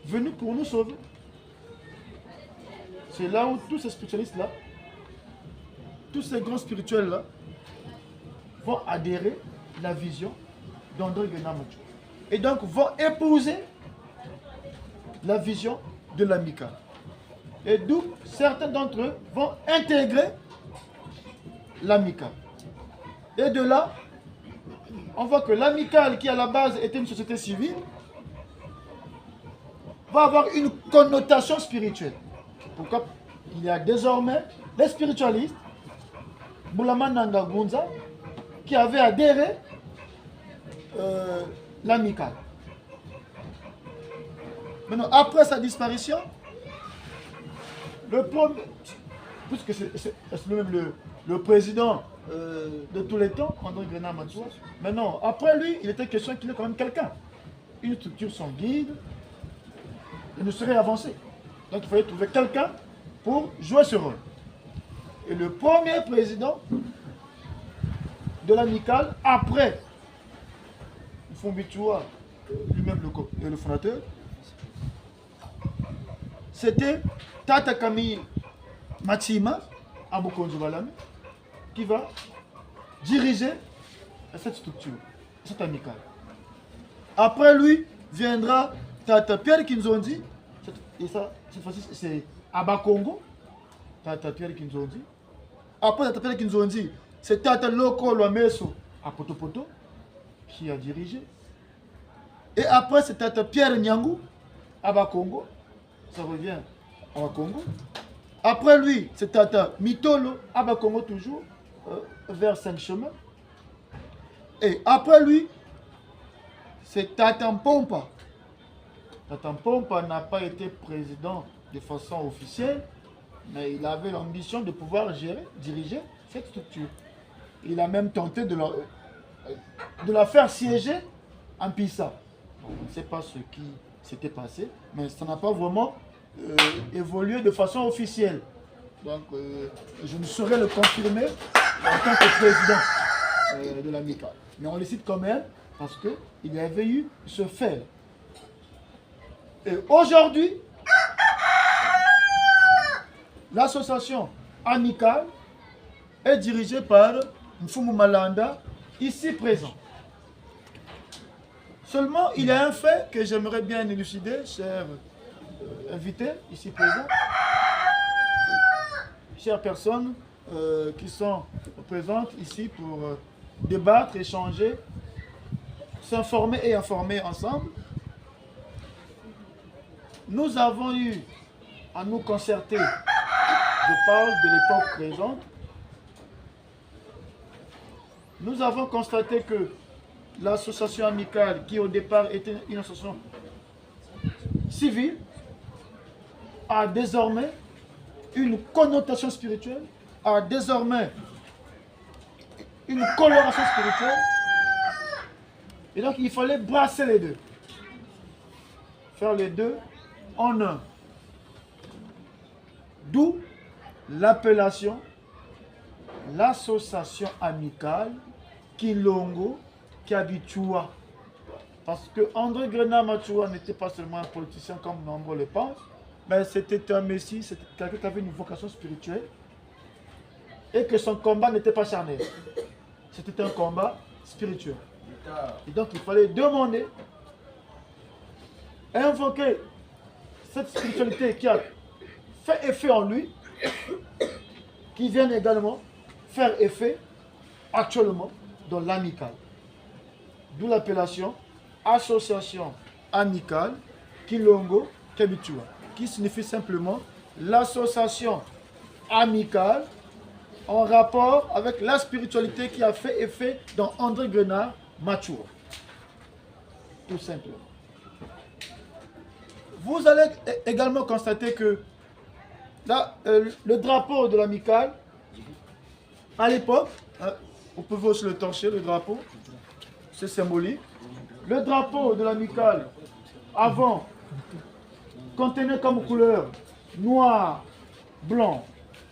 venu pour nous sauver. C'est là où tous ces spiritualistes-là, tous ces grands spirituels-là, vont adhérer à la vision d'André Grenard Matsoua. Et donc vont épouser la vision de l'Amicale. Et d'où certains d'entre eux vont intégrer l'Amicale. Et de là, on voit que l'Amicale, qui à la base était une société civile, va avoir une connotation spirituelle. Pourquoi il y a désormais les spiritualistes, Mbulamananga Ngunza, qui avait adhéré, euh, l'Amicale. Maintenant, après sa disparition, le premier, puisque c'est, c'est, c'est lui-même le, le président, euh, de tous les temps, André Grenard Matsoua, maintenant, après lui, il était question qu'il y ait quand même quelqu'un. Une structure sans guide, elle ne saurait avancer. Donc il fallait trouver quelqu'un pour jouer ce rôle. Et le premier président de l'Amicale, après Mfumu Matsoua, lui-même le co-, le fondateur, c'était Tata Camille Matsima, à Bukonzo Balame, qui va diriger cette structure, cette Amicale. Après lui viendra Tata Pierre Kinzonzi, et ça, cette fois-ci, c'est à Bakongo, Tata Pierre Kinzonzi. Après Tata Pierre Kinzonzi, c'est Tata Loko Lwameso à Poto-Poto, qui a dirigé. Et après, c'est Tata Pierre Niangu à Bakongo. Ça revient à Bakongo. Après lui, c'est Tata Mitolo à Bakongo toujours, euh, vers Cinq Chemins. Et après lui, c'est Tata Mpompa. Tata Mpompa n'a pas été président de façon officielle, mais il avait l'ambition de pouvoir gérer, diriger cette structure. Il a même tenté de la, de la faire siéger à Mpissa. Bon, on ne sait pas ce qui s'était passé, mais ça n'a pas vraiment, euh, évolué de façon officielle. Donc, euh, je ne saurais le confirmer en tant que président, euh, de l'Amicale. Mais on le cite quand même parce qu'il y avait eu ce fait. Et aujourd'hui, l'association Amicale est dirigée par Mfumu Malanda, ici présent. Seulement, il y a un fait que j'aimerais bien élucider, chers, euh, invités ici présents, chères personnes, euh, qui sont présentes ici pour, euh, débattre, échanger, s'informer et informer ensemble. Nous avons eu à nous concerter, je parle de l'époque présente, nous avons constaté que l'association Amicale, qui au départ était une association civile, a désormais une connotation spirituelle, a désormais une coloration spirituelle. Et donc, il fallait brasser les deux. Faire les deux en un. D'où l'appellation l'association Amicale Kilongo kia Bitsoua. Parce que André Grenard Matsoua n'était pas seulement un politicien comme nombreux le pensent, mais c'était un messie, c'était quelqu'un qui avait une vocation spirituelle et que son combat n'était pas charnel. C'était un combat spirituel. Et donc, il fallait demander, invoquer cette spiritualité qui a fait effet en lui, qui vienne également faire effet actuellement dans l'Amicale. D'où l'appellation Association Amicale Kilongo kia Bitsoua, qui signifie simplement l'association amicale en rapport avec la spiritualité qui a fait effet dans André Grenard Matsoua. Tout simplement. Vous allez é-, également constater que là, euh, le drapeau de l'Amicale, à l'époque, hein, vous pouvez aussi le torcher, le drapeau, c'est symbolique. Le drapeau de l'Amicale, avant, contenait comme couleur noir, blanc,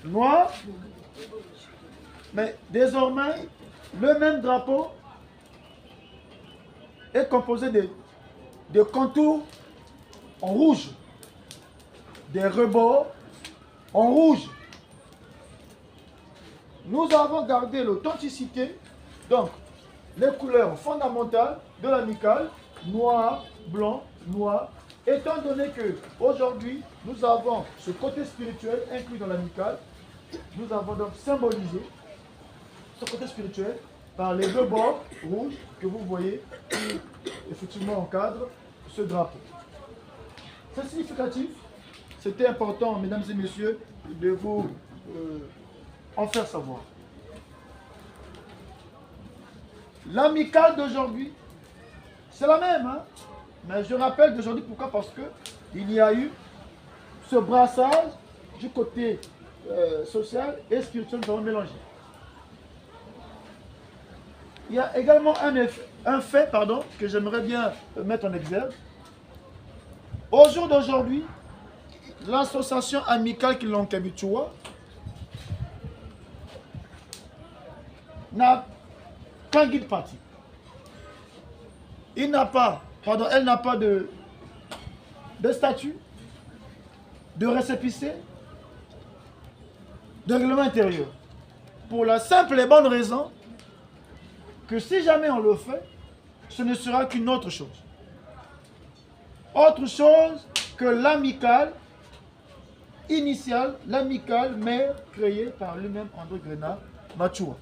noir. Mais désormais, le même drapeau est composé de, de contours en rouge, des rebords en rouge. Nous avons gardé l'authenticité, donc les couleurs fondamentales de l'Amicale, noir, blanc, noir, étant donné que aujourd'hui nous avons ce côté spirituel inclus dans l'Amicale, nous avons donc symbolisé ce côté spirituel par les deux bords rouges que vous voyez qui, effectivement, encadrent ce drapeau. C'est significatif, c'était important, mesdames et messieurs, de vous, euh, en faire savoir. L'Amicale d'aujourd'hui, c'est la même, hein. Mais je rappelle d'aujourd'hui, pourquoi ? Parce que il y a eu ce brassage du côté, euh, social et spirituel, nous avons mélangé. Il y a également un eff-, un fait, pardon, que j'aimerais bien mettre en exergue. Au jour d'aujourd'hui, l'association Amicale Kilonka Bitsoua n'a qu'un guide pratique. Il n'a pas, pardon, elle n'a pas de, de statut, de récépissé, de règlement intérieur. Pour la simple et bonne raison que si jamais on le fait, ce ne sera qu'une autre chose. Autre chose que l'Amicale initiale, l'Amicale mère créée par lui-même André Grenard Matsoua.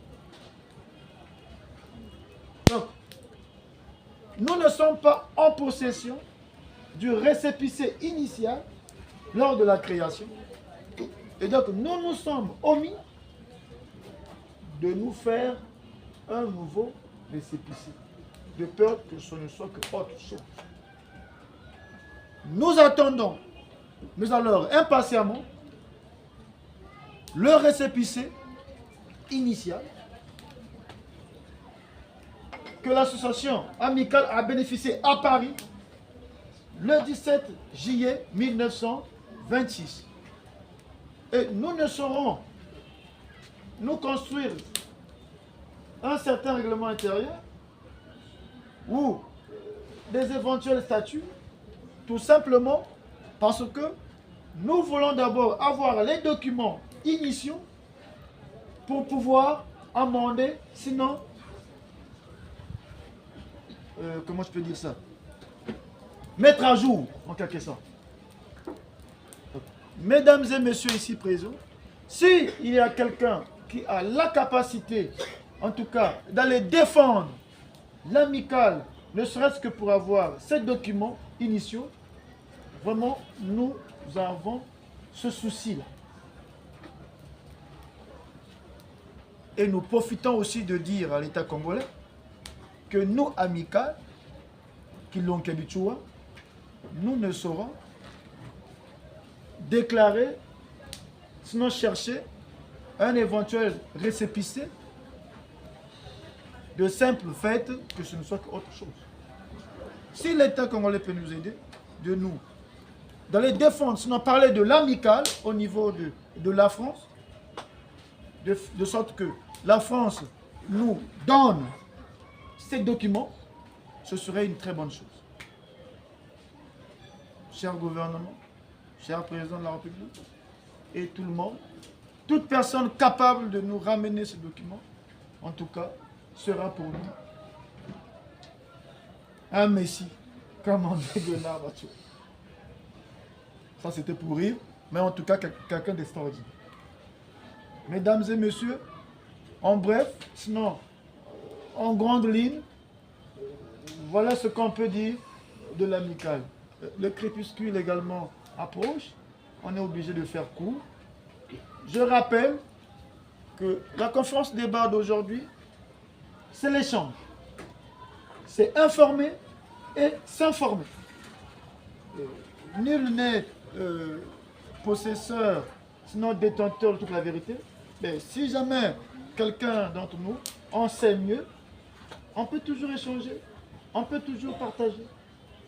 Donc, nous ne sommes pas en possession du récépissé initial lors de la création. Et donc, nous nous sommes omis de nous faire un nouveau récépissé, de peur que ce ne soit que autre chose. Nous attendons, mais alors impatiemment, le récépissé initial que l'association Amicale a bénéficié à Paris le dix-sept juillet mille neuf cent vingt-six. Et nous ne saurons nous construire un certain règlement intérieur ou des éventuels statuts, tout simplement parce que nous voulons d'abord avoir les documents initiaux pour pouvoir amender, sinon, euh, comment je peux dire ça ? Mettre à jour, en quelque sorte. Mesdames et messieurs ici présents, si il y a quelqu'un qui a la capacité, en tout cas, d'aller défendre l'Amicale, ne serait-ce que pour avoir ces documents initiaux, vraiment, nous avons ce souci-là. Et nous profitons aussi de dire à l'État congolais que nous, Amicale Kilonka Bitsoua, nous ne saurons déclarer, sinon chercher un éventuel récépissé, de simple fait que ce ne soit qu'autre chose. Si l'État congolais peut nous aider, de nous, d'aller défendre, sinon parler de l'Amicale au niveau de, de la France, de, de sorte que la France nous donne ces documents, ce serait une très bonne chose. Cher gouvernement, cher président de la République, et tout le monde, toute personne capable de nous ramener ce document, en tout cas, sera pour nous un messie, comme André Grenard Matsoua. Ça, c'était pour rire, mais en tout cas, quel-, quelqu'un d'extraordinaire. Mesdames et messieurs, en bref, sinon, en grande ligne, voilà ce qu'on peut dire de l'Amicale. Le crépuscule également approche. On est obligé de faire court. Je rappelle que la conférence débat d'aujourd'hui, c'est l'échange. C'est informer et s'informer. Euh, nul n'est, euh, possesseur, sinon détenteur de toute la vérité. Mais si jamais quelqu'un d'entre nous en sait mieux, on peut toujours échanger, on peut toujours partager.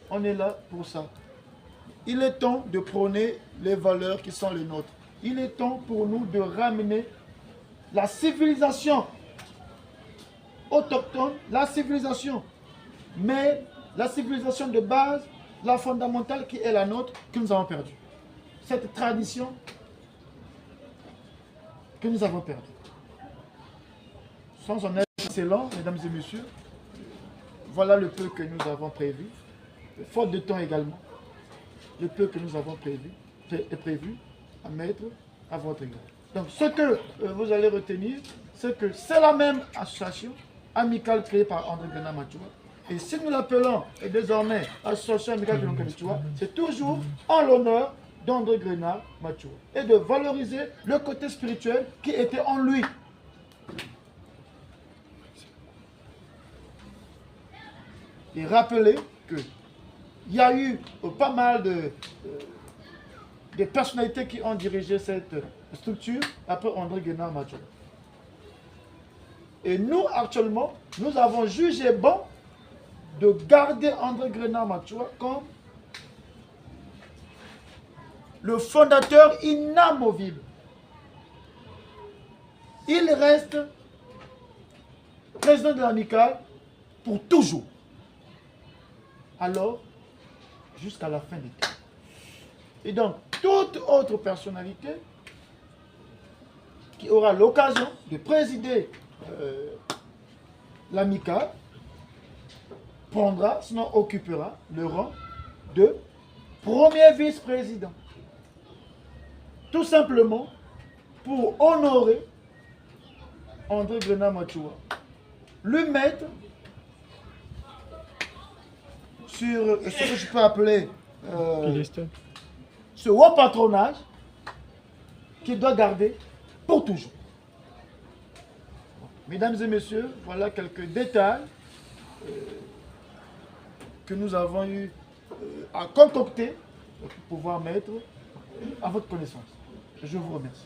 On est là pour ça. Il est temps de prôner les valeurs qui sont les nôtres. Il est temps pour nous de ramener la civilisation autochtone, la civilisation, mais la civilisation de base, la fondamentale qui est la nôtre, que nous avons perdue. Cette tradition que nous avons perdue. Sans en être assez long, mesdames et messieurs, voilà le peu que nous avons prévu, faute de temps également, le peu que nous avons prévu, pré-, est prévu à mettre à votre égard. Donc, ce que, euh, vous allez retenir, c'est que c'est la même association amicale créée par André Grenard Matsoua. Et si nous l'appelons, euh, désormais Association Amicale Kilonka Bitsoua, c'est toujours en l'honneur d'André Grenard Matsoua et de valoriser le côté spirituel qui était en lui. et rappeler que il y a eu, euh, pas mal de, euh, de personnalités qui ont dirigé cette, euh, structure après André Grenard Matsoua. Et nous, actuellement, nous avons jugé bon de garder André Grenard Matsoua comme le fondateur inamovible. Il reste président de l'Amicale pour toujours. Alors, jusqu'à la fin des temps. Et donc, toute autre personnalité qui aura l'occasion de présider, euh, l'Amicale prendra, sinon occupera le rang de premier vice-président. Tout simplement pour honorer André Grenard Matsoua, lui mettre sur, euh, ce que je peux appeler, euh, ce haut patronage qu'il doit garder pour toujours. Mesdames et messieurs, voilà quelques détails, euh, que nous avons eu, euh, à concocter pour pouvoir mettre à votre connaissance. Je vous remercie.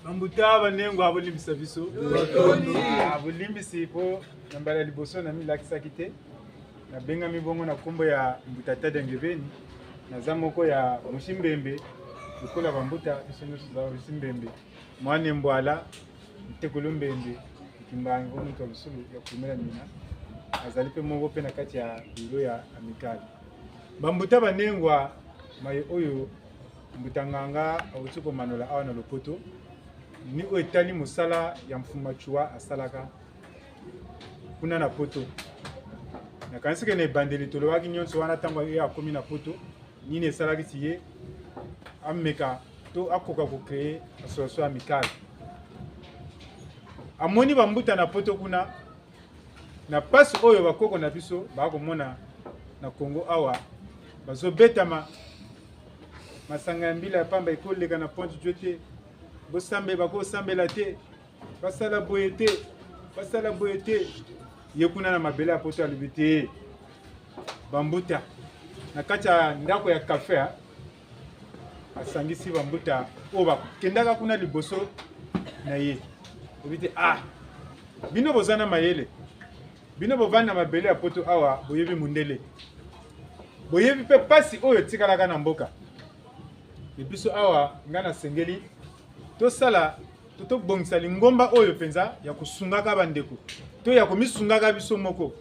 Bambuta banengwa, bolimbisa biso. Ah, bolimbisi po na mbala ya liboso namilakisaki te. Nabengami bongo na nkombo ya Mbuta Tadei Ngebeni. Naza moko ya Musi Mbembe, lokola bambuta, biso nyonso toza Musi Mbembe. Mwana Mbwala, Ntekolo Mbembe, Kimbangu, moto ya Lusulu ya Kulumela Mina. Azali mpe moko mpe na kati ya bureau ya Amicale. Bambuta banengwa, maye oyo Mbuta Nganga awuti komanola awa na lopoto, ni oyo etali mosala ya Mfumu Matsoua asalaka kuna na Poto. Nakanisi ke na ebandeli tolobaki nyonso wana, ntango ye akomi na Poto, nini esalaki ti ye ameka to akoka ko créer association Amicale. Amoni bambuta na Poto kuna, na mpasi oyo bakoko na biso bakomona na Congo awa, bazobetama, masanga ya mbila ya pamba ekoleka na Pointe-Dieu te, bosambe, bakosambela te, basala boye te, basala boye te. Ye kuna na mabele ya Poto alobi te. Bambuta, na kati ya ndako ya café, ah, asangisi bambuta oyo bakendaka kuna liboso na ye. Alobi te, ah, bino boza na mayele. Bino bovandi na mabele ya Poto awa, boyebi mundele. Boyebi mpe mpasi oyo etikalaka na mboka. E biso awa, nga nasengeli tosala, to, tobongisa lingomba oyo mpenza ya kosungaka bandeko, to ya komisungaka biso moko.